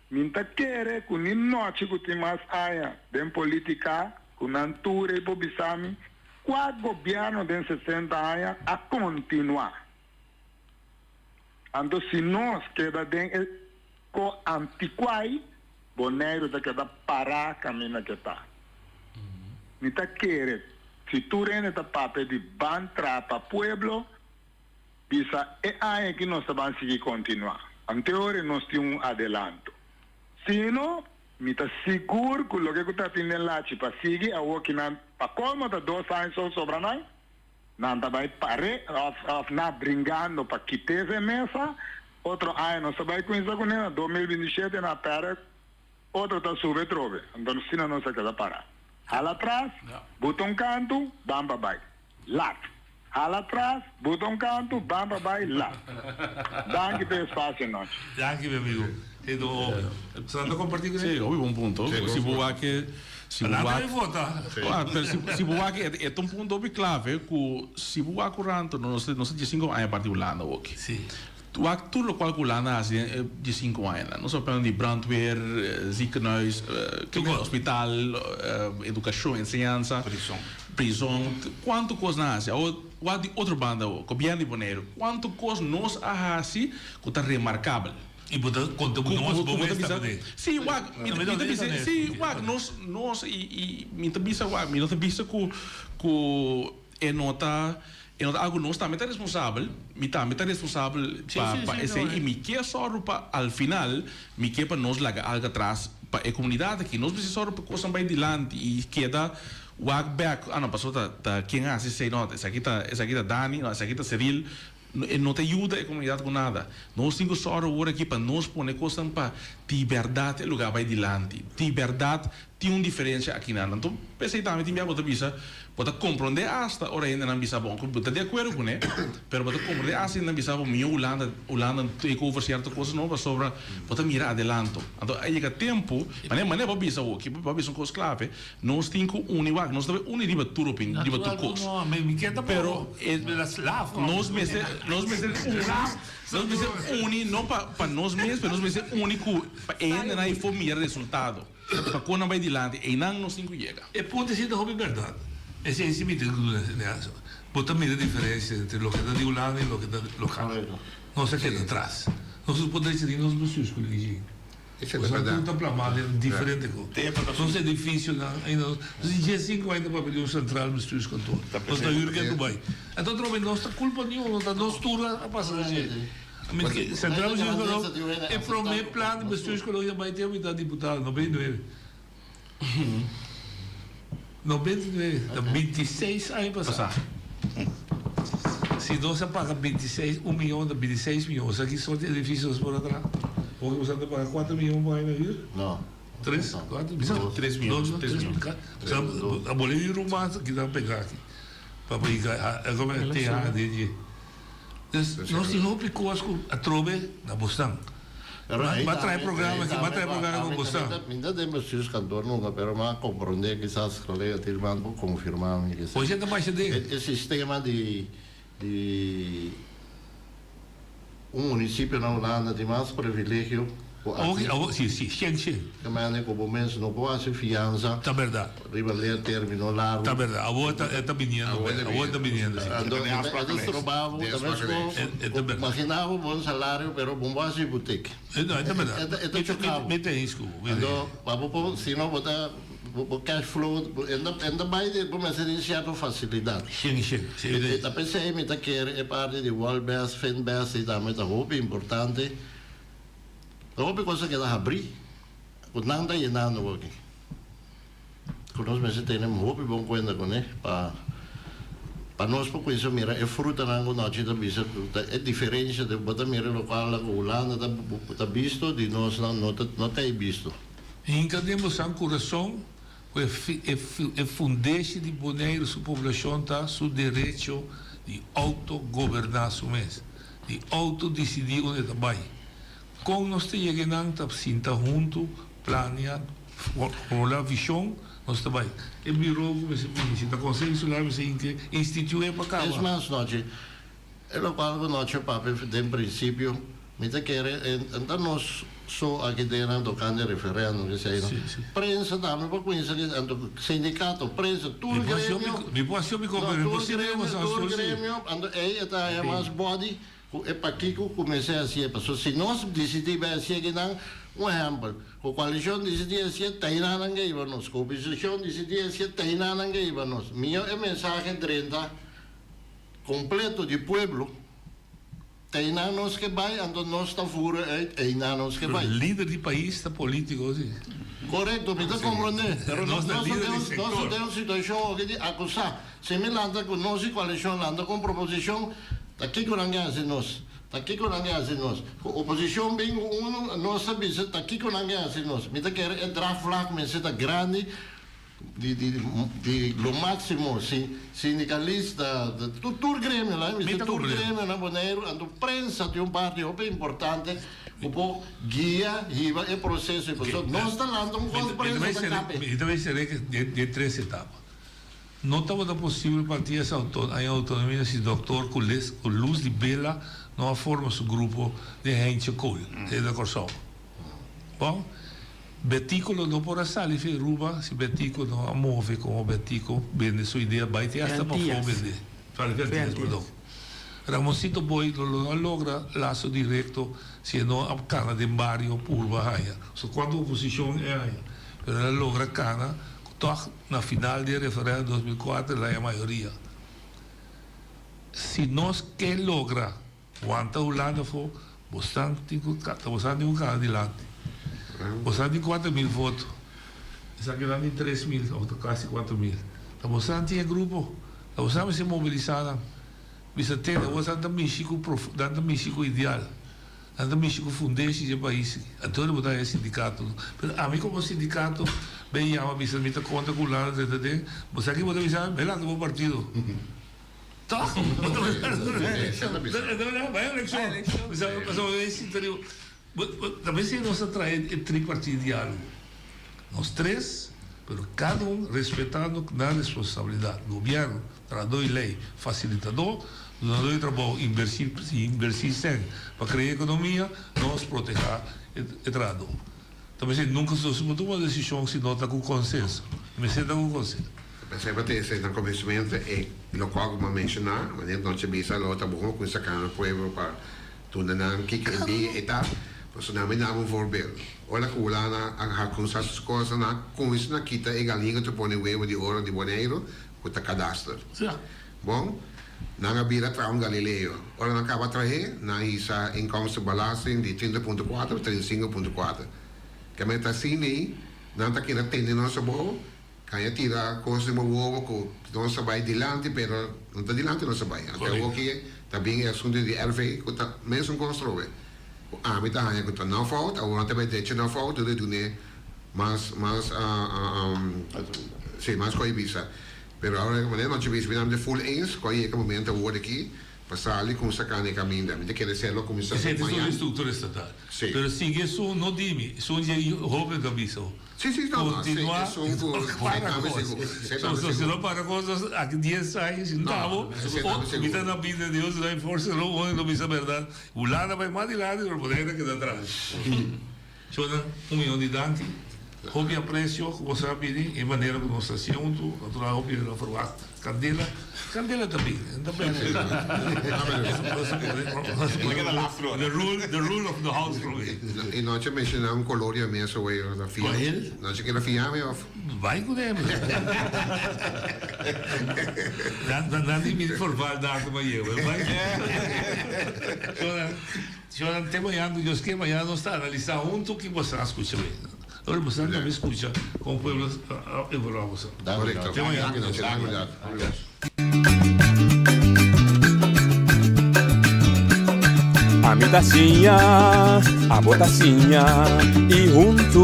I: Mi n'ta kere ku ni nochi ku tin mas aña den politika ku nan tur ei por bisa mi kua gobièrnu den 60 aña a kontinuá. Anto si nos keda den e ko antikuai, Boneiru ta keda pará kaminda ke ta. Mi ta kere si tur hende ta papia di ban traha pa pueblo, bisa e aña aki nos ta ban sigui kontinuá. Anteori nos tin un adelanto. Sino, mi ta sigur ku loke ku ta tin den lachi pa sigui awoki nan pa kolmo ta dos aña so sobra nan. Nan ta bai pare of of na bringando pa kit'es e mesa. Otro aña nos ta bai cuminsa cune na 2027 na pere otro ta sube atrobe. Anto asina nos a keda para. Hala atras, buta un cantu, ban pa bai. Lat. Hala atras, buta un cantu, ban pa bai, lat. Danki p'e espacio anochi.
C: Danki mi amigo. E do hopi. Sa ta comparti cu
D: Sí, hopi bon punto. Si bo wak e, si bo
C: Nan
D: wak,
C: tambe vota.
D: Ah, pero si, si bo wak e, e ta un punto hopi clave cu si bo wak curanto, nos ta, nos ta diesinco aña parti Hulanda hoki.
C: Sí.
D: Wak tur locual cu Hulanda haci den e diesinco añanan. Nos ta papia di brandweer, ziekenhuis,
C: Tur cos.
D: hospital, educacion, enseñansa.
G: Prison.
D: Prison. Cuanto cos nan haci. Awor, wak di otro banda awor, gobierno di Boneiru, cuanto cos nos a haci cu ta remarcabel.
C: I bo ta konta ku nos bo mes ta kuné.
D: Sí, wak, mi ta bisa, sí, wak, nos, nos i, i mi ta bisa, wak, mi no ta bisa ku, ku e no ta, e no ta algu nos tambe ta responsabel, mi tambe ta responsabel pa, pa esei i mi ke sòru pa al final mi ke pa nos laga algu atras pa e komunidat aki. Nos mester sòru pa kosnan bai dilanti i keda wak bèk, ah no, pasobra ta, ta ken a hasi esei, no, esaki ta, esaki ta Dani, no, esaki ta Cyril. E no ta yuda e komunidat ku nada. Nos tin ku sòru awor aki pa nos pone kosnan pa di bèrdat e lugá bai dilanti. Di bèrdat tin un diferensia akinan. Anto p'esei tambe tin bia bo ta bisa, bo ta komprondé asta ora hendenan bisa bo, aunke bo ta di akuerdo kuné, pero bo ta komprondé asta hendenan bisa bo mihó Hulanda, Hulanda take over sierto kosnan no pasobra bo ta mira adelanto. Anto a yega tempu, manera manera bo a bisa awor aki, bo a bisa un kos klave, Nos tin ku uni wak, nos ta bai uni riba tur opin, riba tur kos. Pero e nos mester nos mester uni, nos mester uni no pa pa nos mes, pero nos mester uni ku pa e hendenan ei for mira resultado, pa kon nan bai dilanti, einan nos tin ku yega.
C: E punto esei ta hopi bèrdat. Esei si mi tin ku duna esei. Bo ta mira diferensia entre loke ta di Hulanda i loke ta lokal. Nos a keda atras. Nos por drecha di nos bestuurscollege. Boso tur ta plamá den diferente kos. Nos edifisionan ainda nos tin diesinku aña ta papia di un centraal bestuurskantoor. Nos ta hür ke Dubai. Anto atrobe nos ta kulpa niun, ta nos tur a pasa den dje. Mi centraal bestuurskantoor, e promé plan di bestuurskantoor ya bai tempu mi ta diputado, 99. 99, ta 26 aña pasá. Si nos a paga 26, un miyon ta 26 miyon. Sa ki sort di edifisio nos por a traha? Bo ke boso ta paga kuater miyon pa aña na hür?
E: No.
C: Tres? Kuater? Bisa?
D: Tres miyon.
C: Dos,
D: Tres
C: tres
D: miyon.
C: Sa a bole hür un mas ki ta pega aki. Pa pa yega a kome THDG. Dus nos tin hopi kos ku atrobe na bosnan. Ba traha e programa aki, ba traha e programa ku bosnan.
E: Mi ta den bestuurskantoor nunca, pero mi a komprondé kisas kolega Tilman por konfirmá mi kisas.
C: Oye ta basha den.
E: E sistema di di un munisipio na Hulanda tin mas privilegio ku aki.
C: Awor, si, si, shen shen.
E: Te manda ku bo mes no por hasi fiansa.
C: Ta bèrdat.
E: Riba lea término largu.
C: Ta bèrdat. Awor ta, e ta biniendo bèk. Awor e ta biniendo, si.
E: Anto, e ta, e ta stroba bo, ta mes ku, imagina bo bon salario pero bo no por hasi hipotek.
C: No, e ta bèrdat.
E: E ta, e ta choka bo.
C: Mi ta eens ku bo. Mi ta eens.
E: Anto, pa bo por, si no bo ta, bo cash flow, e ta, e ta bai di, bo mester tin sierto fasilidat.
C: Shen shen. Si, mi ta eens.
E: Ta p'esei mi ta kere e parti di Worldbest, Finbest, ei tambe ta hopi importante. Ta hopi kos a keda habrí ku nan ta yenando awoki, ku nos mester tene hopi bon kuenta kuné pa pa nos por kuminsá mira e frutanan ku nochi ta bisa ku ta e diferensha den bo ta mira lokual ku Hulanda ta ta bisto di nosnan no ta no ta e bisto.
C: Hinka den bosan kurason ku e e e fundeshi di Boneiru su poblashon ta su derecho di outogoberná su mes. Di outo disidí unda e ta bai. Kon nos ta yega einan ta sinta huntu, plania, formulá vishon, nos ta bai. E biro ku mester bini, si ta Konseho Insular mester inke institué pa kaba.
E: Es mas nochi, e lokual ku nochi papia den prinsipio, mi ta kere e ta nos so aki den nan tokante referèndum esei no. Prensa tambe por kuminsá di anto sindikato, prensa, tur gremio,
C: Mi por hasi mi koper, mi por sirbi
E: no tur gremio, anto ei e ta haña mas body ku e pakiko kuminsá hasié. Pasobra si nos disidí bai hasié kinan, un ehèmpel, ku koalishon disidí hasié, tainan nan ke hiba nos, ku oposishon disidí hasié, tainan nan ke hiba nos. Mihó e mensahe drenta kompleto di pueblo. Einan nos ke bai, anto nos ta voeren uit einan nos ke bai.
C: Pero lider di pais ta politico si.
E: Korekto, mi ta komprondé. Pero
C: Nos ta
E: nos
C: lider di
E: nos
C: sektor.
E: den un situashon oki di akusá. Si mi lanta ku nos i koalishon lanta ku un proposishon, ta kiko nan ke hasi nos? Ta kiko nan ke hasi nos? Ku oposishon bin ku unu, nos ta bisa ta kiko nan ke hasi nos? Mi ta kere e draagvlak mester ta grandi. Di di di lo máximo si sindicalista tur tur gremio la mi
C: Mi ta
E: tur
C: comprende.
E: gremio na Boneiru anto prensa tin un parti hopi importante ku por guia hiba e proceso
C: Ok,
E: pasobra nos ta lanta un
C: mi
E: kos
C: ta mi ta
E: prensa
C: bai
E: ta
C: sere
E: kape.
C: mi ta bai sere ke den den tres etapa. No tabata posibel pa tin esa auto aña autonomia si doktor ku les ku lus di bela no a forma su grupo den Heintje Kool den na Kòrsou. Bon. Betico lo no por a sali fi Aruba si Betico no a move como Betico bende su idea bay te hasta pafó bende. Sali fi Antillas, perdon. Ramoncito Boy lo no a logra lazo directo si e no a cana den bario purba haya. So cuanto oposicion e haya. Pero el a logra cana cu toch na final di e referendum 2004 el a haya mayoria. Si nos ke logra. Wanta Hulanda afó, bosan tin ku ta bosan tin ku kana dilanti. Bosan tin 4000 voto. Esakinan tin 3000 òf ta kasi 4000. Ta bosan tin e grupo. Ta bosan mester mobilisá nan. Bisa tende bosan ta mishi ku prof nan ta mishi ku ideal. Nan ta mishi ku fundeshi dje pais aki. Anto bo ta haña sindikato. Pero ami komo sindikato ben yama bisa mi ta kontra ku Hulanda drenta den. Bo sa ki bo ta bisa mi? Bai lanta bo partido. Toch? Bai eleccion. Ta mester nos a trae e tripartit dialogo. Nos tres, pero cada un respetando nan responsabilidad. Gobierno, trahador di ley, facilitador, dunador di trabou, inversi inversi cen pa crea economia, nos proteha e trahador. Ta mester nunca nos no tuma decision si no ta cu consenso. Mester ta cu consenso.
F: P'esei bo ta esei na comensamento e locual cu bo a menciona, wanneer nochi bisa lo ta bon cu saca nan pueblo pa tunda nan kico e dia e ta, pasobra nan mi daba un voorbeeld. Ora cu Hulanda a ha cuminsa sus cosnan, nan a cuminsa na kita e galin cu ta pone huevo di oro di Boneiru cu ta kadaster. Bon, nan a bira traha un Galileo. Ora nan caba trah'é, nan hisa inkomstenbelasting di 30.4 pa 35.4. Kemey ta asina ei, nan ta keda tene nos abou. Caña tira cos den bo wowo cu nos ta bay dilanti pero no ta dilanti nos ta bay. Anto awo aki ta bin e asunto di RV cu ta mesun cos trobe. Cu ami ta haña cu ta nan fout, awor nan ta bay drecha nan fout dor di dun'e mas mas si mas coy bisa. Pero awor manera nochi bisa mi nan ta full eens cu a yega momento awor aki pa sali cu un sacana e caminda. Mi ta kere ser lo cuminsa
C: Esey ta
F: mañan.
C: e structura estatal.
F: Si.
C: Pero sigui esun no dimi, esun dje hoben ta bisa.
F: Sí, sí, no, no, sí,
C: Continua
F: esun cu
C: para
F: tambe
C: cos.
F: sigur, esey tambe
C: So, si
F: sigur.
C: no para cos, nos aki dies aña sin
F: No,
C: tabo,
F: esey
C: o
F: tambe
C: mi
F: sigur.
C: ta na bida di Dios, no hay forsa, no, uno no bisa berdad. Hulanda bay mas dilanti, pero Bonaire ta keda atras. Shona, un miyon di danki. Hopi aprecio cu boso a bini, e manera cu nos ta haci hunto, natural hopi no a verwacht. Candela, candela ta bin, ta bin. The rule, the rule of the house for me.
F: Y noche menciona un color di mesa wey, ta fia.
C: Cual?
F: Noche keda fiami of?
C: Bai cu dem. Nan nan di mi forval daar como yewe. Bai. Shona, te mañana, Dios ke mañana nos ta analisa hunto ki boso a scucha wey. Ora boso tambe scucha con pueblo a evalua boso.
F: Correcto.
C: Te mañana.
F: Danki, danki.
B: Ami ta siña, abo ta siña y huntu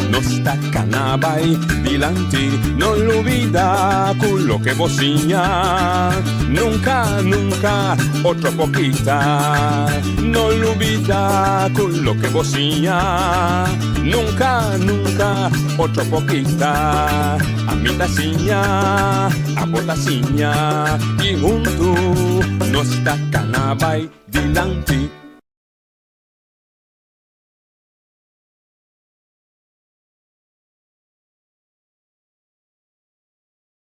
B: nos ta cana bay dilanti. No lubida cu loke bo siña nunca, nunca otro por kita. No lubida cu loke bo siña nunca, nunca otro por kita. Ami ta siña, abo ta siña y huntu nos ta cana bay dilanti.